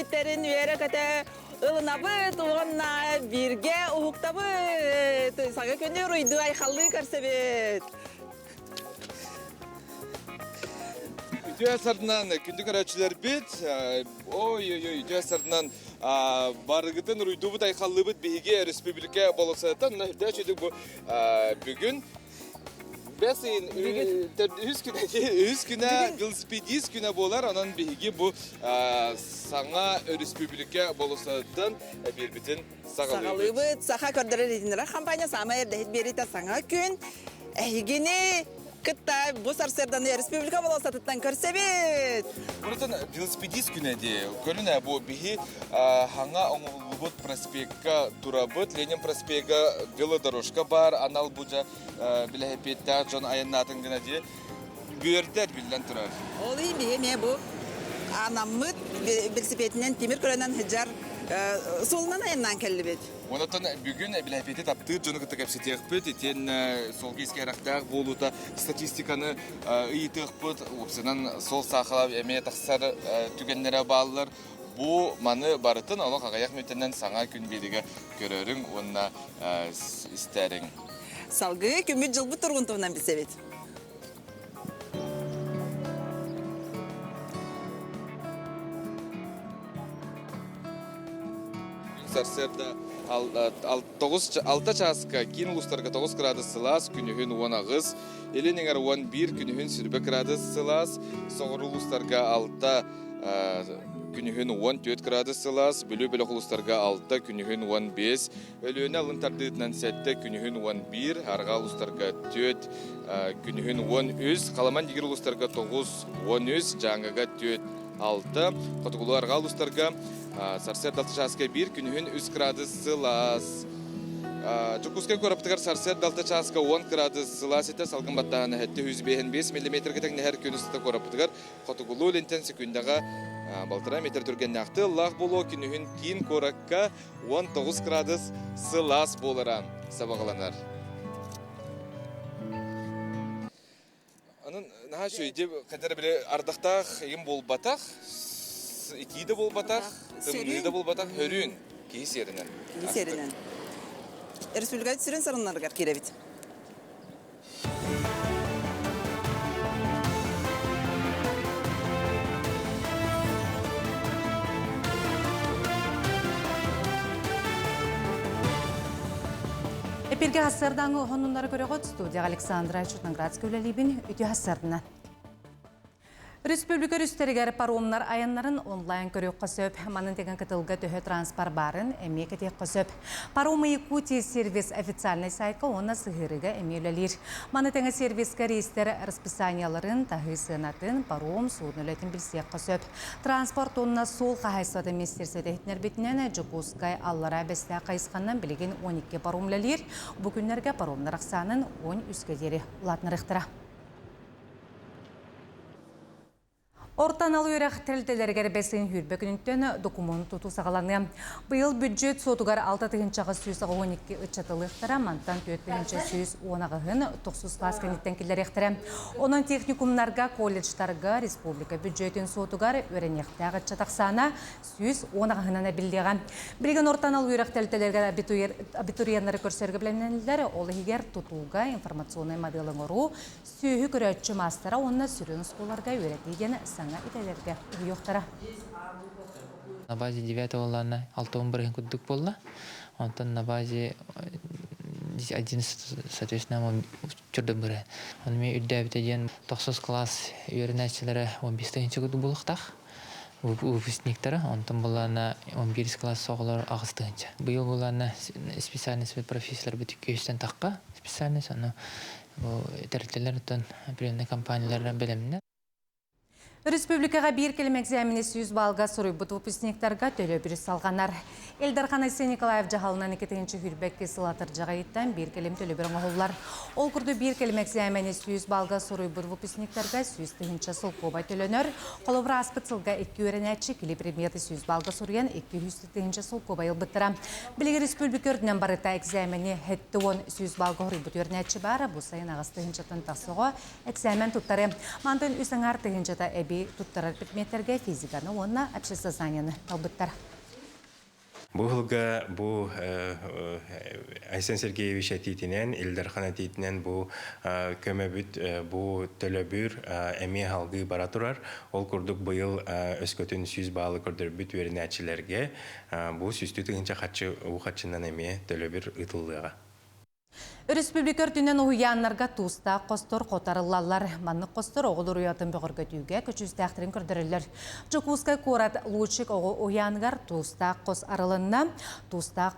кэлбиттэрин үөрэ-көтө ылынабыт уонна бииргэ уһуктабыт. Саҥа күнү уруйдуу айхаллыы көрсөбүт. Үтүө сарынан күндү көрөөччүлэрбит, ой-ой-ой, үтүө сарынан барыгытын уруйдуубут айхаллыыбыт биһиги республика болосатан үрдээчүдүк бу бүгүн Бэс ыйын үһүс күнэ үһүс күнэ велосипедист күнэ буолар. Онон биһиги бу саҥа өрөспүүбүлүкэ болуоссатыттан биэрбитин саҕалыыбыт. Саҕалыыбыт. Саха көрдөрөр иһитиннэрэр хампаанньа саамай эрдэһит биэриитэ саҥа күн. Эһигини кытта бу сарсыарданы республика болуоссатыттан көрсөбүт. Урутун велосипедист күнэ дии. Көрүнэ бу биһи хаҥа оҥоһуллубут проспекка турабыт. Ленин проспега велодорожка баар анал бу дьа билэһипиэттээх дьон айаннаатын гына дии. Үөрдэр биллэн турар. Ол иһин биһи эмиэ бу анаммыт велосипединэн тимир көлөнөн сылдьар суолунан айаннаан кэллибит. Онтон бүгүн билэһипиэти таптыыр дьону кытта кэпсэтиэхпит, итиэннэ суолга искэрэхтээх буолуута статистиканы ыйытыахпыт, уопсайынан суол саахала эмиэ тахсар түгэннэрэ бааллар. Бу маны барытын олох аҕыйах мүнүүтэнэн саҥа күн биэригэ көрөрүҥ уонна истэриҥ. Салгыы күммүт-дьылбыт туругун туһунан билсэбит. Сарсыарда 6 чааска киин улуустарга 9 градус сылаас, күнүһүн 18, илин эҥэр 11, күнүһүн сүрбэ градус сылаас, соҕуруу улуустарга 6 күнүһүн 14 градус сылаас, Бүлүү бөлөх улуустарга 6, күнүһүн 15, Өлүөнэ алын тардыытынан 7, күнүһүн 11, арҕаа улуустарга 4, күнүһүн 13, Халаман дигир улуустарга 9, 13, Дьааҥыга 4, 6, Хотугулуу арҕаа улуустарга сарсыарда 6 чааска 1, күнүһүн 3 градус сылаас. Дьокуускай куораппытыгар сарсыарда 6 чааска 10 градус сылаас этэ, салгын баттааһына 755 миллиметргэ тэҥнэһэр күн устата куораппытыгар Хотугулуу илинтэн секундаҕа балтараа метр түргэннээх тыаллаах буолуо күнүһүн киин куоракка 19 градус сылаас буолара сабаҕаланар. Анан наһаа үчүгэй хадара били ардахтаах ыйым буолбатах, итии да буолбатах, тымныы да буолбатах, хөрүүн киһи сиэринэн. Киһи сиэринэн. Республика сүрүн соруннарыгар киирэбит. Эпиргэ хассардааҥы оһоннуннары көрөҕүт студияҕа Александра Чутноградская үлэлиибин үтүө хассардынан. Республика өрүстэригэр паромнар айаннарын онлайн көрүөххэ сөп. Манан тэҥэ кытылга төһө транспорт баарын эмиэ кэтиэххэ сөп. Паромы Якутии сервис официальнай сайтка уонна сыһыарыыга эмиэ үлэлиир. Маны тэҥэ сервиска рейстэр расписаниеларын, таһыы сыанатын, паром судно үлэтин билсиэххэ сөп. Транспорт уонна суол хаһаайыстыбатын министерствота иһитиннэрбитинэн, Дьокуускай Аллараа Бэстээх хайысханан билигин 12 паром үлэлиир. Бу күннэргэ паромнар ахсаанын 13-кэ диэри улаатынарыахтара. Орто анал үөрэх тэрилтэлэригэр бэс ыйын сүүрбэ күнүттэн докумуону тутуу саҕаланыа. Быйыл бүддьүөт суотугар 6 812 ыччат ылыахтара, мантан 4118-ын тохсус класс кэнниттэн киллэриэхтэрэ. Онон техникумнарга, колледжтарга республика бүддьүөтүн суотугар үөрэниэхтээх ыччат ахсаана 110 аҕыһынан эбиллиэҕэ. Билигин орто анал үөрэх тэрилтэлэригэр абитуриеннары көрсөргө бэлэмнэнэллэр, ол иһигэр тутууга информационнай моделы оҥоруу, Сүөһү көрөөччү маастара уонна сүрүн оскуолаларга үөрэтии диэн саҥа идэлэргэ уһуйуохтара. На базе девятого лана алтын бырыһын курдук буолла. Онтон на базе 11 соответственно чурда быры. Оны мен үрдээбите диэн тохсус класс үөрэнээччилэрэ 15 тыһыынча курдук буолуохтаах выпускниктара. Онтон буллаана 11 класс оҕолор аҕыс тыһыынча. Быйыл буллаана специальность профессиялар бүтүккэ тахха специальность ону Бу тэрилтэлэр оттон определенный компаниялар бэлэмнэ. Республикаҕа биир кэлим экзамени 100 баллга суруйбут выпускниктарга төлөбүр салҕанар. Ил Дархан Айсен Николаев дьаһалынан 2022 сыл атырдьаҕайыттан биир кэлим төлөбүр оҥоһуллар. Ол курдук биир кэлим экзамени 100 баллга суруйбут выпускниктарга 100 тыһыынча солкуобай төлөнөр. Холобур, ааспыт сылга икки үөрэнээччи кили предметы 100 баллга суруйан 200 тыһыынча солкуобай ылбыттара. Билигин республика үрдүнэн барыта экзамени 70 100 баллга хоруйбут үөрэнээччи баара. Бу сайын аҕыс тыһыынчаттан тахса оҕо экзамен туттары. Мантан үс аҥаар тыһыынчата эбии. эбии туттарар предметтэргэ физиканы уонна обществознаниены талбыттар. Бу сылга бу Айсен Сергеевич этиитинэн, Ил Дархан этиитинэн бу көмөбүт, бу төлөбүр эмиэ салгыы бара турар. Ол курдук быйыл өскөтүн 100 баалы көрдөрбүт үөрэнээччилэргэ бу сүүстүү тыһыынча харчы уу харчынан эмиэ төлөбүр ыытыллыаҕа. Өрөспүүбүлүкэ үрдүнэн уһуйааннарга туустаах хостор хотарыллаллар. Маннык хостор оҕолор уйатын бөҕөргөтүүгэ көчүүстээхтэрин көрдөрөллөр. Дьокуускай куорат Лучик оҕо уһуйааныгар туустаах хос арылынна. Туустаах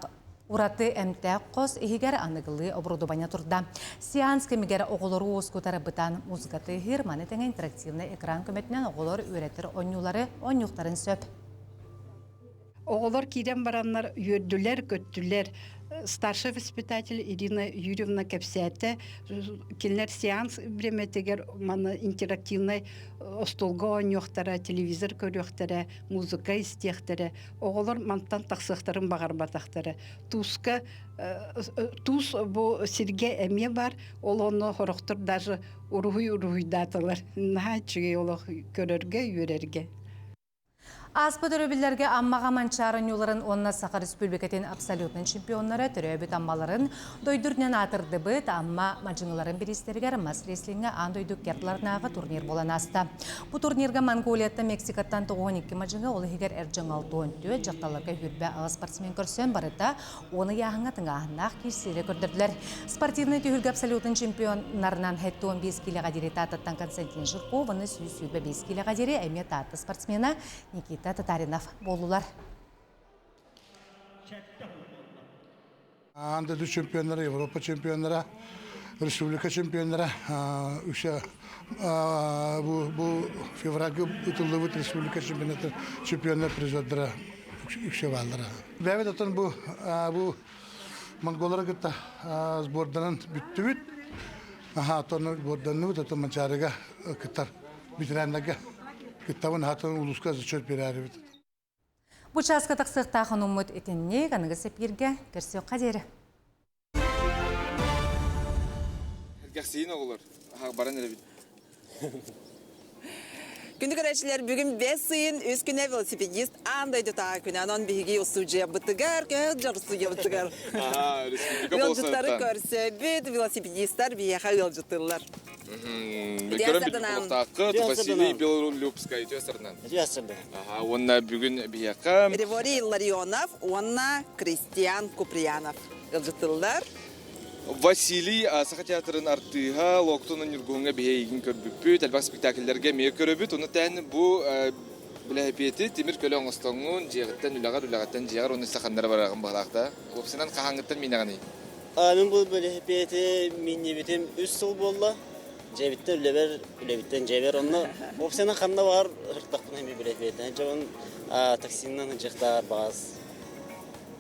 ураты эмтээх хос иһигэр аныгылыы оборудование турда. Сеанс кэмигэр оҕолору уоскутар бытаан музыка тыаһыыр, маны тэҥэ интерактивнай экран көмөтүнэн оҕолор үөрэтэр оонньуулары оонньуохтарын сөп. Оҕолор киирэн бараннар үөрдүлэр-көттүлэр. Старший воспитатель Ирина Юрьевна кэпсээтэ. Кинилэр сеанс бириэмэтигэр маны интерактивнай остуолга оонньуохтара, телевизор көрүөхтэрэ, музыка истиэхтэрэ. Оҕолор мантан тахсыахтарын баҕарбатахтара. Тууска туус бу сиргэ эмиэ бар, ол онно сорохтор даже уруһуй уруһуйдаатылар. Наһаа үчүгэй олох көрөргө, үөрэргэ. Ааспыт өрөбүллэргэ Аммаҕа Манчаары ньууларын уонна Саха Республикатын абсолютнай чемпионнара төрөөбүт Аммаларын дойду үрдүнэн аатырдыбыт Амма мадьыҥыларын бириистэригэр мас рестлиҥҥэ аан дойду икки турнир буолан ааста. Бу турнирга Монголияттан, Мексикаттан 92 мадьыҥы, ол иһигэр эр дьоҥ 64, дьахталларга 28 спортсмен көрсөн барыта 10 ыйааһыҥҥа тыҥааһыннаах киирсиилэри көрдөрдүлэр. Спортивнай түһүлгэ абсолютын чемпионнарынан 75 киилэҕэ диэри Тааттаттан Константин Жирков уонна 125 киилэҕэ диэри эмиэ Таатта спортсмена Никита Татаринов буоллулар. Аан дойду чемпионнара, Европа чемпионнара, республика чемпионнара үксэ бу, бу февральга ытыллыбыт республика чемпионата чемпионнар призердара үксэ бааллара. Бэйэбит оттон бу бу монголлары кытта сборданан бүттүбүт. Аха, оттон сборданныбыт, оттон Манчаарыга кыттар ветераннарга кыттабын хатын улууска зачет берәрибит. Бу чааска тахсыахтаах онуммут итинник аныгы сэпииргэ көрсүөххэ диэри. Эргэхсийин оҕолор, баран эрэбит. Күндү көрөөччүлэр, бүгүн бэс ыйын үс күнэ велосипедист аан дойдутааҕы күнэ. Онон биһиги устуудьуйабытыгар, көһө дьор устуудьуйабытыгар ыалдьыттары көрсөбүт, велосипедистар биһиэхэ ыалдьыттыыллар. Көрөн билбит буолуохтааххыт, Василий Белолюбскай үтүө сырынан. Аха, уонна бүгүн биһиэхэ Григорий Илларионов уонна Кристиан Куприянов ыалдьыттыыллар. Василий Саха театрын артыыһа Локтун Ньургуһуҥҥа биһиги көрбүппүт, элбэх спектакльлэргэ эмиэ көрөбүт. Ону тээн бу билэһипиэти тимир көлө оҥостоҥҥун, дьиэҕиттэн үлэҕэр, үлэҕиттэн дьиэҕэр уонна саханнара бараҕын быһалаах да. Уопсайынан хаһааҥҥыттан миинэҕиний? Мин бу билэһипиэти минньибитим үс сыл буолла. Дьиэбиттэн үлэбэр, үлэбиттэн дьиэбэр. Онно уопсайынан ханна баҕар ыртахпын эмиэ билэһипиэтинэн дьон таксинан сылдьыахтаар баҕас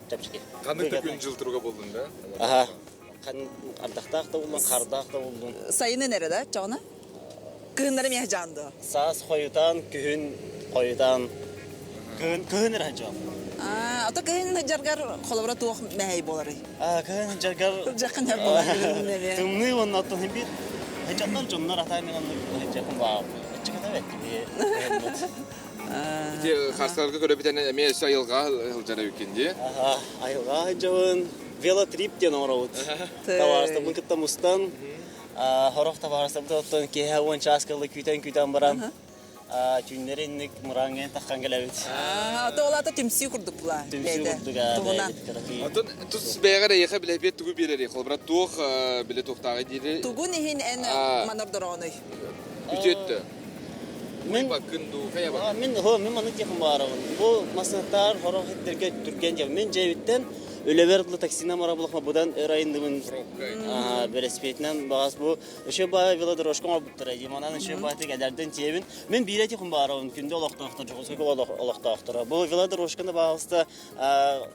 чэпчэки. Ханнык да күн-дьыл туруга буоллун да? Аха. Ардахтаах да буоллун, хардаах да буоллун. Сайынын эрэ да, чоҕуна? Кыһыннары миэхэ дьаанды. Саас хойутаан, күһүн хойутаан. Кыһын, кыһын эрэ дьон. Аа, ото кыһын жаргар холобура туох мэһэй буоларый? Аа, кыһын жаргар Жакын буолар. Тымныы уонна оттон бир дьоннор дьоннор атай мен оннук жакын баа. Чыката бетти Ити харсаларга көрөбүтэн эмиэ өссө айылҕа сылдьар эбиккин дии. Аха, айылҕа сылдьабын. Велотрип диэн оҥоробут. Табаарыстарбын кытта мустан, хорох табаарыстарбыт оттон киэһэ уон чаас кылы күүтэн-күүтэн баран, түүннэри инник мырааҥҥа таххан кэлэбит. Ото ол ата түмсүү курдук була. Түмсүү курдук Туһунан. Отон тус бэйэҕэр эйиэхэ билэбиэт тугу биэрэрий? Холобура туох билэ туохтааҕый диири. Тугун иһин эн манордороонуй? Үтүөттө. Мин Мин хо мин маннык диэхин баарабын. Бу массыынаттаар хорох иттэргэ түргэн диэн. Мин дьиэбиттэн үлэбэр дылы таксинан бара булахма будан өр айынныбын. Бэлэспиэтинэн баҕас бу өшө баа велодорожка оҥорбуттара дии. Манан өшө баатык эдэрдэн тиэбин. Мин биирэ тихун баарабын. Күндү олохтоохтор, Дьокуускайга олохтоохторо. Бу велодорожканы баҕалыста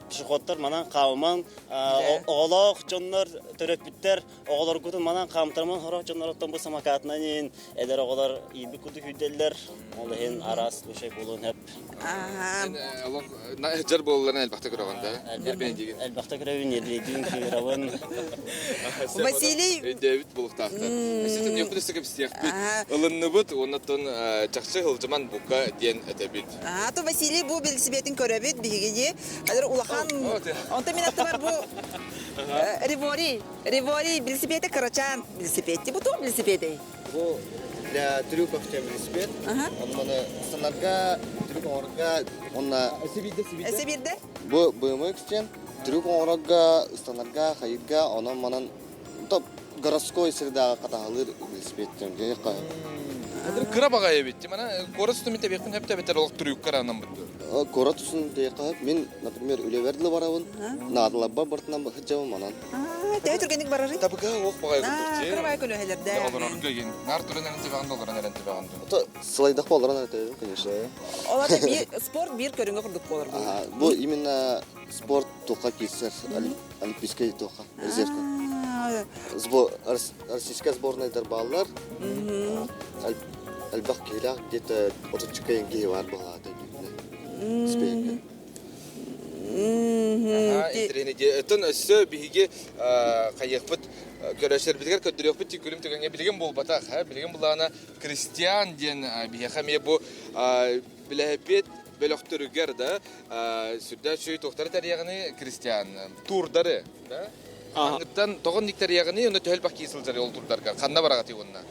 пешеходтар манан хааман оҕолоох дьоннор төрөппүттэр Оҕолоргутун манан хаамтарыман сорох дьоннороттон бу самокатынан иин эдэр оҕолор иирбит курдук күүрдэллэр. Ол иһин араас случай буолуон сөп. Олох дьар буолалларын элбэхтик көрөҕүн да? Эрбэйдигин. Элбэхтэ көрөбүн, нервейдиин кыырабын. Василий Өйдөөбүт булуктаахтар. Өссө ньөхпүт өссө кэпсиэхпит. Ылынныбыт, оннотон чахчы сылдьыман бука диэн этэбит. А то Василий бу велосипедин көрөбүт биһиги Хадыр улахан онто мин аттыбар бу Ривори, Ривори велосипеде кырачаан велосипед. Бу туох велосипедей? Бу для трюков велосипед. Онно станарга, трюк оҥорорго, онно Сибирде? Бу BMX диэн трюк оҥорорго, ыстанарга, хайыырга, онон манан топ городской средаҕа хатаһалыыр велосипед Кыра баҕайы эбит. Мана куорат устун тэбиэхпин сөп эбэтэр олох трюккар анаммыт. Куорат устун тэйэххэ мин, например, үлэбэр дылы барабын, наадаларбар бартынан сылдьабын манан. Төһө түргэнник барарый? Табыга ох баҕайы курдук. Кыра баҕайы көлөһөлөрдө. Олорорго ген. Нар туран эрэн тэбэҕин олорон эрэн тэбэҕин. Сылайдах олорон эрэн конечно. Олата бир спорт бир көрүҥэ курдук болор бу. Бу именно спорт туха киирсэр олимпийскай туха резервка. Российская сборная бааллар. Элбэх киһилээх где-то отуччука киһи бар буолаата. Оттон өссө биһиги хайыахпыт көрөсөрбүтүгэр көрдөрүөхпүт күлүм түгэҥҥэ билигин буолбатах. Билигин булаана Кристиан диэн биһиэхэ эмиэ бу билэһэппиэт бөлөхтөрүгэр да сүрдээх үчүгэй туохтары тэрийэҕини Кристиан туурдары да Аңыттан тоҕо оннук тэрийэҕиний онно төһө элбэх киһи сылдьар ол турдарга ханна бараҕытый уонна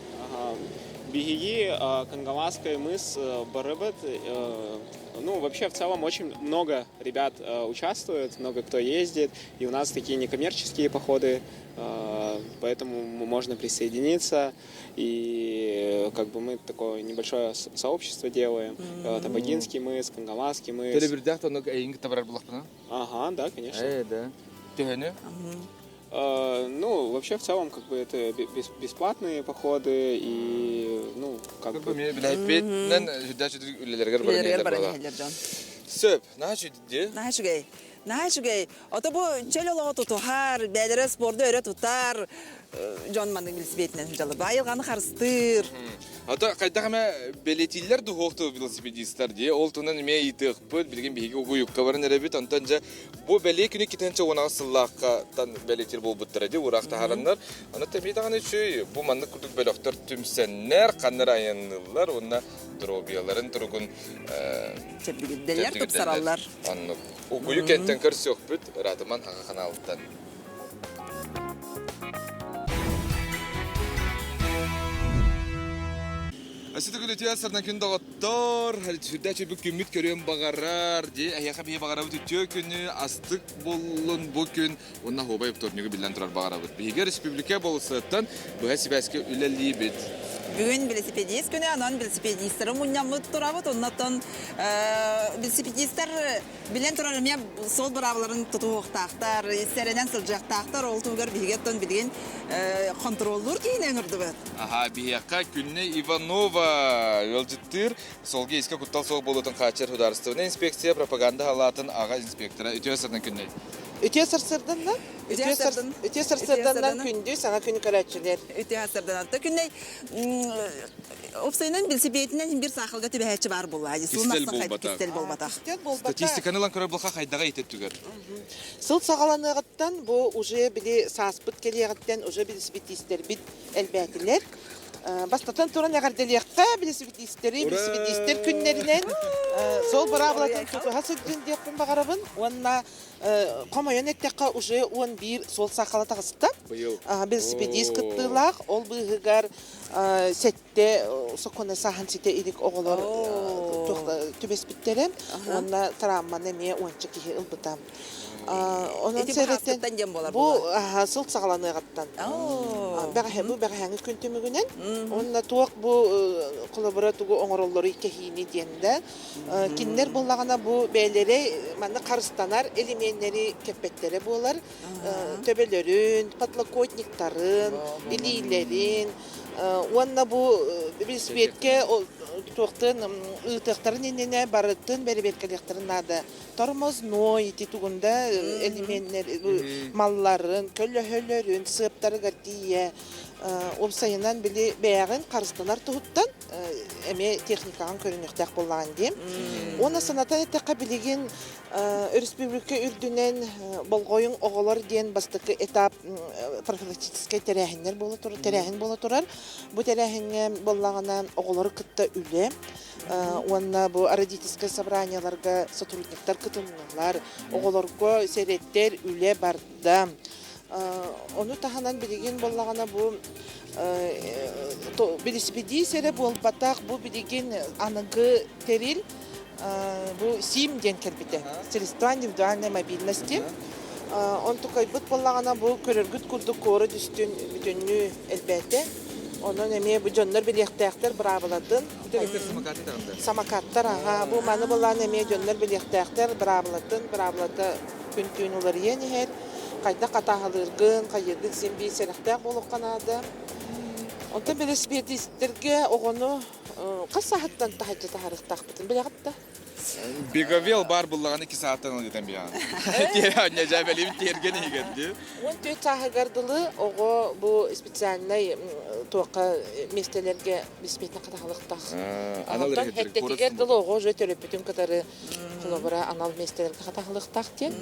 Биһиги Кангаласская мыс барыбыт ну вообще в целом очень много ребят участвует, много кто ездит, и у нас такие некоммерческие походы, поэтому можно присоединиться. И как бы мы такое небольшое сообщество делаем. Mm-hmm. Табагинский мыс, Кангаласский мыс. Төлөбүрдээх тонук эйиҥ табарар булахпына? Ага, да, конечно. Э, да. Төһөнү? Ну, вообще, в целом, как бы это бесплатные походы и, ну, как бы... Билэппитинэн үлэлэргэр баран Сөп, наһаа үчүгэй. Наһаа үчүгэй. Наһаа үчүгэй. Ото бу чөл олоҕу тутуһар, бэйэлэрэ спорду өрө тутар дьон маннык велосипединэн сылдьаллар. Айылҕаны харыстыыр. Ото хайдах эмэ бэлиэтииллэр дуһуохту велосипедистар дии. Ол туһунан эмиэ ыйытыахпыт. Билигин биһиги угуйукка баран эрэбит. Онтон дьэ бу бэлиэ күнү китэнчэ уонаҕа сыллаахтан бэлиэтиир буолбуттара дии ураах таһаараннар. Аны эмиэ даҕаны үчүгэй бу маннык курдук бөлөхтөр түмсэннэр, ханна эрэ айанныыллар уонна доруобуйаларын туругун чэбдигирдэллэр, тупсараллар. Оннук. Угуйу кэнтэн көрсүөхпүт, ыраатыман хаха ханаалыттан. Өссө күлүтүө сарна күн доҕоттор, сүрдээх үчүгэй күммүт көрүөн баҕарар, дии эһиэхэ биһи баҕарабыт үтүө күнү, астык буоллун бу күн уонна оһуобай вторнигы биллэн турар баҕарабыт. Биһиги республика болусуттан быһа сибээскэ үлэлиибит. Бүгүн велосипедист күнэ, онон велосипедистары мунньаммыт турабыт. Оннотон велосипедистар билэн турар эмиэ суол быраабыларын тутуһуохтаахтар, сэрэнэн сылдьыахтаахтар. Ол туһугар биһиги оттон билигин хонтуруоллуур киһини ыҥырдыбыт. Аха, биһиэхэ Күннэй Иванова ыалдьыттыыр Солги искэ куттал суох буолуутун хааччыйар судаарыстыбаннай инспекция пропаганда халаатын аҕа инспектора үтүө сарсыардан Күннэй. Үтүө сарсыарданнан үтүө сарсыарданнан күндү саҥа күн көрөөччүлэр. Үтүө сарсыарданнан. Күннэй Опсайынан билсибиэтинэн бир саахалга түбэһээччи баар буолла. Кистэл буолбатах. Кистэл буолбатах. Статистиканы ылан көрөр булха хайдаҕа итет түгэр. Сыл саҕаланыаҕыттан бу уже били сааспыт кэлиэҕиттэн уже билсибитиистэрбит элбээтилэр. Бастатан туран эҕэрдэлиэххэ билсибитиистэри, билсибитиистэр күннэринэн сол быраабылатын тутуһа сылдьын диэхпин баҕарабын уонна Хомойон эттэххэ, уже 11 суол саахала таҕыста. Быйыл. Велосипедист кыттыылаах, ол быыһыгар сэттэ сокуона сааһын ситэ илик оҕолор түбэспиттэрэ. Уонна травманы эмиэ уонча киһи ылбыта. Онон сэрэтэн бу сыл саҕаланыаҕыттан. Бэҕэһээ бу бэҕэһээҥҥи күн түмүгүнэн уонна туох бу холобура тугу оҥороллоруй кэһиини диэн да Кинилэр буоллаҕына бу бэйэлэрэ манна харыстанар элеменнэри кэппэттэрэ буолар. Төбөлөрүн, подлокотниктарын, илиилэрин уонна бу велосипедкэ туохтан ыытыахтарын иннинэ барытын бэрэбиэркэлиэхтэрин наада. Тормозной ити тугунда элеменнэр малларын, көлөһөлөрүн, сыаптарыгар тиийэ уопсайынан били бэйэҕин харыстанар туһуттан. эмиэ техникаҕын көрүнүөхтээх буоллаҕын диэн. Уонна санатан эттэххэ билигин өрөспүүбүлүкэ үрдүнэн болҕойуҥ оҕолор диэн бастакы этап профилактическай тэрээһиннэр буола турар, тэрээһин буола турар. Бу тэрээһиҥҥэ буоллаҕына оҕолору кытта үлэ уонна бу родительскай собраниеларга сотрудниктар кытыннылар, оҕолорго сэрэттэр үлэ барда. Ону таһынан билигин буоллаҕына бу велосипедист эрэ буолбатах, бу билигин аныгы тэрил бу СИМ диэн кэлбитэ. Средства индивидуальной мобильности. Онтукайбыт буоллаҕына бу көрөргүт курдук куорат үстүн бүтүннүү элбээтэ. Онон эмиэ бу дьоннор билиэхтээхтэр быраабылатын. Самокаттар, аха. Бу маны былаан эмиэ дьоннор билиэхтээхтэр быраабылатын, быраабылата күн-түүн уларыйан иһэр. Хайдах хатааһылыыргын, хайыыргын син биир сэрэхтээх буолуохха наада. Онтон велосипедистэргэ оҕону хас сааһыттан таһырдьа таһаарыахтаахпытын билэҕит да? Беговел баар буллаҕына 2 сааттан ылытан биһаҕын. Ньэдьээбэлиим тиэргэн иһигэр дии. 14 сааһыгар дылы оҕо бу специальнай туохха миэстэлэргэ беспечно хатаһалыктаах. Онтон хэттэтигэр дылы оҕо уже төрөппүтүн кытары холобура анал миэстэлэргэ хатаһалыктаах диэн.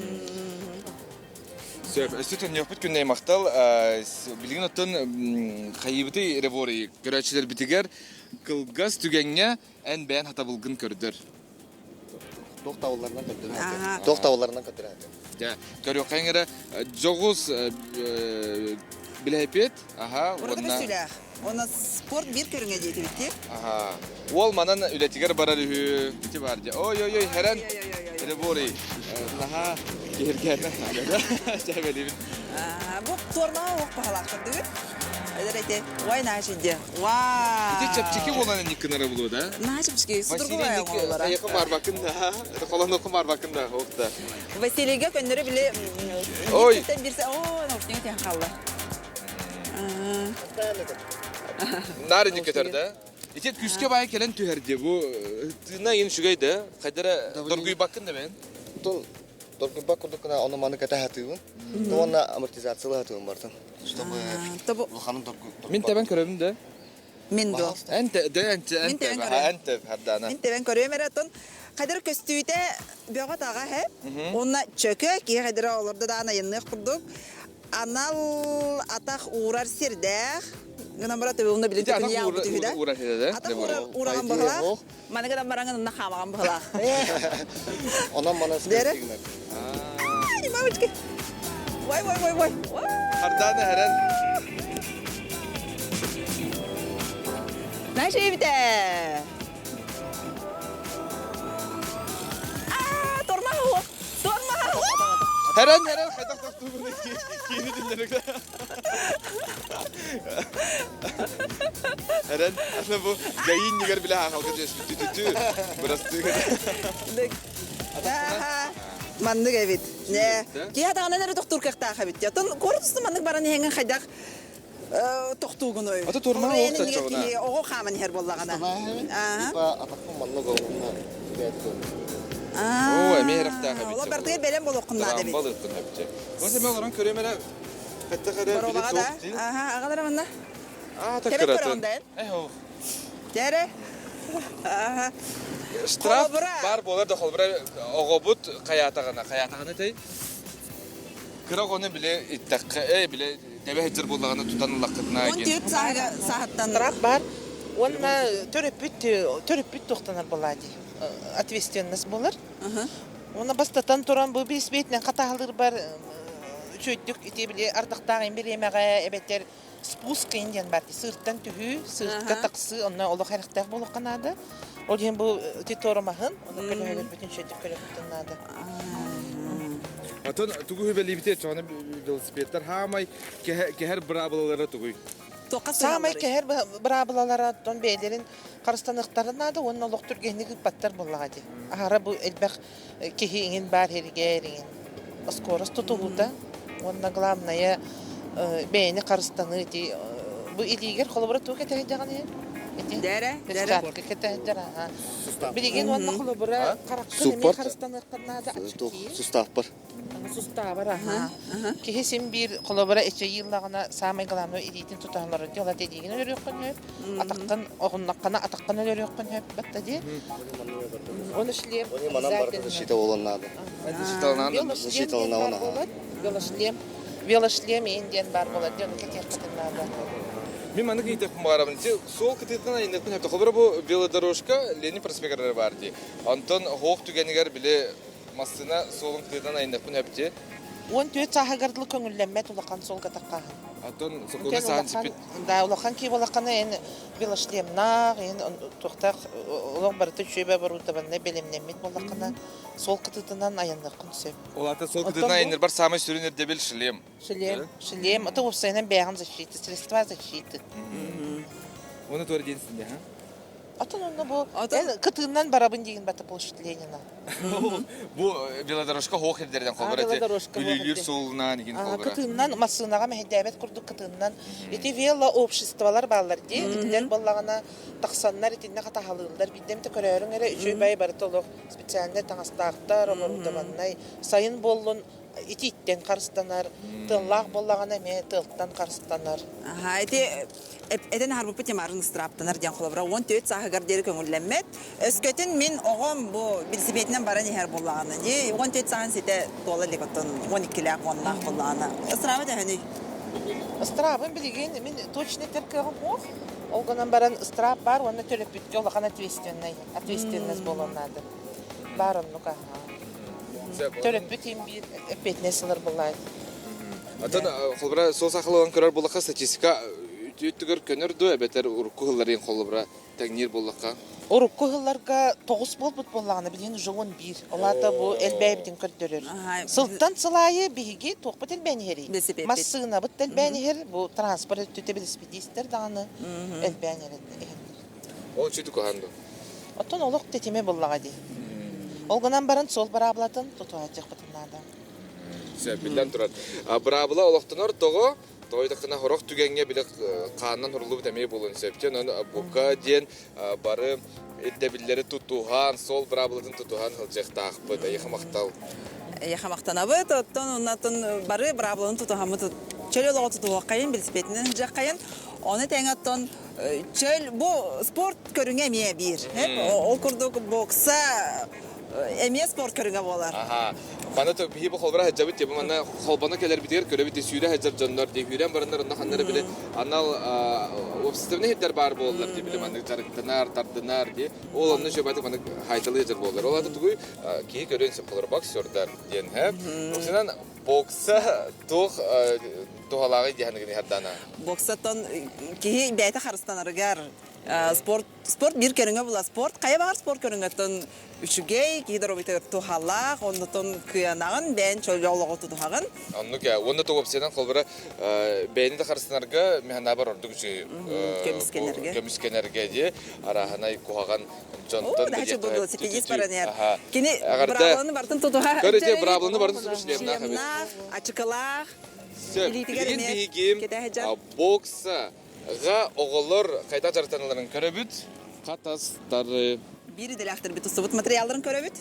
Сөп, өссө төннүөхпүт күннэй махтал. Билигин оттон хайыыбытый ревори көрөөччүлэрбитигэр кылгас түгэҥҥэ эн бэйэн хатабылгын көрдөр. Туох табылларынан көрдөрө Туох табылларынан көрдөрө Дьэ, көрүөххэйиҥ эрэ дьоҕус билэһипиэт, аха, уонна Уонна спорт биир көрүҥэ диэтибит дии. Аха. Уол манан үлэтигэр барар үһү. Ити бар дии. Ой-ой-ой, хэрэн. Реборий. Наһаа киһиргээтэ. Чэбэлибит. Бу туормаҕа уох баһалаахтар дыгыт. Эдэр эти. Ой, наша де. Вау. Ити чэпчэки буолан инниккинара булуо да? Наһаа чэпчэки. Судургу Василий оҥороллоро. Ник барбакын да. Холонуохха барбакын да. Ох да. Василийга көннөрү били Ой. бирсе оо, наушнига тиһэн хаалла. Наар инник көтөр да. Ити күүскэ баай кэлэн түһэр дии бу тыына иин үчүгэй да хайдара доргуйбаккын да бэйэн. Тон доргуйбак курдук гына ону маны кэтэ сатыыбын. Уонна амортизациялыы сатыыбын бартын. Чтобы улаханын доргуй. Мин тэбэн көрөбүн да. Мин до. Эн те дэ эн те Мин тэбэн көрөм. эн тэп хардана. Мин тэбэн көрөм эрэ тон хайдар көстүүтэ бөҕө таҕа хэ. Уонна чөкө киһи хайдара олордо даан айанныах курдук анал атах уурар сирдээх гынан бара төбөҕүнэ билин Ити атах төкүнүйэҕин бүтүһүдэ уурар сирэ атах уурар уураҕан быһылаах маны гынан бараҥын онно хаамаҕан быһылаах Онон мана Дэрэ Ай, мамочки Вай, вай, вай, вай. Хардааны хэрэн. Наша эбитэ. Аа, тормаһа Хэрэн, хэрэн, хайдах тохтуубун киини түннэрик. Хэрэн, аны бу гаин нигер билэ хаалга түөспүт түтүтү бырастыы. Маннык эбит. Киһи атаҕынан эрэ тохтуур кыахтаах эбит. Оттон куорат маннык баран иһэҥҥин хайдах тохтуугунуй? Ата турма оҕо оҕо хааман иһэр буоллаҕына. Типа атахпын маннык оҕуна Оо, эмиэ эрэхтээх эбит. Олор бартыгар бэлэм болуоххун наада эбит. Балыктын эбит. Осы мен олорон көрөм эрэ хаттах эрэ Боробаҕа да. Аха, аҕалара манна. Аа, Кэбек көрөҕүн да Эхо. Дьэрэ. Аха. Штраф бар буолар да холбура оҕобут хайаатаҕына, хайаатаҕына тэй. Кыра оҕону бile иттэххэ, э бile тэбэ сылдьар буоллаҕына тутан ыллаххытына 14 сааһыга сааһыттан Штраф бар. Уонна төрөппүт төрөппүт туохтанар буолаа дии. Ответственность буолар. Уонна бастатан туран бу бэс-бэйэтинэн хатааһылыырбар үчүгэйдик ити били ардахтаах бириэмэҕэ эбэтэр спуск диэн бар сыыртан түһүү, сыыртка тахсыы онно олох эрэхтээх буолуохха наада. Ол иһин бу ити туорамаһын, ону көлөһөлөрбүтүн үчүгэйдик көлөһүттэн наада. Отон тугу хүбэлиибитий чоҕуна велосипедтар хаамай кэһэр быраабылалара тугуй? Саамай кэһэр быраабылалара оттон бэйэлэрин харыстаныахтарын наада уонна олох түргэнник ыыппаттар буоллаҕа дии. Аһара бу элбэх киһи иҥин баар иһигэр иҥин скорость тутуһуута уонна главное бэйэни харыстаныы ити бу илиигэр холобура тугу кэтэһэрдэҕин иһин ити Дэрэ, дэрэ. кэтэһэрдэр аха билигин уонна холобура хараххын эмиэ харыстаныаххын наада Суставпар. Сустаабар аха. Киһи син биир холобура эчэйиилаҕына саамай главное илиитин тутан олорор дии, ол илиигин өлөрүөххүн сөп, атаххын оҕуннаххына атаххын өлөрүөххүн сөп батта дии. Оны шлем Манан барыта защита буолуон наада. Защита болот, велошлем, велошлем иин диэн баар болот диэн кэтиэххитин наада. Мин маннык ыйытыахпын баҕарабын. Суол кытыытынан айанныахпын сөп. Холобура бу велодорожка Ленин проспегар баар дии. Онтон хоох түгэнигэр били массыына суолун кытыытынан айанныахпын сөп дии. 14 сааһыгар дылы көҥүллэммэт улахан суолга таххааһын. Оттон сокуоннай сааһын сиппит Да, улахан кии буолаххына эн велошлемнаах, эн туохтаах олох барыта үчүгэй оборудованнай бэлэмнэммит буоллаххына суол кытыытынан айанныаххын сөп. Ол аата суол кытыытынан айаннырбар саамай сүрүн ирдэбил шлем. Шлем, шлем, это уопсайынан бэйэҕин защиты, средства защиты. Оны туора диэн синде, ха? Атын онно бу эн кытыыннан барабын диигин бата площадь Ленина. Бу велодорожка хоох ирдерден холбара бүлүүлүүр суолунаан игин холбара. Кытыыннан массыынаҕа мэһэйдээбэт курдук кытыыннан ити вело обществолар бааллар дии итилэр буоллаҕына тахсаннар итиннэ хатаһалыыллар биирдэ эмитэ көрөөрүҥ эрэ үчүгэй бай барыта олох специальнай таҥастаахтар оборудованнай сайын буоллун итииттэн харыстанар, тыаллаах буоллаҕына эмиэ тыалтан харыстанар. Аха, ити этэн аһарбыппыт темарын ыстырааптанар диэн холобура 14 сааһыгар диэри көҥүллэммэт. Өскөтүн мин оҕом бу велосипединэн баран иһэр буоллаҕына, дии 14 сааһын ситэ туола илик оттон 12-лээх, 10-наах буоллаҕына, ыстырааба төһөнүй? Ыстыраабын билигин мин точно этэр кыаҕым суох. Ол гынан баран ыстыраап баар уонна төрөппүткэ улахан ответственный, ответственность буолуон наада. Баар оннук аһаа. Төрөппүт им биир эппиэтинэс ылар буоллаҕа. Атын холобура суол сахалыган көрөр буоллахха статистика үтүөттүгэр көнөр дуо эбэтэр урукку сылларын холобура тэҥниир буоллахха? Урукку сылларга 9 буолбут буоллаҕына билигин уже 11. Ол аата бу элбээбитин көрдөрөр. Сылтан сыл аайы биһиги туохпут элбээн иһэрий? Массыынабыт да элбээн иһэр, бу транспорт өттүтэ велосипедистэр даҕаны элбээн иһэллэр. Ол үчүгэй куһаҕан дуо? Оттон олох тэтимэ буллаҕа дии. Ол гынан баран суол быраабылатын тутуһааччыхпытын наада. Сөп, биллэн турар. Быраабыла олохтонор тоҕо? Тоҕо сорох түгэҥҥэ били хаанынан суруллубут эмиэ буолуон сөп. Онон бука диэн бары ирдэбиллэри тутуһан, суол быраабылатын тутуһан сылдьыахтаахпыт. Эйиэхэ махтал. Эйиэхэ махтанабыт. Оттон оннатын бары быраабыланы тутуһаммыт чөл олоҕу тутуһуоххайын, велосипединэн сылдьыаххайын. Ону тэҥэ оттон чөл бу спорт көрүҥэ эмиэ биир. Ол курдук бокса эмиэ спорт көрүҥэ буолар. Аха. Маны биһи бу холбора сылдьабыт типа манна холбоно кэлэрбитигэр көрөбүт сүүрэ сылдьар дьоннор дии сүүрэн бараннар онно ханнары били анал общественный иһиттэр баар буоллар дии били маннык дьарыктанар тардынар дии ол онно сөбөтүк маннык хайталыы сылдьар буоллар ол аты тугуй киһи көрүөн сөп холор боксердар диэн һэ Оксанан бокса туох туһалааҕый диэханыгын иһэрдаана Боксаттан киһи бэйэтэ харыстанарыгар спорт спорт биир көрүҥэ була спорт хайа баҕар спорт көрүҥөттөн үчүгэй киһи доруобуйатыгар туһалаах оннутун кыанаҕын бэйэн чөл олоҕу тутуһаҕын оннук ээ уонна тугопсиянан холбура бэйэни да харыстанарга механабар ордук үчүгэй көмүскэнэргэ көмүскэнэргэ дии арааһынай куһаҕан дьонтон велосипедист баран иһэр кини брабланы бартын тутуһа көрүтэ брабланы бартын тутуһа шлемнаах ачыкылаах Сөп. Билигин биһиги боксаҕа оҕолор хайдах дьарыктаналларын көрөбүт. Хатастары. Биир идэлээхтэрбит тустубут материалларын көрөбүт.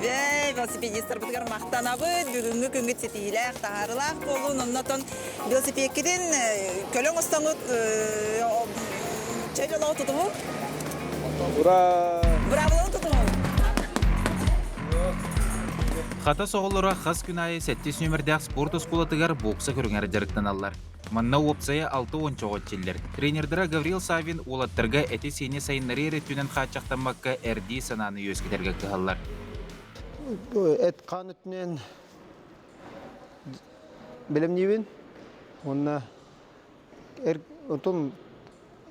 Вей, велосипедистарбытыгар махтанабыт. Бүгүҥҥү күҥҥүт ситиһиилээх, таһаарылаах буолун. Оннотон велосипедкитин көлөҥ остоҥут чөл олоҕу тутуһуҥ. Ура! Браво тутуһуҥ! Хатас оҕолоро хас күн аайы сэттис нүөмэрдээх спорт оскуолатыгар бокса көрүҥэр дьарыктаналлар. Манна уопсайа 60 чоҕу эрчиллэр. Тренердара Гаврил Саввин уолаттарга эти-сиини сайыннарыы эрэ өттүнэн хааччахтаммакка эрдии санааны үөскэтэргэ кыһаллар. Эт-хаан өттүнэн бэлэмниибин уонна эр, отон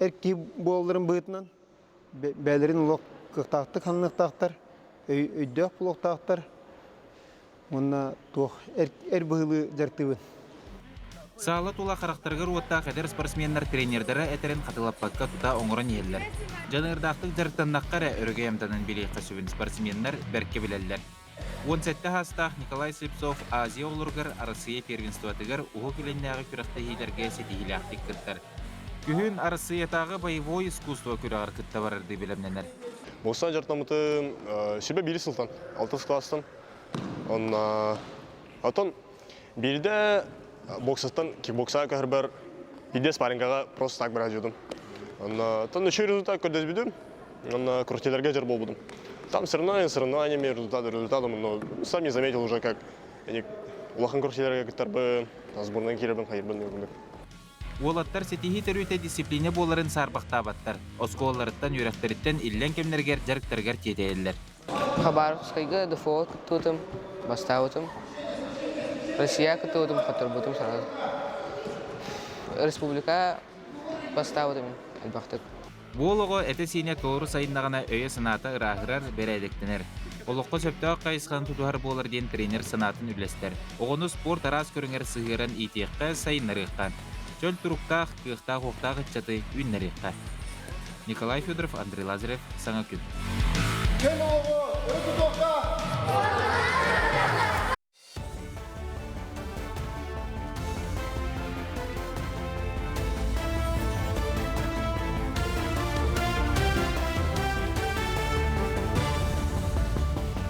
эр киһи буолалларын быһыытынан бэйэлэрин олох кыахтаахтык ханыахтаахтар, өйдөөх буолуохтаахтар уонна туох эр быһыылыы дьарыктыыбын. Саала тула харахтарыгар уоттаах эдэр спортсменнар тренердэрэ этэрин хатылаппакка тута оҥорон иһэллэр. Дьаныардаахтык дьарыктаннахха эрэ өрөгөй амтанын билиэххэ сөбүн спортсменнар бэркэ билэллэр. 17 саастаах Николай Слепцов Азия оҕолоругар Арассыыйа первенствотыгар Уһук Илиннээҕи күрэхтэһиилэргэ ситиһиилээхтик кыттар. Күһүн Арассыыйатааҕы боевой искусство күрэҕэр кытта барардыы бэлэмнэнэр. Боксан дьарыктаммытым сүбэ биир сылтан, алтыс кылаастан. Онно отон биирдэ боксаттан кикбоксаҕа көһөрбөр биирдэ спаррингаҕа просто так бараажыбытым. Онно тон үчүгэй результат көрдөспүтүм. Онно крутилерге жыр болбутум. Там соревнования, соревнованиями, результат, результатом, но сам не заметил уже, как улахан крутилерге кыттарбын, сборная киирэрбин хайырбын көрдүк. Уолаттар ситиһии төрүтэ дисциплина буоларын саарбахтаабаттар. Оскуолаларыттан, үөрэхтэриттэн иллэҥ кэмнэригэр дьарыктарыгар тиэтэйэллэр. Хабаровскайга ДФО кыттыбытым, бастаабытым. Россия кыттыбытым, хотторбутум сразу. Республика бастаабытым элбэхтик. Уол оҕо этэ-сиинэ толору сайыннаҕына өйө-санаата ырааһырар, бэрээдэктэнэр. Олоххо сөптөөх хайысханы тутуһар буолар диэн тренер санаатын үллэстэр. Оҕону спорт араас көрүҥэр сыһыаран иитиэххэ, сайыннарыахха. Чөл туруктаах, кыахтаах-уохтаах ыччаты үүннэриэххэ. Николай Федоров, Андрей Лазарев, Саҥа күн. Кэл оҕо, өрө тутуохха!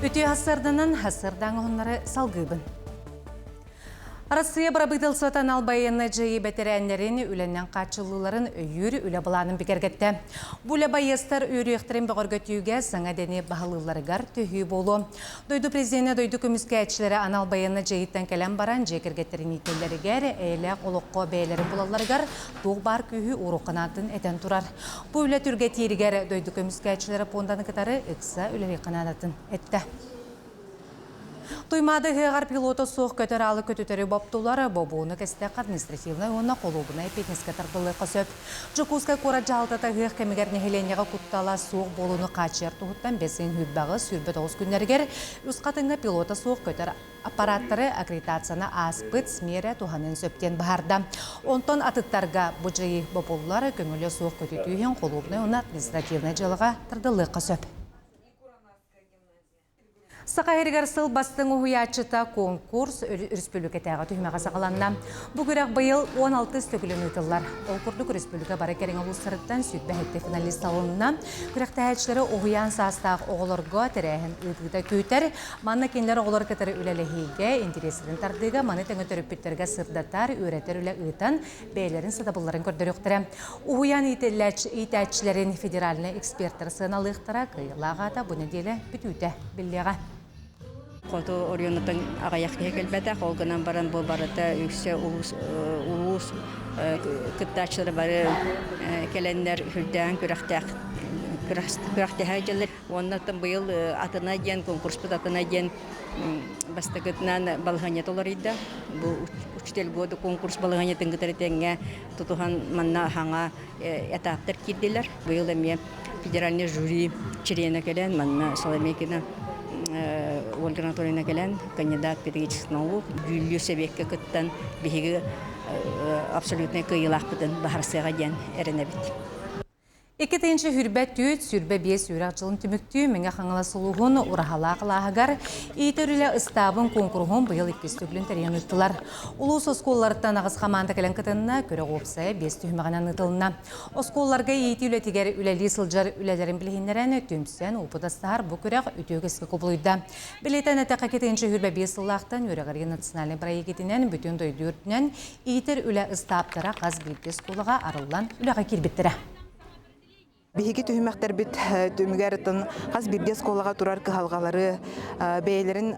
Үтүө хассарданан хассардаан оһоннары салгыыбын. Арассыыйа бырабыыталыстыбата анал байыаннай дьайыы бэтэрээннэрин үлэнэн хааччыллыыларын өйүүр үлэ былаанын бигэргэттэ. Бу үлэ байыастар үөрүйэхтэрин бөҕөргөтүүгэ саҥа идэни баһылыылларыгар төһүү буолуо. Дойду президенэ дойду көмүскээччилэрэ анал байыаннай дьайыыттан кэлэн баран дьиэ кэргэттэрин иитэллэригэр, эйэлээх олоххо бэйэлэрин булалларыгар туох баар күүһү ууруохха наадатын этэн турар. Бу үлэ түргэтииригэр дойду көмүскээччилэрэ пуонданы кытары ыкса үлэлиэххэ наадатын эттэ. Туймаада ыһыаҕар пилота суох көтөр аалы көтүтэри боптулар, бобууну кэстэххэ административнай уонна холуобунай эппиэтинэскэ тардыллыахха сөп. Дьокуускай куорат дьаһалтата ыһыах кэмигэр нэһилиэнньэҕэ куттала суох буолууну хааччыйар туһуттан бэс ыйын сүүрбэҕис, 29 күннэригэр Үс Хатыҥҥа пилота суох көтөр аппараттары аккредитацияны ааспыт СМИ-эрэ туһаныан сөп диэн быһаарда. Онтон атыттарга бу дьайыы бобуллар, көҥүлэ суох көтүтүү иһин холуобунай уонна административнай дьыалаҕа тардыллыахха сөп. Саха сиригэр сыл бастыҥ уһуйааччыта конкурс өрөспүүбүлүкэтээҕи түһүмэҕэ саҕаланна. Бу күрэх быйыл 16 төгүлүн ыытыллар. Ол курдук республика бары кэриҥэ улуустарыттан 27 финалист талылынна. Күрэхтэһээччилэри уһуйаан саастаах оҕолорго тэрээһин ыытыыта күүтэр. Манна кинилэр оҕолору кытары үлэлэһиигэ, интэриэстэрин тардыыга, маны тэҥэ төрөппүттэргэ сырдатар, үөрэтэр үлэ ыытан, бэйэлэрин сатабылларын көрдөрүөхтэрэ. Уһуйаан иитээччилэрин федеральнай экспертэр сыаналыахтара, кыайыылаах аата бу нэдиэлэ бүтүүтэ биллиэҕэ. Хоту оройуонуттан аҕыйах киһи кэлбэтэх, ол гынан баран бу барыта үксэ улуус, улуус кыттааччылара бары кэлэннэр үрдээн күрэхтээх күрэхтэһэ дьыллар. Уонна быйыл атына диэн конкурспут атына диэн бастакытынан балаһыанньата уларыйда. Бу учитель года конкурс балаһыанньатын кытары тэҥҥэ тутуһан манна хаҥа этаптар киирдилэр. Быйыл эмиэ федеральный жюри чилиэнэ кэлэн, манна Соломейкина Ольга Анатольевна кэлэн, кандидат педагогических наук, дьүүллүүр сэбиэккэ кыттан биһиги абсолютнай кыайыылаахпытын баһарсыаҕа диэн эрэнэбит. 2 тыһыынча сүүрбэ 25 үөрэх дьылын түмүктүү Мэҥэ Хаҥалас улууһун Ураһалаах алааһыгар иитэр үлэ ыстаабын куонкуруһун быйыл иккис төгүлүн тэрийэн ыыттылар. Улуус оскуолаларыттан аҕыс хамаанда кэлэн кытынна, күрэх уопсайа биэс түһүмэҕинэн ыытылынна. Оскуолаларга иитии үлэтигэр үлэлии сылдьар үлэлэрин билиһиннэрэн, түмсэн уопутастаһар бу күрэх үтүө үгэскэ кубулуйда. Билиэтэн этэххэ 2 тыһыынча 25 сыллаахтан үөрэҕирии национальнай бырайыак бүтүн дойду үрдүнэн иитэр үлэ ыстааптара хас биирдии оскуолаҕа арыллан үлэҕэ киирбиттэрэ. Биһиги түһүмэхтэрбит түмүгэр хас биирдии оскуолаҕа турар кыһалҕалары, бэйэлэрин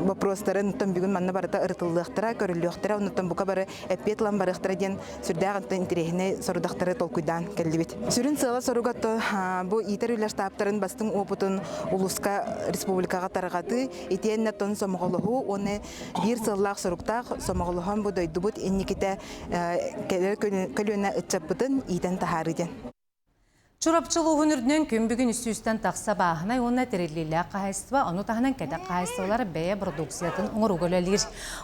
вопростарын бүгүн манна барыта ырытыллыахтара, көрүллүөхтэрэ, оннуттан бука бары эппиэт ылан барыахтара диэн сүрдээх интэриэһинэй сорудахтары толкуйдаан кэллибит. Сүрүн сыала-соруга бу иитэр үлэ штабтарын бастыҥ уопутун улууска, республикаҕа тарҕатыы, итиэннэ тон сомоҕолоһуу уонна биир сыаллаах-соруктаах сомоҕолоһон бу дойдубут инникитэ кэлэр көлүөнэ ыччаппытын иитэн таһаарыы диэн. Чурапчы улууһун үрдүнэн күн бүгүн үс тахса бааһынай уонна тэриллиилээх хаһаайыстыба, ону таһынан кэтэх хаһаайыстыбалар бэйэ продукциятын оҥорууга үлэлиир.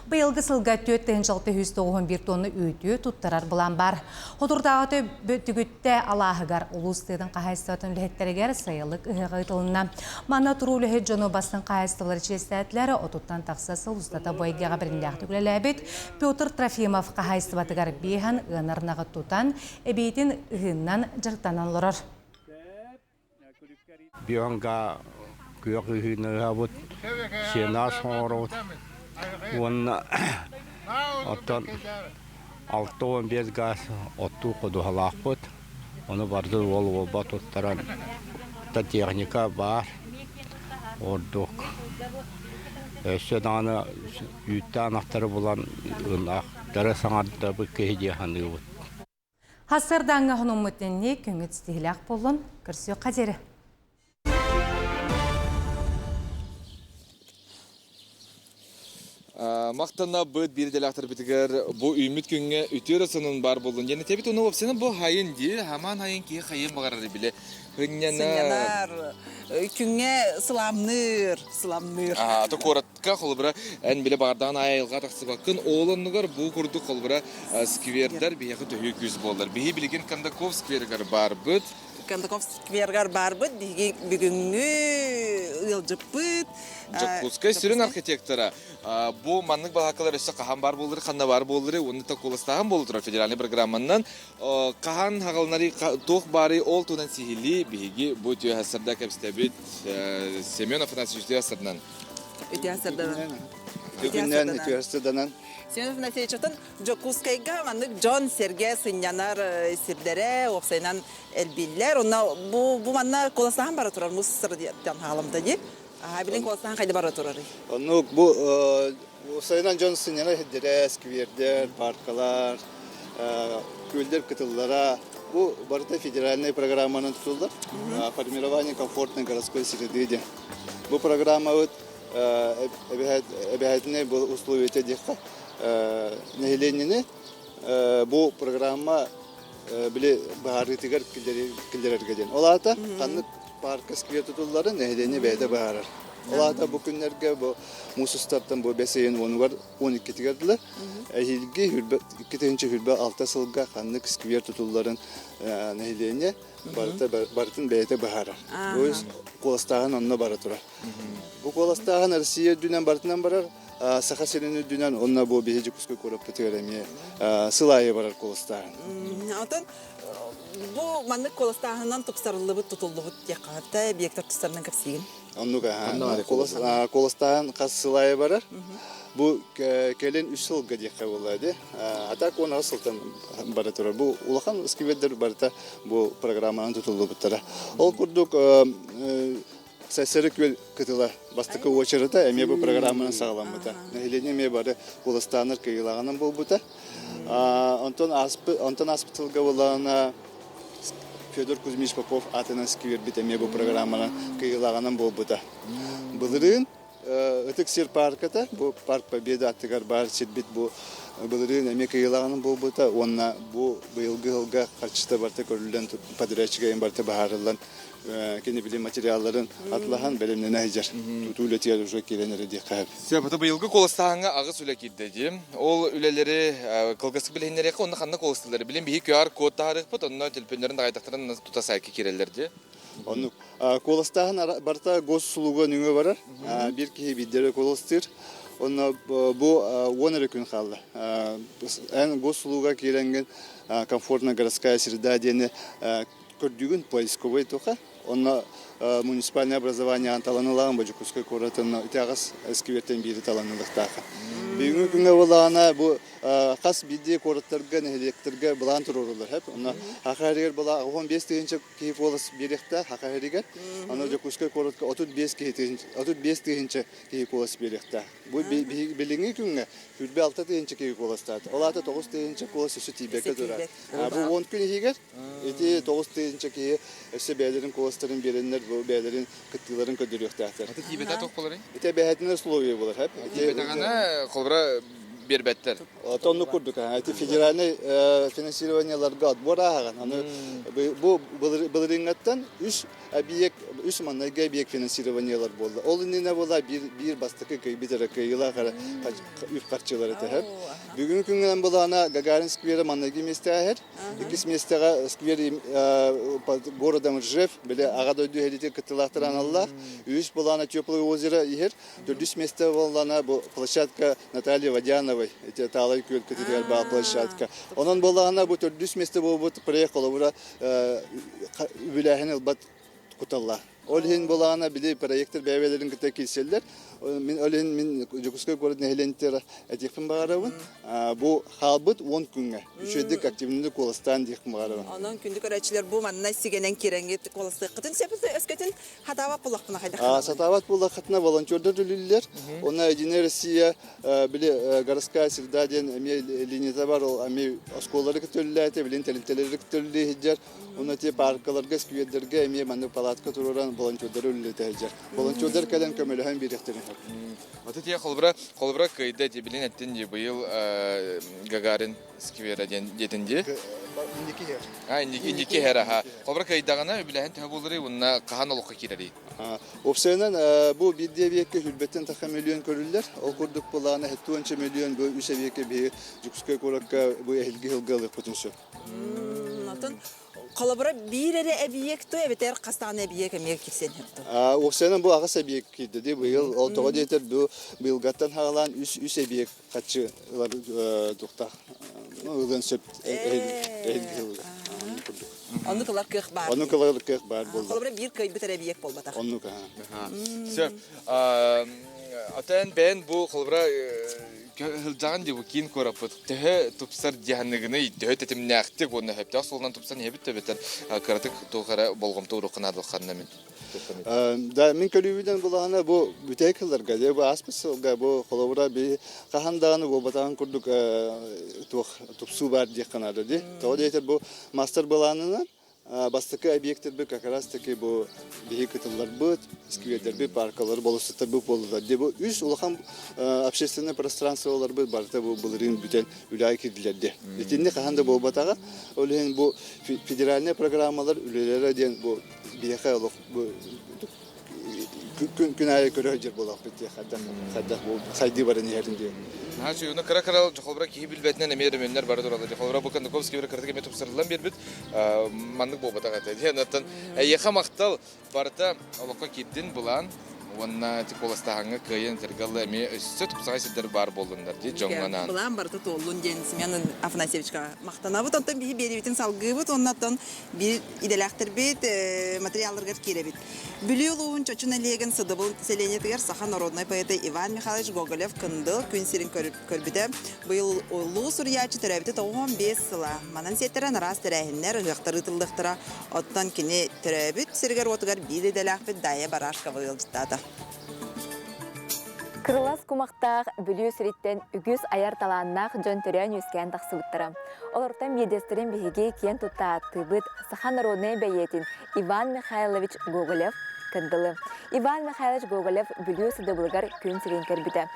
Быйылгы сылга 4691 тонна үүтү туттарар былаан бар. Хотурдааҕы түгүттэ алааһыгар улуус тыатын хаһаайыстыбатын үлэһиттэригэр сайылык ыһыаҕа ыытылынна. Манна туруу үлэһит дьону бастыҥ хаһаайыстыбалар чиэстээтилэр, отуттан тахса сыл устата бу эйгэҕэ бэриниилээхтик үлэлээбит Петр Трофимов хаһаайыстыбатыгар биэһэн ыанар ынаҕы тутан, эбиитин ыһыыннан дьарыктанан олорор. Бионга Күөх ыһыыны ыһабыт, сенаж оҥоробут уонна оттон 65 гаас оттуу ходуһалаахпыт. Ону барытын уол уолба туттаран техника баар ордук. Өссө даҕаны үүттээх ынахтары булан ынахтары саҥардабыт киһи дии саныыбыт. Хасырдааҥҥа хонуммут инни көҥүт ситиһилээх буоллун, көрсүөххэ диэри. Махтанабыт биир идэлээхтэрбитигэр бу үүммүт күҥҥэ үтүө эрэ сонун баар буоллун диэн этэбит. Уну уопсайынан бу хайын дии, хамаан хайын киһи хайын баҕарар биле. Сынньанар. Күҥҥэ сыламныыр, сыламныыр. Ата куоратка холобура эн биле баҕардаҕын айылҕа тахсыбаккын. Ол оннугар бу курдук холобура сквердар биһиэхэ төһүү күүс буоллар. Биһи билигин Кондаков скверигэр барбыт. Кондаков сквергар барбыт биһиги бүгүҥҥү ыалдьыппыт. Дьокуускай сүрүн архитектора бу маннык балаакалар өссө хаһан баар буоллары, ханна баар буоллары уонна куоластааһын буола турар федеральнай программанан хаһан хаҕылынары туох баарый ол туһунан сиһилии биһиги бу үтүө сарда кэпсэтэбит Семен Афанасьевич үтүө сарданан. Үтүө сарданан. Үтүө үтүө сарданан. Семен Афанасьевич, оттон Дьокуускайга маннык дьон-сэргэ сынньанар сирдэрэ уопсайынан элбииллэр. Онно бу, бу манна куоластааһын бара турар мус диэн хаалымта дии. Аа, билин куоластааһын хайда бара турарый? Оннук бу уопсайынан дьон сынньанар сирдэрэ, сквердэр, паркалар, күөллэр кытыллара бу барыта федеральнай программанан тутуллар. Формирование комфортной городской среды диэн. Бу программабыт эбэһээтинэй условията диэххэ нэһилиэнньэни бу программа били быһаарыытыгар киллэрэргэ диэн. Ол аата ханнык парка сквер тутулларын нэһилиэнньэ бэйэтэ быһаарар. Ол аата бу күннэргэ бу муус устартан бу бэс ыйын уонугар он иккитигэр дылы эһиилги 2026 сылга ханнык сквер тутулларын нэһилиэнньэ барыта барытын бэйэтэ быһаарар. То есть куоластааһын онно бара турар. Бу куоластааһын Россия үрдүнэн барытынан барар, Саха сирин үрдүнэн онно бу биһи Дьокуускай куораппытыгар эмиэ сыл аайы барар куоластааһын. Онтон бу маннык куоластааһынан тупсарыллыбыт, тутуллубут диэххэ объектар тустарынан кэпсиигин. Оннук куоластааһын хас сыл аайы барар. Бу кэлин үс сылга диэххэ буолла ди. А так он аҕыс сылтан бара турар. Бу улахан сквердер барыта бу программанан тутуллубуттара. Ол курдук Сассары күөл кытыла бастакы уочарата эмиэ бу программанан саҕаламмыта. Нэһилиэнньэ эмиэ бары куоластааннар кыайыылааҕынан буолбута. Онтон ааспыт онтон ааспыт сылга буоллаҕына Федор Кузьмич Попов аатынан сквербит эмиэ бу программанан кыайыылааҕынан буолбута. Былырыын Ытык сир паарката, бу парк Победа аттыгар баар сирбит бу былырыын эмиэ кыайыылааҕынан буолбута уонна бу быйылгы сылга харчыта барыта көрүллэн подрядчик барыта быһаарыллан кини били материалларын атлаһан бэлэмнэнэ сылдьар. Тутуу үлэтигэр уже киирэн эрэ диэххэ сөп. Сөп, быйылгы куоластааһыҥҥа аҕыс үлэ киирдэ дии. Ол үлэлэри кылгастык билиһиннэриэххэ уонна ханна куоластыыллары билин биһи QR код таһаарыахпыт, онно төлөпүөннэрин даҕайдахтарына тута сайтка киирэллэр дии. Оннук. Куоластааһын барыта госуслуга нөҥүө барар. Биир киһи биирдэ эрэ куоластыыр. Онно бу 10 эрэ күн хаалла. Эн госуслуга киирэҥҥин комфортная городская среда диэни көрдүүгүн поисковый туха. Онно муниципальное образование таланылаан бу Дьокуускай куоратын ити аҕыс сквертэн биири таланылыктааха. Бүгүҥҥү күҥҥэ буоллаҕына бу хас биирдии куораттарга, нэһилиэктэргэ былаан туруоруллар. Онно Хаха иһигэр была 15 тыһыынча киһи куолас биэриэхтээх Хаха иһигэр. Аны Дьокуускай куоратка 35 киһи 35 тыһыынча киһи куолас биэриэхтээх. Бу билиҥҥи күҥҥэ 26 тыһыынча киһи куоластаата. Ол аата 9 тыһыынча куолас өссө тиийбэккэ турар. Бу 10 күн иһигэр ити 9 тыһыынча киһи өссө бэйэлэрин куоластарын биэрэннэр бу бэйэлэрин кыттыыларын көрдөрүөхтээхтэр. Аты тиийбэтэ туох буоларый? Ити эбэһээтинэ условие буолар. Тиийбэтэҕинэ холобура биэрбэттэр. Оннук курдук. Ити федеральный финансированиеларга отбор ааһаҕын. Аны бу былырыыҥҥаттан үс объект, үс маннайгы объект финансированиелар буолла. Ол иннинэ буола биир, биир бастакы кыайбыт эрэ кыайыылаах эрэ үп харчылары тэһэр. Бүгүҥҥү күҥҥэ булаана Гагарин сквера маннайгы миэстэҕэ иһэр. Иккис миэстэҕэ сквер городом Ржев, били аҕа дойду иһэлитин кыттыылаахтара аналлаах. Үһүс булаана Теплое озеро иһэр. Төрдүс миэстэ буоллаана бу площадка Наталья Водяновой, ити Таалай күөл кытытыгар баар площадка. Онон буоллаҕына бу төрдүс миэстэ буолбут проект холобура үбүлээһин ылбат куталлар. Ол иһин булаана били проектор бэйэ-бэйэлэрин кытта киирсэллэр. Мин ол иһин мин Дьокуускай куорат нэһилиэнньэтигэр этиэхпин баҕарабын. Бу хаалбыт 10 күҥҥэ үчүгэйдик активныйдык куоластаан диэхпин баҕарабын. Онон күндү көрөөччүлэр бу манна сигэнэн киирэҥҥит куоластыаххытын сөп өскөтүн хатаабат буоллахпына хайдах Сатаабат буоллаххытына волонтердар үлэлииллэр. Онно Единая Россия били городская среда диэн эмиэ линията бар, ол эмиэ оскуолалары кытта үлэлээтэ, билин тэрилтэлэри кытта үлэлии сылдьар. Онно ити паркаларга, сквердэргэ эмиэ маннык палатка туруоран волонтердары үлэлэтэ сылдьар. Волонтердар кэлэн көмөлөһөн биэриэхтэрин сөп. Вот ити холобура, холобура кыайда ити билин эттин дии быйыл Гагарин сквера диэн диэтин дии. Инники иһэр. А, инники инники иһэр аха. Холобура кыайдаҕына үбүлээһин төһө буоларый уонна хаһан олоххо киирэрий? Уопсайынан бу биирдии эбиэккэ сүүрбэттэн тахса миллион көрүллэр. Ол курдук былаана 70 миллион бу үс эбиэккэ биһиги Дьокуускай куоракка бу эһилги сылга ылыахпытын сөп. Отон холобура биир эрэ эбийиэк ту эбэтэр хас даҕаны эбийиэк эмиэ киирсэн иһэр ту? Уопсайынан бу аҕыс эбийиэк киирдэ дии быйыл. Ол тоҕо диэтэр бу быйылгаттан саҕалаан үс үс эбийиэк хаччы ылар туохтаах ылыан сөп эһилги сылга. Курдук. Оннук ылар кыах баар. Оннук ылар кыах баар буолла. Холобура биир кыайбыт эрэ эбийиэк буолбатах. Оннук Сөп. Отон бэйэн бу холобура Сылдьаҕын дии бу киин куораппыт төһө тупсар дьаһаныгыный, төһө тэтимнээхтик уонна сөптөөх суолунан тупсан иһэбит эбэтэр кыратык туох эрэ болҕомто уруохха наадалахханна мин Да, мин көрүүбүнэн булаһана бу бүтэһик сылларга, дьэ бу ааспыт сылга бу холобура би хаһан даҕаны буолбатаҕын курдук туох тупсуу баар диэххэ наада дии. Тоҕо диэтэр бу мастер былаанынан Бастакы объектарбыт как раз таки бу биһи кытылларбыт, сквердэрбит, паркалар, болуоссаттарбыт буоллулар. Дьэ бу үс улахан общественное пространстволарбыт барыта бу былырыын бүтэн үлэҕэ киирдилэр дии. Итинник хаһан да буолбатаҕа. Ол иһин бу федеральнай программалар үлэлэрэ диэн бу биһиэхэ олох бу күн күн аайы көрө сылдьар буолуохпут дии хайдах хайдах бу сайдыы баран иһэрин диэн. Наһаа үчүгэй. Кыра-кыра холобура киһи билбэтинэн эмиэ өрөмүөннэр бара тураллар. Холобура бу Кондуковский кыратык эмиэ тупсарыллан биэрбит. Маннык буолбатах этэ. Диэн оттон эйиэхэ махтал барыта олоххо киирдин былаан уонна ити куоластааһыҥҥа кыайан этэргэ эмиэ өссө тупсаҕай сирдэр баар буоллуннар дии дьоҥҥо анаан. Былаан барыта туоллун диэн Семен Афанасьевичка махтанабыт. Оттон биһи биэриибитин салгыыбыт уонна оттон биир идэлээхтэрбит материалларыгар киирэбит. Бүлүү улууһун Чочу нэһилиэгин Сыдыбыл сэлиэнньэтигэр саха народнай поэта Иван Михайлович Гоголев-Кындыл күн сирин көрбүтэ. Быйыл улуу суруйааччы төрөөбүтэ 95 сыла. Манан сиэттэрэн араас тэрээһиннэр, ыһыахтар ыытыллыахтара. Оттон кини төрөөбүт сиригэр-уотугар биир идэлээхпит Дайя Барашкова ыалдьыттаата. Кырылас кумахтаах Бүлүү сириттэн үгүс айар талааннаах дьон төрөөн-үөскээн тахсыбыттара. Олортон биирдэстэрин биһиги киэн тутта ааттыыбыт саха народнай бэйиэтин Иван Михайлович Гоголев Кындылы. Иван Михайлович Гоголев Бүлүү сыдыбылыгар күн сирин көрбүтэ.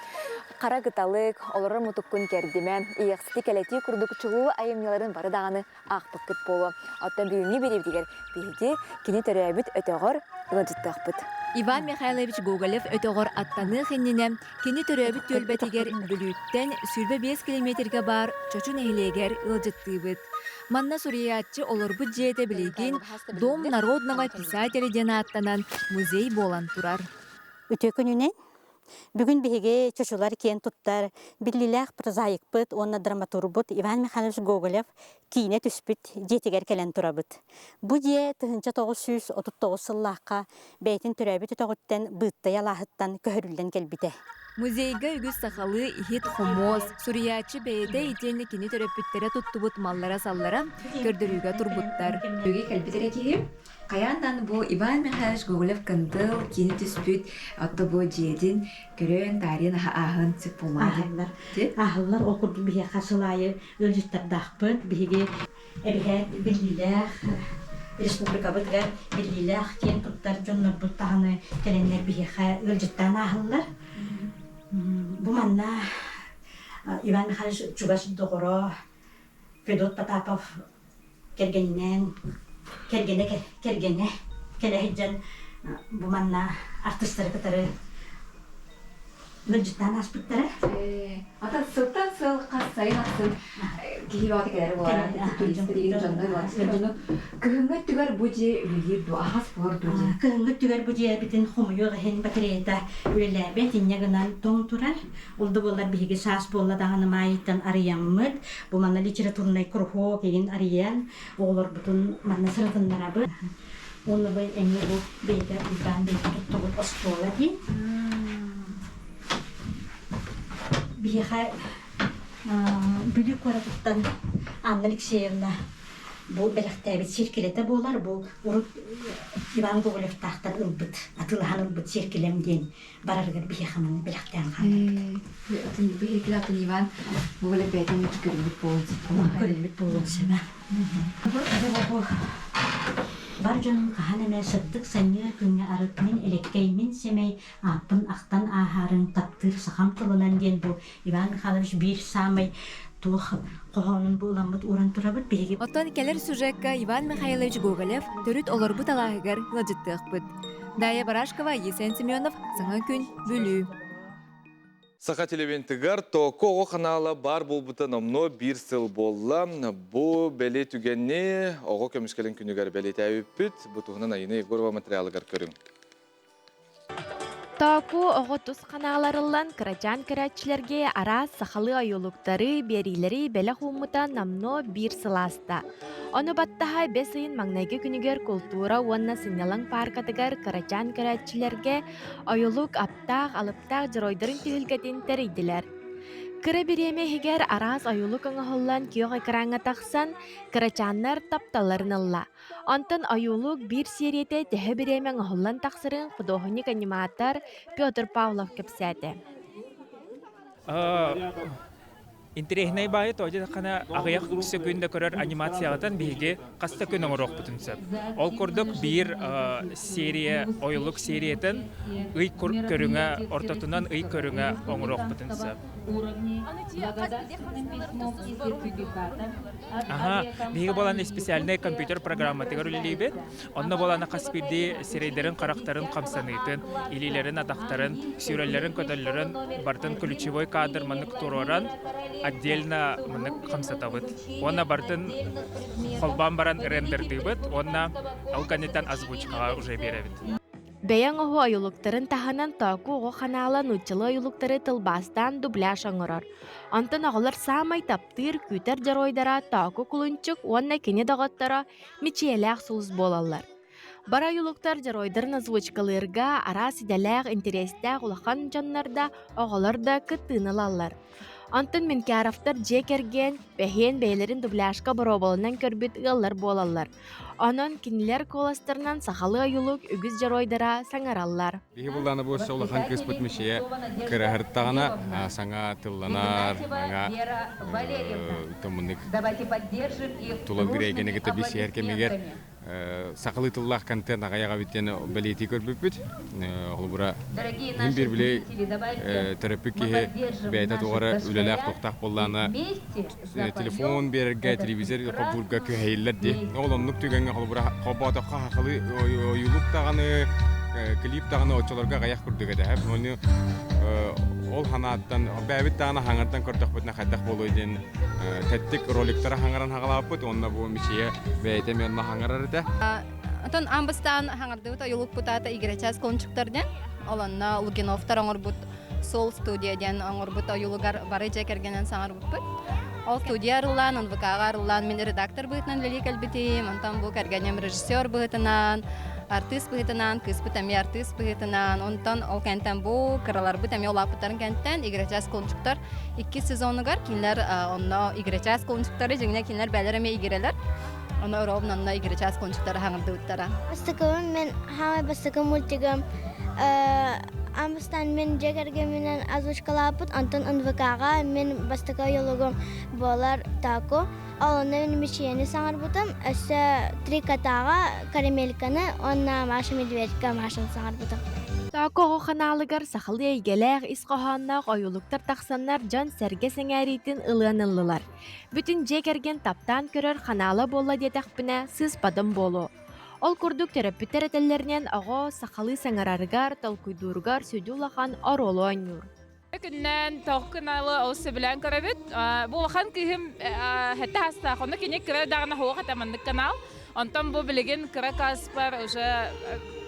Хара кыталык, олорор мутуккун кэрдимэ, ийэхсити кэлэтии курдук чулуу айымньыларын бары даҕаны аахпыккыт буолуо. Оттон бүгүҥҥү бириибитигэр биһиги кини төрөөбүт өтөҕөр ыалдьыттыахпыт. Иван Михайлович Гоголев өтөҕөр аттаныах иннинэ кини төрөөбүт түөлбэтигэр Бүлүүттэн 25 километрга баар Чочу нэһилиэгэр ыалдьыттыыбыт. Манна суруйааччы олорбут дьиэтэ билигин Дом народного писателя диэн ааттанан музей буолан турар. Үтүө күнүнэн Бүгүн биһиги чочулар киэн туттар биллиилээх прозаикпыт уонна драматурбут Иван Михайлович Гоголев киинэ түспүт дьиэтигэр кэлэн турабыт. Бу дьиэ 1939 сыллаахха бэйэтин төрөөбүт өтөҕүттэн Быыттай алааһыттан көһөрүллэн кэлбитэ. Музейга үгүс сахалыы иһит-хомуос, суруйааччы бэйэтэ итиэннэ кини төрөппүттэрэ туттубут маллара-саллара көрдөрүүгэ турбуттар. Үгэ кэлбит эрэ киһи Хайаан даҕаны бу Иван Михайлович Гоголев-Кындыл киинэ түспүт отто бу дьиэтин көрөн, таарыйан ааһан сөп буоллаҕа Ааһаллар. Ааһаллар. Ол курдук биһиэхэ сыл аайы ыалдьыттардаахпыт. Биһиги эбиһээт биллиилээх республикабытыгар биллиилээх киэн туттар дьоннорбут даҕаны кэлэннэр биһиэхэ ыалдьыттаан ааһаллар. Бу манна Иван Михайлович чугас доҕоро Федот Потапов кэргэнинээн кэргэнэ кэргэнэ кэлэ сылдьан бу манна артыыстары кытары Ыалдьыттаан ааспыттара. Ата сылтан сыл хас сайын ахсын киһи баҕата кэлэр буолара. Туристар дьоннор буолар. Кыһыҥҥы өттүгэр бу дьиэ үлэлиир дуо, аһас буолар дуо дьиэ? Кыһыҥҥы өттүгэр бу дьиэбитин хомуйуох иһин батареята үлэлээбэт, инньэ гынан тоҥ турар. Ол да буоллар биһиги саас буолла даҕаны маайыттан арыйаммыт, бу манна литературнай куруһуок игин арыйан, оҕолорбутун манна сырытыннарабыт. Уонна бу эмиэ бу бэйэтэ Уйбаан бэйэтэ туттубут оскуола дии. Биһиэхэ Бүлүү куоратыттан Анна Алексеевна бу бэлэхтээбит сиэркилэтэ буолар. Бу урут Иван Гоголевтаахтан ылбыт, атыылаһан ылбыт сиэркилэм диэн барарыгар биһиэхэ маны бэлэхтээн хаалбыт. Биһиги атын Иван Гоголев бэйэтин көрүллүт буолуон сөп. Көрүллүт буолуон сөп. Бу бар дьонум хаһан эмэ сырдык санньыар күҥҥэ арыт мин элэккэй, мин сэмэй ааппын ахтан ааһаарыҥ таптыыр сахам тылынан диэн бу Иван Михайлович биир саамай туох хоһоонун буоламмыт ууран турабыт биһиги. Оттон кэлэр сюжекка Иван Михайлович Гоголев төрүт олорбут алааһыгар ыалдьыттыахпыт. Дая Барашкова, Есен Семенов, Саҥа күн, Бүлүү. Саха телевизионтыгар Токо оҕо ханаала баар буолбута номнуо биир сыл буолла. Бу бэлиэ түгэни оҕо көмүскэлин күнүгэр бэлиэтээбиппит. Бу туһунан Айына Егорова материалыгар көрүҥ. Тооку оҕо тус ханааларыллан кырачаан көрөөччүлэргэ араас сахалыы ойуулуктары, биэриилэри бэлэх ууммута номнуо биир сыл ааста. Ону баттаһа бэс ыйын маҥнайгы күнүгэр култуура уонна сынньалаҥ пааркатыгар кырачаан көрөөччүлэргэ ойулук аптаах, алыптаах дьоруойдарын түһүлгэтин тэрийдилэр. Кыра бириэмэ иһигэр араас ойуулук оҥоһуллан күөх экраҥҥа тахсан, кырачааннар тапталларын ылла. Онтон ойуулук биир сиэрийэтэ төһө бириэмэ оҥоһуллан тахсарын худуоһунньук-аниматор Петр Павлов кэпсээтэ. Интэриэһинэй баайы тоҕо диэтэххинэ, аҕыйах сөкүүндэ көрөр анимацияҕытын биһиги хас да күн оҥоруохпутун сөп. Ол курдук биир серия, ойулук сериятын ый көрүҥэ ортотунан ый көрүҥэ оҥоруохпутун сөп. Аха, биһиги буолан специальнай компьютер программатыгар үлэлиибит. Онно буолан хас биирдии сирэйдэрин, харахтарын хамсаныытын, илиилэрин, атахтарын, сүүрэллэрин, көтөллөрүн барытын ключевой кадр маннык туруоран отдельно маннык хамсатабыт. Уонна барытын холбоон баран рендердыыбыт уонна ол кэнниттэн озвучкаҕа уже биэрэбит. Бэйэҥ оһу ойулуктарын таһынан Тооку оҕо ханаала нууччалыы ойулуктары тылбаастаан дубляж оҥорор. Онтон оҕолор саамай таптыыр, күүтэр дьоруойдара Тооку Кулунчук уонна кини доҕотторо Мичийэлээх сулус буолаллар. Бары ойулуктар дьоруойдарын озвучкалыырга араас идэлээх, интэриэстээх улахан дьоннор да, оҕолор да кыттыыны ылаллар. Онтон Менкяровтар дьиэ кэргэн, бэһиэн бэйэлэрин дубляжка боруобаланан көрбүт ыаллар буолаллар. Онон кинилэр куоластарынан сахалыы ойуулук үгүс дьоруойдара саҥараллар. Биһи буллаана бу өссө улахан кыыспыт Мишия кыраһыртаҕына саҥа тылланар, саҥа томунник тулалыыр эйгэни кытта билсиһэр кэмигэр сахалыы тыллаах контент аҕыйах эбит диэн бэлиэтии көрбүппүт. Холобура, иһин биир били төрөппүт киһи бэйэтэ туох эрэ үлэлээх туохтаах буоллаҕына телефон биэрэргэ, телевизор холбуурга күһэйиллэр дии. Ол оннук түгэҥҥэ холобура холбоотоххо сахалыы ойуулук даҕаны, клип даҕаны оччолорго аҕыйах курдук этэ. Ону ол санааттан бэйэбит даҕаны хаҥырдан көрдөхпүтүнэ хайдах буолуой диэн тэттик роликтары хаҥаран хаҕалаабыппыт уонна бу Мичийэ бэйэтэ эмиэ онно хаҥарар этэ. Отон аан бастаан хаҥардыбыт ойулукпут аата Игирачаас кулунчуктар диэн. Ол онно Лугиновтар оҥорбут Сол студия диэн оҥорбут ойуулугар бары дьиэ кэргэнэн саҥарбыппыт. Ол студия арыллаан, НВК-ҕа арыллаан мин редактор быһыытынан үлэлии кэлбитим. Онтон бу кэргэним режиссер быһыытынан, артыыс быһыытынан, кыыспыт эмиэ артыыс быһыытынан. Онтон ол кэнтэн бу кыраларбыт эмиэ улааппыттарын кэнтэн Игирачаас кулунчуктар иккис сезонугар кинилэр онно играчаас кулунчуктары дьиҥинэ кинилэр бээлэр эмиэ игирэлэр ону ровно онно играчаас кулунчуктары хаҥырдыбыттара Бастакыбын мен хаамай бастакы мультигым Амбастан мин дьиэ кэргэмминэн озвучкалаабыт, онтон НВК-ҕа мин бастакы ойолугум буолар Таку. Ол онно мин Мичийэни саҥарбытым, өссө Три кота-ҕа Карамельканы уонна Маша Медведька Машаны саҥарбытым. Тооку оҕо ханаалыгар сахалыы эйгэлээх ис хоһоонноох ойуулуктар тахсаннар дьон-сэргэ сэҥээриитин ылыан ыллылар. Бүтүн дьиэ кэргэн таптаан көрөр ханаала буолла диэтэхпинэ, сыыспатым буолуо. Ол курдук төрөппүттэр этэллэринэн оҕо сахалыы саҥарарыгар, толкуйдууругар сүдү улахан оруолу оонньуур. Күннэн тоҕ каналы олус сөбүлээн көрөбүт. Бу улахан кыыһым хэтте хастаах, онно кини кыра даҕаны хуох этэ маннык канал. Онтон бу билигин кыра каспар уже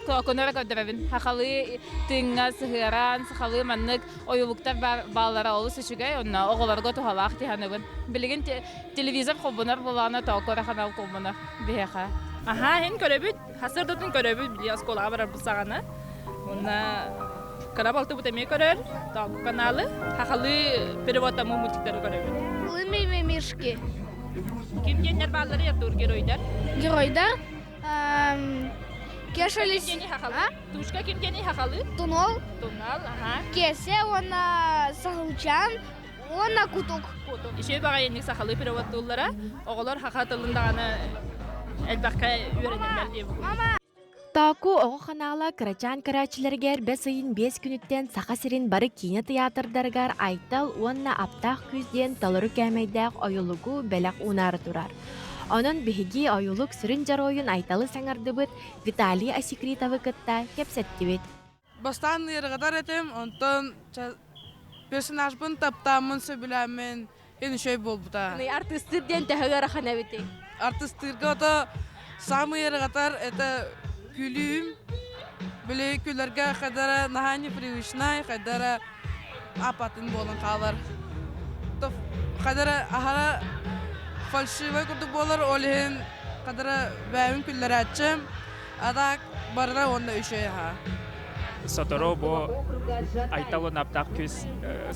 көнөрө көрдөрөбүн. Хахалыы тыыҥҥа сыһыаран, сахалыы маннык ойулуктар бааллара олус үчүгэй, онно оҕолорго туһалаах тиһаныбын. Билигин телевизор холбонор буолаана тоокко эрэ канал холбонор биһиэхэ. Аһаа, иһин көрөбүт, хасырдатын көрөбүт, били оскуолаҕа барарбыт саҕана. Уонна кыра балтыбыт эмиэ көрөр, тоокко каналы, хахалыы переводтаммыт мультиктары көрөбүт. Мимимишки. Ким диэннэр баалларый Артур геройдар? Геройдар? Кеша Тушка ким диэний хахалы? Тунол. Тунал, аха. Кесе уонна Сахалчан уонна Кутук. Кутук. Үчүгэй баҕайыннык сахалыы переводтууллара. Оҕолор хаха тылын даҕаны элбэххэ үөрэнэллэр диye Мама! Тооку оҕо ханаала кырачаан көрөөччүлэригэр бэс ыйын биэс күнүттэн Саха сирин бары киинэ тыйаатырдарыгар Айтал уонна Аптаах күүс диэн толору кээмэйдээх ойулугу бэлэх уунаары турар. Онон биһиги ойулук сүрүн дьоруойун Айталы саҥардыбыт Виталий Асекритовы кытта кэпсэттибит. Бастаан ыарырҕатар этим, онтон персонажпын таптааммын, сөбүлээммин ин үчүгэй буолбута. Артыстыыр диэн төһө ыарахан эбитий? Артыстыырга ото самый ыарырҕатар это күлүүм. Били күлэргэ хайдара наһаа непривычнай, хайдара апатын буолан хаалар. Хайдара аһара фальшивай курдук буолар, ол иһин хайдара бэйэбин күллэрээччим. А так барыта уонна үчүгэй аһа. Сотору бу Айтал уонна Аптаах күүс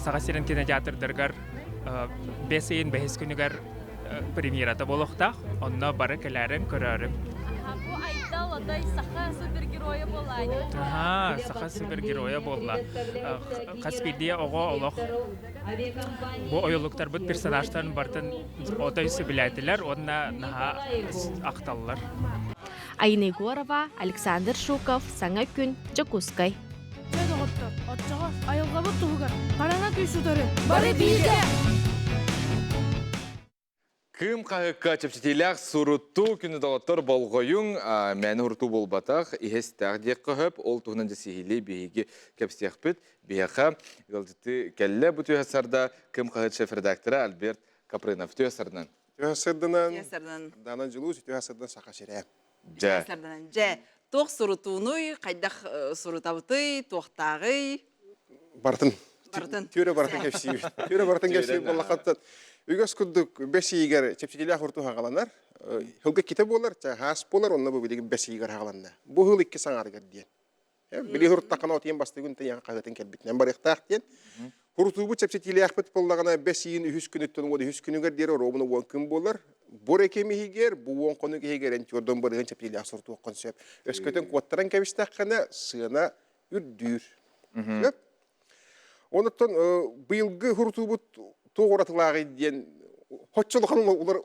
Саха сирин кинотеатрдарыгар бэс ыйын бэһис күнүгэр премьерата буолуохтаах. Онно бары кэлээрин көрөөрүҥ. Бу Айтал отой саха супергеройа буолла. Аха, саха супергеройа буолла. Хас биирдии оҕо олох бу ойулуктарбыт персонажтарын барытын отой сөбүлээтилэр уонна наһаа ахталлар. Айна Егорова, Александр Шуков, Саҥа күн, Дьокуускай. Дьэ доҕоттор, оччоҕо айылҕабыт туһугар хараҥа күүс утары бары бииргэ! Кыым хаһыкка чэпчэтиилээх суруттуу күнү доҕоттор болҕойуҥ, мээнэ урутуу буолбатах, иһэстээх диэххэ сөп. Ол туһунан дьэ сиһилии биһиги кэпсиэхпит. Биһиэхэ ыалдьыты кэллэ бу түһэ сарда Кыым хаһыат шеф-редактора Альберт Капрынов. Түһэ сарынан. Түһэ сырдынан, Дана Дьулуус, түһэ сырдынан Саха сирэ. Дьэ. Сырдынан. Дьэ, туох сурутуунуй, хайдах сурутабытый, туохтааҕый? Бартын. Бартын. Түрө бартын кэпсиибит. Түрө бартын кэпсиибит буоллахаттан үгэс курдук бэс иигэр чэпчэтиилээх урту хагаланар. Хылга ките буолар, хаас буолар, онно бу билигин бэс иигэр хагаланна. Бу хыл икки саҥарыгар диэн. Били хуруттаххына отиен бастыгын тыйан хаһыатын кэлбитинэн барыахтаах диэн. Хурутуубут чэпчэтиилээхпит буоллаҕына бэс ыйын үһүс күнүттэн уон үһүс күнүгэр диэри оруобуна уон күн буолар. Бу эрэ иһигэр, бу уон хонук иһигэр эн түөрдөн барыһын чэпчэтиилээх сурутуоххун сөп. Өскөтүн куоттаран кэбистэххинэ сыана үрдүүр. Сөп? Онуттан быйылгы хурутуубут туох уратылааҕый диэн хоччолохон улар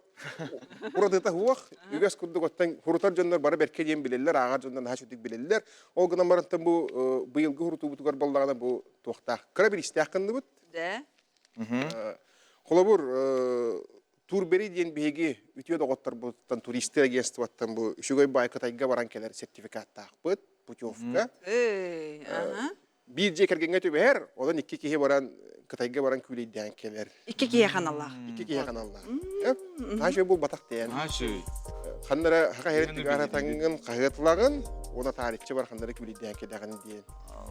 уратыта суох. Үгэс курдук оттон хурутар дьоннор бары бэркэ диэн билэллэр, ааҕар дьоннор наһаа үчүгдүк билэллэр. Ол гынан барантан бу быйылгы хурутуубутугар боллаҕына бу туохтаах кыра бириистээх гынныбыт. Дэ. Холобур, Турбери диэн биһиги үтүө доҕотторбуттан туристы агентствоттан бу үчүгэй баай Кытайга баран кэлэр сертификаттаахпыт, путевка. Эй, ага. Биир дьиэ кэргэҥҥэ түбэһэр, онон икки киһи баран Кытайга баран күүлэйдээн кэлэр. Икки киһи ханаллаах. Икки киһи ханаллаах. Наша булбатах диэн. Ханнара хаха херин түгәр хаһыатлагын, уона таарыччы бар ханнара күүлэйдээн кэлэҕин диэн.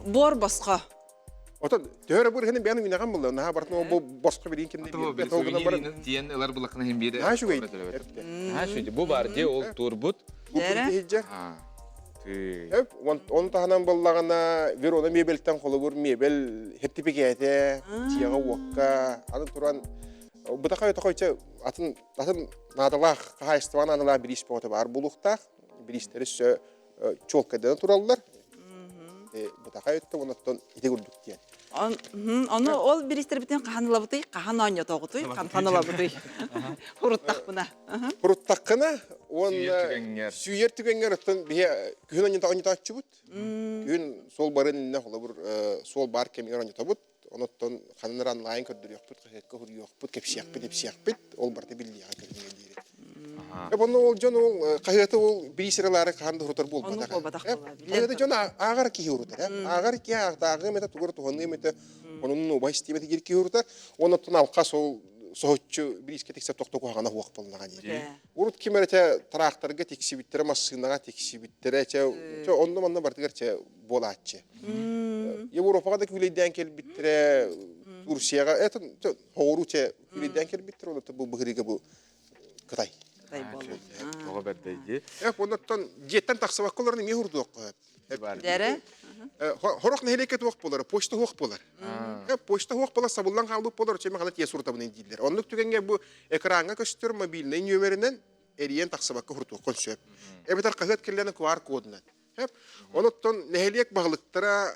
Буор босхо. Отон төһөрө бу рехин бэйэн үнэҕэн булла. Наһаа бартын ол босхо билин кимде биир. Тиен ылар булакына хим биир. Наһаа үчүгэй. Наһаа үчүгэй. Бу бар дии ол турбут. Бу иһиджер. Оны таһынан боллаҕына Верона мебельтэн холобур мебель хептипикээтэ, тиэҕэ уокка, аны туран бытаха өтөхөйчө атын атын наадалаах хаһаайыстыбаҕа наадалаах бириис бөҕөтө баар буолуохтаах. Бириистэри өссө чуолкайданан тураллар. Бытаха өттө онуттан ити курдук диэн. Ону ол бириистэрбитин хаһан ылабытый, хаһан оонньотоҕутуй, хантан ылабытый? Хуруттахпына. Хуруттаххына уонна сүүйэр түгэҥҥэр оттон биһи күһүн онньото онньотооччубут. Күһүн суол барын иннэ холобур суол баар кэмигэр онньотобут. Оноттон ханан эрэ онлайн көрдөрүөхпүт, хаһыакка суруйуохпут, кэпсиэхпит, ипсиэхпит. Ол барыта биллиэҕэ көрүҥҥэ диэри. Онно ол дьон ол хаһыаты ол биир сирэлаары хаһан да урутар буолбатах. Хаһыаты дьон ааҕар киһи урутар. Ааҕар киһи ааҕдааҕым этэ тугур туһаныым этэ онун убай истиим этэ диир киһи урутар. Оннуттан алхас ол соһуччу бириискэ тиксэ тохто куһаҕана суох буоллаҕа дии. Урут ким эрэ чэ тыраахтарга тиксибиттэрэ, массыынаҕа тиксибиттэрэ, чэ чэ онно манна барытыгар чэ буолааччы. Европаҕа да күүлэйдээн кэлбиттэрэ, Турцияҕа это хоҕуруу чэ күүлэйдээн кэлбиттэрэ, онно бу быһырыыга бу Кытай. Кытай буолла. Тоҕо бэрдэйди. Э, оннуттан дьиэттэн тахсыбакка олорон эмиэ урдуохха сөп. Дэрэ? Хорох нэһилиэккэ туох буолар, почта суох буолар. Почта суох буолар, сабыллан хаалбыт буолар, чэ махана тиэс урутабын дииллэр. Оннук түгэҥҥэ бу экраҥҥа көстөр мобильнай нүөмэринэн эрийэн тахсыбакка урутуоххун сөп. Эбэтэр хаһыат кэллээн QR кодунан. Онуттан нэһилиэк баһылыктара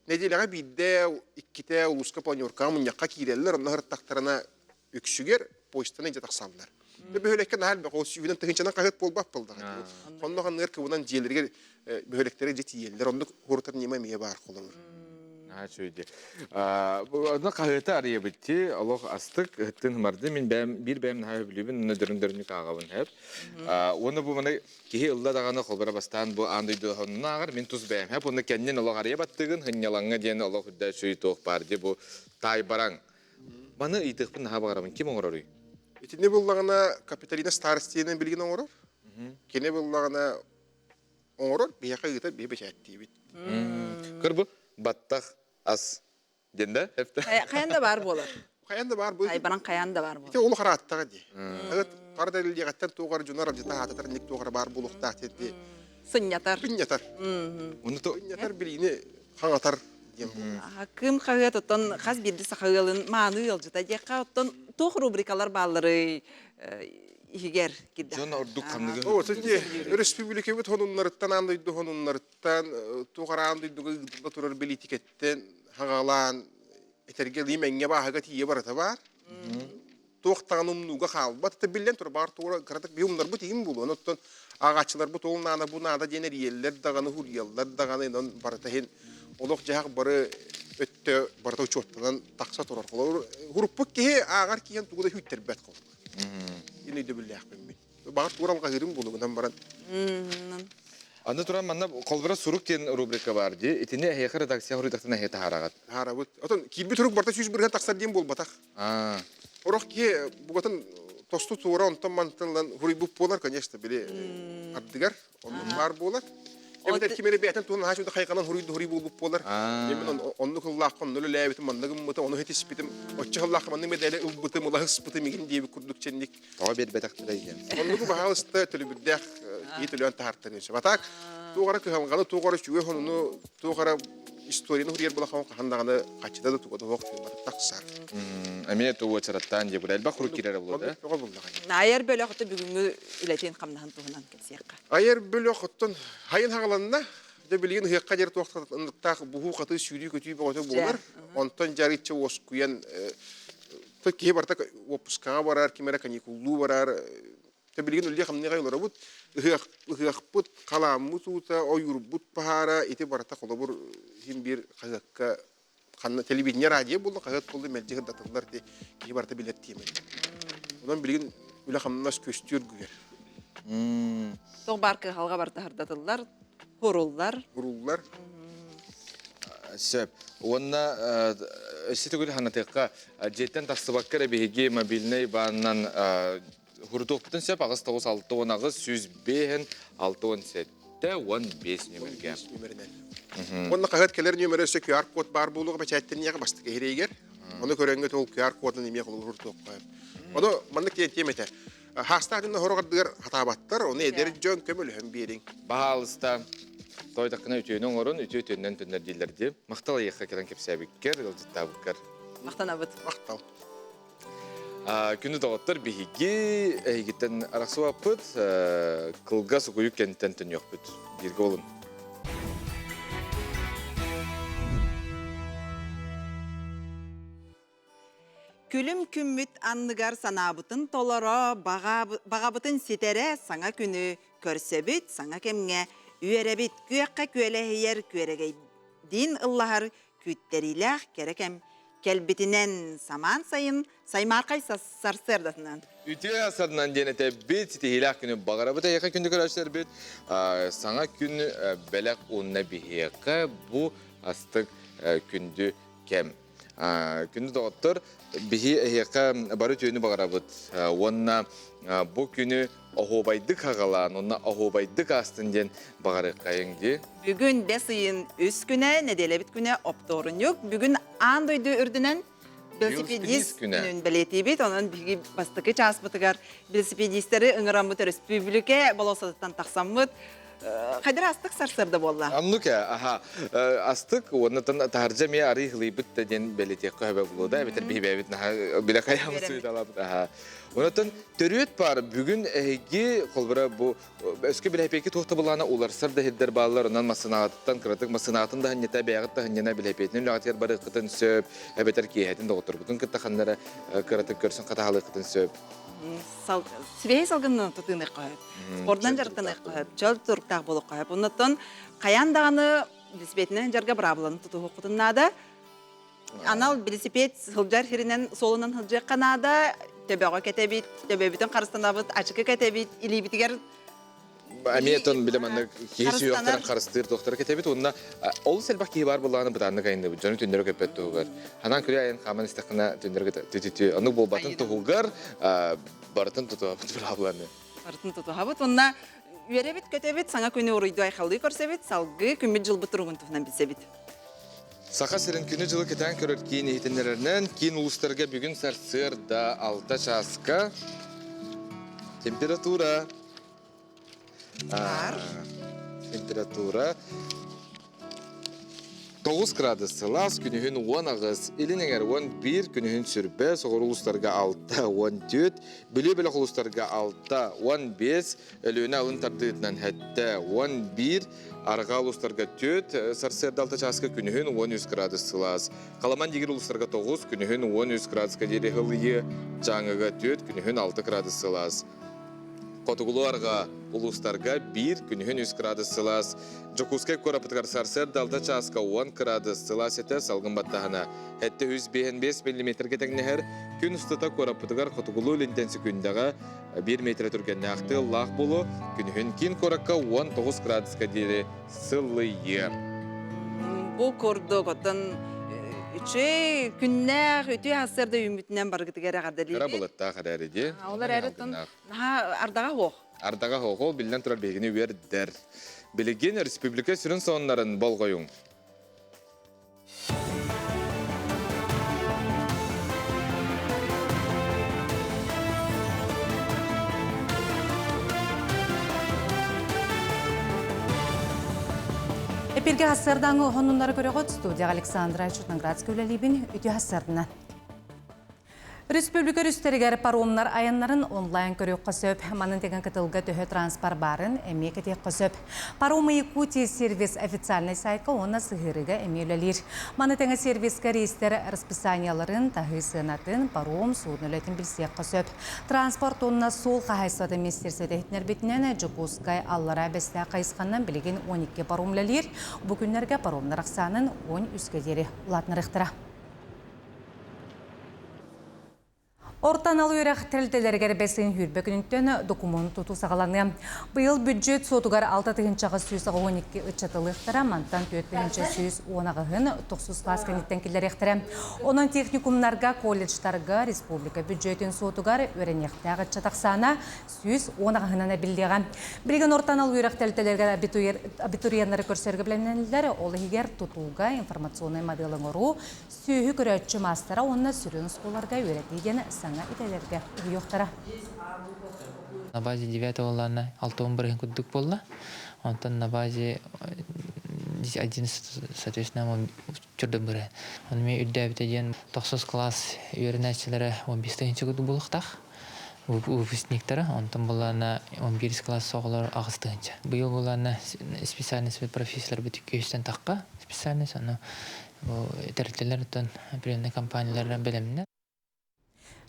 нэдиэлэҕэ биирдэ, иккитэ улууска планеркаҕа мунньахха киирэллэр, онно сырыттахтарына үксүгэр почтаны илдьэ тахсаллар. Бөһүөлэккэ наһаа элбэх, ол сүүһүнэн тыһыынчанан хаһыат буолбат буоллаҕа. Онно ханныгар кыбынан дьиэлэригэр бөһүөлэктэргэ дьэ тиийэллэр. Оннук урутар ньыма эмиэ баар холобур. Наһаа үчүгэй. Онно хаһыаты арыйабытти, олох астык, ыһыттын хымарды. Мин бэйэм, биир бэйэм наһаа сөбүлүүбүн, онно дөрүн-дөрүннүк ааҕабын һэп. Уонна бу маны киһи ылла даҕаны холбора бастаан бу аан дойду оннун ааҕар, мин тус бэйэм һэп. Онно кэннин олох арыйа баттыгын, хынньалаҥҥа диэн олох үрдэ үчүгэй туох баар дии бу таайбараҥ. Маны ыйытыахпын наһаа баҕарабын. Ким оҥороруй? Итини буллаҕына Капиталина Старостина билигин оҥорор. Кини буллаҕына оҥорор, биһиэхэ ыытар, биһи бэчээттиибит. Көр бу баттах ас диэн да эптэ. Хайан да баар буолар. Хайан да баар буолар. Айбаран хайан да баар буолар. Ити олох арааттаҕа дии. Ыт хара дэрилиэҕиттэн туох эрэ дьонор алдьата аататар ник туох эрэ баар буолуохтаах диэн Сынньатар. Сынньатар. Сынньатар билиини хаҥатар диэн буолар. Кыым хаһыат оттон хас биирдии саха ыалын мааны ыалдьыта диэххэ оттон туох рубрикалар баалларый иһигэр кирдэх. Дьон ордук ханныгы О, өрөспүүбүлүкэбит хонуннарыттан аан дойду хонуннарыттан туох араан дойдуга ыытылла турар бэлиитикэттэн хаҕалаан этэргэ лиим эҥҥэ бааһыга тиийэ барыта баар. Туох даҕаны умнууга хаалбат. Это биллэн турар, баар туора кыратык биһи умнарбыт иһин буолуо. Оттон ааҕааччыларбыт ол наада бу наада диэн эрийэллэр даҕаны, хуруйаллар даҕаны, онон барыта иһин олох-дьаһах бары өттө барыта учуоттанан тахса турар. Холобур, уруппут киһи ааҕар киһи тугу да күүттэрбэт холобур. Ин өйдөбүллээхпин мин. Баҕар туора алҕаһыырым буолуо гынан баран. Аны туран манна холбура сурук диэн рубрика бар дии. Итини эһиэхэ редакция хоруйдахтан эһиэ таһаараҕыт. Таһаарабыт. Отон киирбит сурук барыта 100% тахсар диэн буолбатах. Орох киһи бугатын тосту туора онтон мантан хуруйбут буолар, конечно, били ардыгар оннук баар буолар. Эбэтэр ким эрэ бэйэтин туһунан хаачы хайҕанан хуруйду хуруй буолбут буолар. Мен оннук ыллаахха онну үлэлээбитим, маннык гыммытым, ону хитиспитим, оччо ыллаахха маннык медали ылбытым, ылаһыспытым игин диэбит курдук чэнник. Тоҕо биэрбэтэхтэрэй диэн. Оннугу баһаалыста төлөбүрдээх киһи төлөөн таһаартарыан сөп. А так туох эрэ кыһалҕаны, туох эрэ үчүгэй хонуну, туох эрэ историяны суруйар буолахха хаһан даҕаны хаччыта да туга да суох тахсар. Эмиэ ту уочараттаан диye бу элбэх хурук киирэр буолуо да. Тоҕо буллаҕай? Айар бөлөх бүгүҥҥү үлэтин хамнаһын туһунан кэпсиэххэ. Айар бөлөх оттон хайын хаҕаланна. Дьэ билигин ыһыахха диэри туохтаах буһуу-хатыы сүүрүү-көтүү бөҕөтө буолар. Онтон дьарычча уоскуйан киһи барыта уоппускаҕа барар, ким эрэ каникуллуу барар. Тэ билигин үллэ хамныга олоробут. Ыһыах ыһыахпыт, халааммыт уута, ойуурбут баһаара ити барыта холобур иһин биир хаһыакка ханна телевидение радио буолла хаһыат буолла мэлдьи сырдатыллар ити киһи барыта билэр тиэмэ. Онон билигин үлэ хамнас көстүөр гүгэр. Тоҕ баар кыһалҕа барыта сырдатыллар, хуруллар. Хуруллар. Сөп. Уонна өссө төгүл санатыахха, дьиэттэн тахсыбакка эрэ биһиги мобильнай баанынан хурутуохпутун сөп 8 9 68 105 67 15 нүөмэргэ. Нүөмэринэн. Уонна хаһыат кэлэр нүөмэрэ өссө QR-код баар буолуоҕа бэчээттэниэҕэ бастакы иһирэйигэр. Ону көрөҥҥүт ол QR-кодун эмиэ холобур туохха. Ону маннык диэн тиэм этэ. Хаастаах дьонно сорох ардыгар хатаабаттар, ону эдэр дьон көмөлөһөн биэриҥ. Баһаалыста, тойдаххына үтүөнү оҥорун, үтүө үтүөннэн төннөр дииллэр дии. Махтал эйиэхэ кэлэн кэпсээбиккэр, ыалдьыттаабыккар. Махтанабыт. Махтал. Күндү доҕоттор, биһиги эһигиттэн арахсыбаппыт, кылгас угуйук кэнниттэн төнүөхпүт. Бииргэ буолун. Күлүм күммүт анныгар санаабытын толоро, баҕабытын ситэрэ саҥа күнү көрсөбүт, саҥа кэмҥэ үөрэбит, күөххэ күөлэһийэр күөрэгэйдиин ыллаһар күүттэриилээх кэрэ кэм кэлбитинэн самаан сайын саймаархай сарсыардатынан. Үтүө асарынан диэн этэбит, ситиһиилээх күнү баҕарабыт эйиэхэ күндү көрөөччүлэрбит. Саҥа күн бэлэх уонна биһиэхэ бу астык күндү кэм. Күндү доҕоттор, биһи эһиэхэ бары үтүөнү баҕарабыт. Уонна бу күнү оһуобайдык хаҕалаан, уонна оһуобайдык аастын диэн баҕарыаххайыҥ дии. Бүгүн бэс ыйын үс күнэ, нэдиэлэбит күнэ оптуорунньук. Бүгүн аан дойду үрдүнэн Велосипедист күнүн бэлиэтиибит. Онон биһиги бастакы чааспытыгар велосипедистэри ыҥыраммыт өрөспүүбүлүкэ болуоссатыттан тахсаммыт хайдара астык сарсыарда буолла. Оннук ээ, аха. Астык уонна таһырдьа эмиэ арыы хылыйбыт да диэн бэлиэтиэххэ сөбө буолуо да, эбэтэр биһибээбит наһаа билэ хайаамы суйдалаабыт аха. Онотон төрүөт баар бүгүн эһиги холбура бу Өскө билэпиэки туох да былаана уларсар да сирдэр бааллар, онон массыынаҕытыттан кыратык массыынаҕытын да ханньата, бэйэҕит да ханньана билэпиэтинэн үлэҕитигэр барыаххытын сөп, эбэтэр киэһэтин доҕотторгутун кытта ханна эрэ кыратык көрсөн хатаһалыаххытын сөп. Сибиэһэй салгынынан тутуунуохха сөп, спордунан дьарыктаныахха сөп, чөл туруктаах буолуохха сөп. Оннуттан хайаан даҕаны велосипединэн дьарга быраабыланы тутуһуоххутун наада. Анал велосипед сылдьар сиринэн суолунан сылдьыахха наада. Төбөҕө кэтэбит, төбөбүтүн харыстанабыт, ачыкы кэтэбит, илиибитигэр Эмиэ тон биле маннык киһи сүһүөхтэрин харыстыыр туохтары кэтэбит уонна олус элбэх киһи баар буоллаҕына бытааннык айанныыбыт дьону түннэрэ көппөт туһугар ханан күрэ айан хааман истэххинэ түннэрэ тү оннук буолбатын туһугар барытын тутуһабыт быраабыланы барытын тутуһабыт уонна үөрэбит көтөбүт саҥа күнү уруйдуу айхаллыы көрсөбүт салгыы күммүт дьылбыт туругун туһунан билсэбит Саха сирин күнү-дьылы кэтээн көрөр киин иһитиннэрэринэн, киин улуустарга бүгүн сарсыарда 6 чааска температура температура 9 градус сылаас, күнүһүн 10 аҕыс, илин эҥэр 11, күнүһүн сүрбэ, соҕуруу улуустарга 6, 14, Бүлүү бөлөх улуустарга 6, 15, Өлүөнэ алын тардыытынан 7, 11, Арҕаа улуустарга 4, сарсыарда 6 чааска күнүһүн 13 градус сылаас. Халаман дигир улуустарга 9, күнүһүн 13 градуска диэри ылыйы, Дьааҥыга 4, күнүһүн 6 градус сылаас. Хотугулуу арҕаа улуустарга 1, күнүһүн 3 градус сылаас. Дьокуускай куораппытыгар сарсыарда 6 чааска 10 градус сылаас этэ, салгын баттаһына 755 миллиметргэ тэҥнэһэр. Күн устата куораппытыгар хотугулуу илинтэн секүндэҕэ 1 метр түргэннээх тыаллаах буолуо, күнүһүн киин куоракка 19 градуска диэри сылыйыа. Бу курдук, оттон үчүгэй күннээх, үтүө сарсыарда үүммүтүнэн барыгытыгар эҕэрдэлиибит. Кыра былыттаах эрээри дии. Ол эрээри оттон наһаа ардаҕа суох. Ардаҕа суох, ол биллэн турар биһигини үөрдэр. Билигин республика сүрүн сонуннарын болҕойуҥ. Эпирге хассардаңы хонуннары көрөҕөт студияға Александра Чутноградская үлэлиибин үтүө хассардынан. Республика өрүстэригэр паромнар айаннарын онлайн көрүөххэ сөп. Манын деген кытылга төһө транспорт баарын эмиэ кэтиэххэ сөп. Паромы Якутии сервис официальнай сайтка уонна сыһыарыыга эмиэ үлэлиир. Маны тэҥэ сервискэ рейстэр расписаниеларын, таһыы сыанатын, паром судно үлэтин билсиэххэ сөп. Транспорт уонна суол хаһаайыстыбатын министерствота иһитиннэрбитинэн, Дьокуускай Аллараа Бэстээх хайысханан билигин 12 паром үлэлиир. Бу күннэргэ паромнар ахсаанын 13-кэ диэри улаатынарыахтара. Орто анал үөрэх тэрилтэлэригэр бэс ыйын сүүрбэ күнүттэн докумуону тутуу саҕаланыа. Быйыл бюджет суотугар 6 812 ыччат ылыахтара, мантан 4118-ын тохсус класс кэнниттэн киллэриэхтэрэ. Онон техникумнарга, колледжтарга республика бюджетин суотугар үөрэниэхтээх ыччат ахсаана 110 аҕыһынан эбиллиэҕэ. Билигин орто анал үөрэх тэрилтэлэригэр абитуриеннары көрсөргө бэлэмнэнэллэр, ол иһигэр тутууга информационнай модель оҥоруу, сүөһү көрөөччү маастара уонна сүрүн оскуолаларга үөрэтии диэн саҥа идэлэргэ уһуйуохтара. На базе 9 лана алтон бырыһын курдук буолла. Онтон на базе 11 соответственно чурдун бырыһын. Оны мен үрдээбите диэн тохсус класс үөрэнээччилэрэ 15 тыһыынча курдук буолуохтаах выпускниктара, онтон булаана 11 класс оҕолор аҕыс тыһыынча. Быйыл булаана специальность профессиялар бүтүк үстэн тахха специальность, ону тэрилтэлэр оттон определенный компаниялар бэлэмнэ.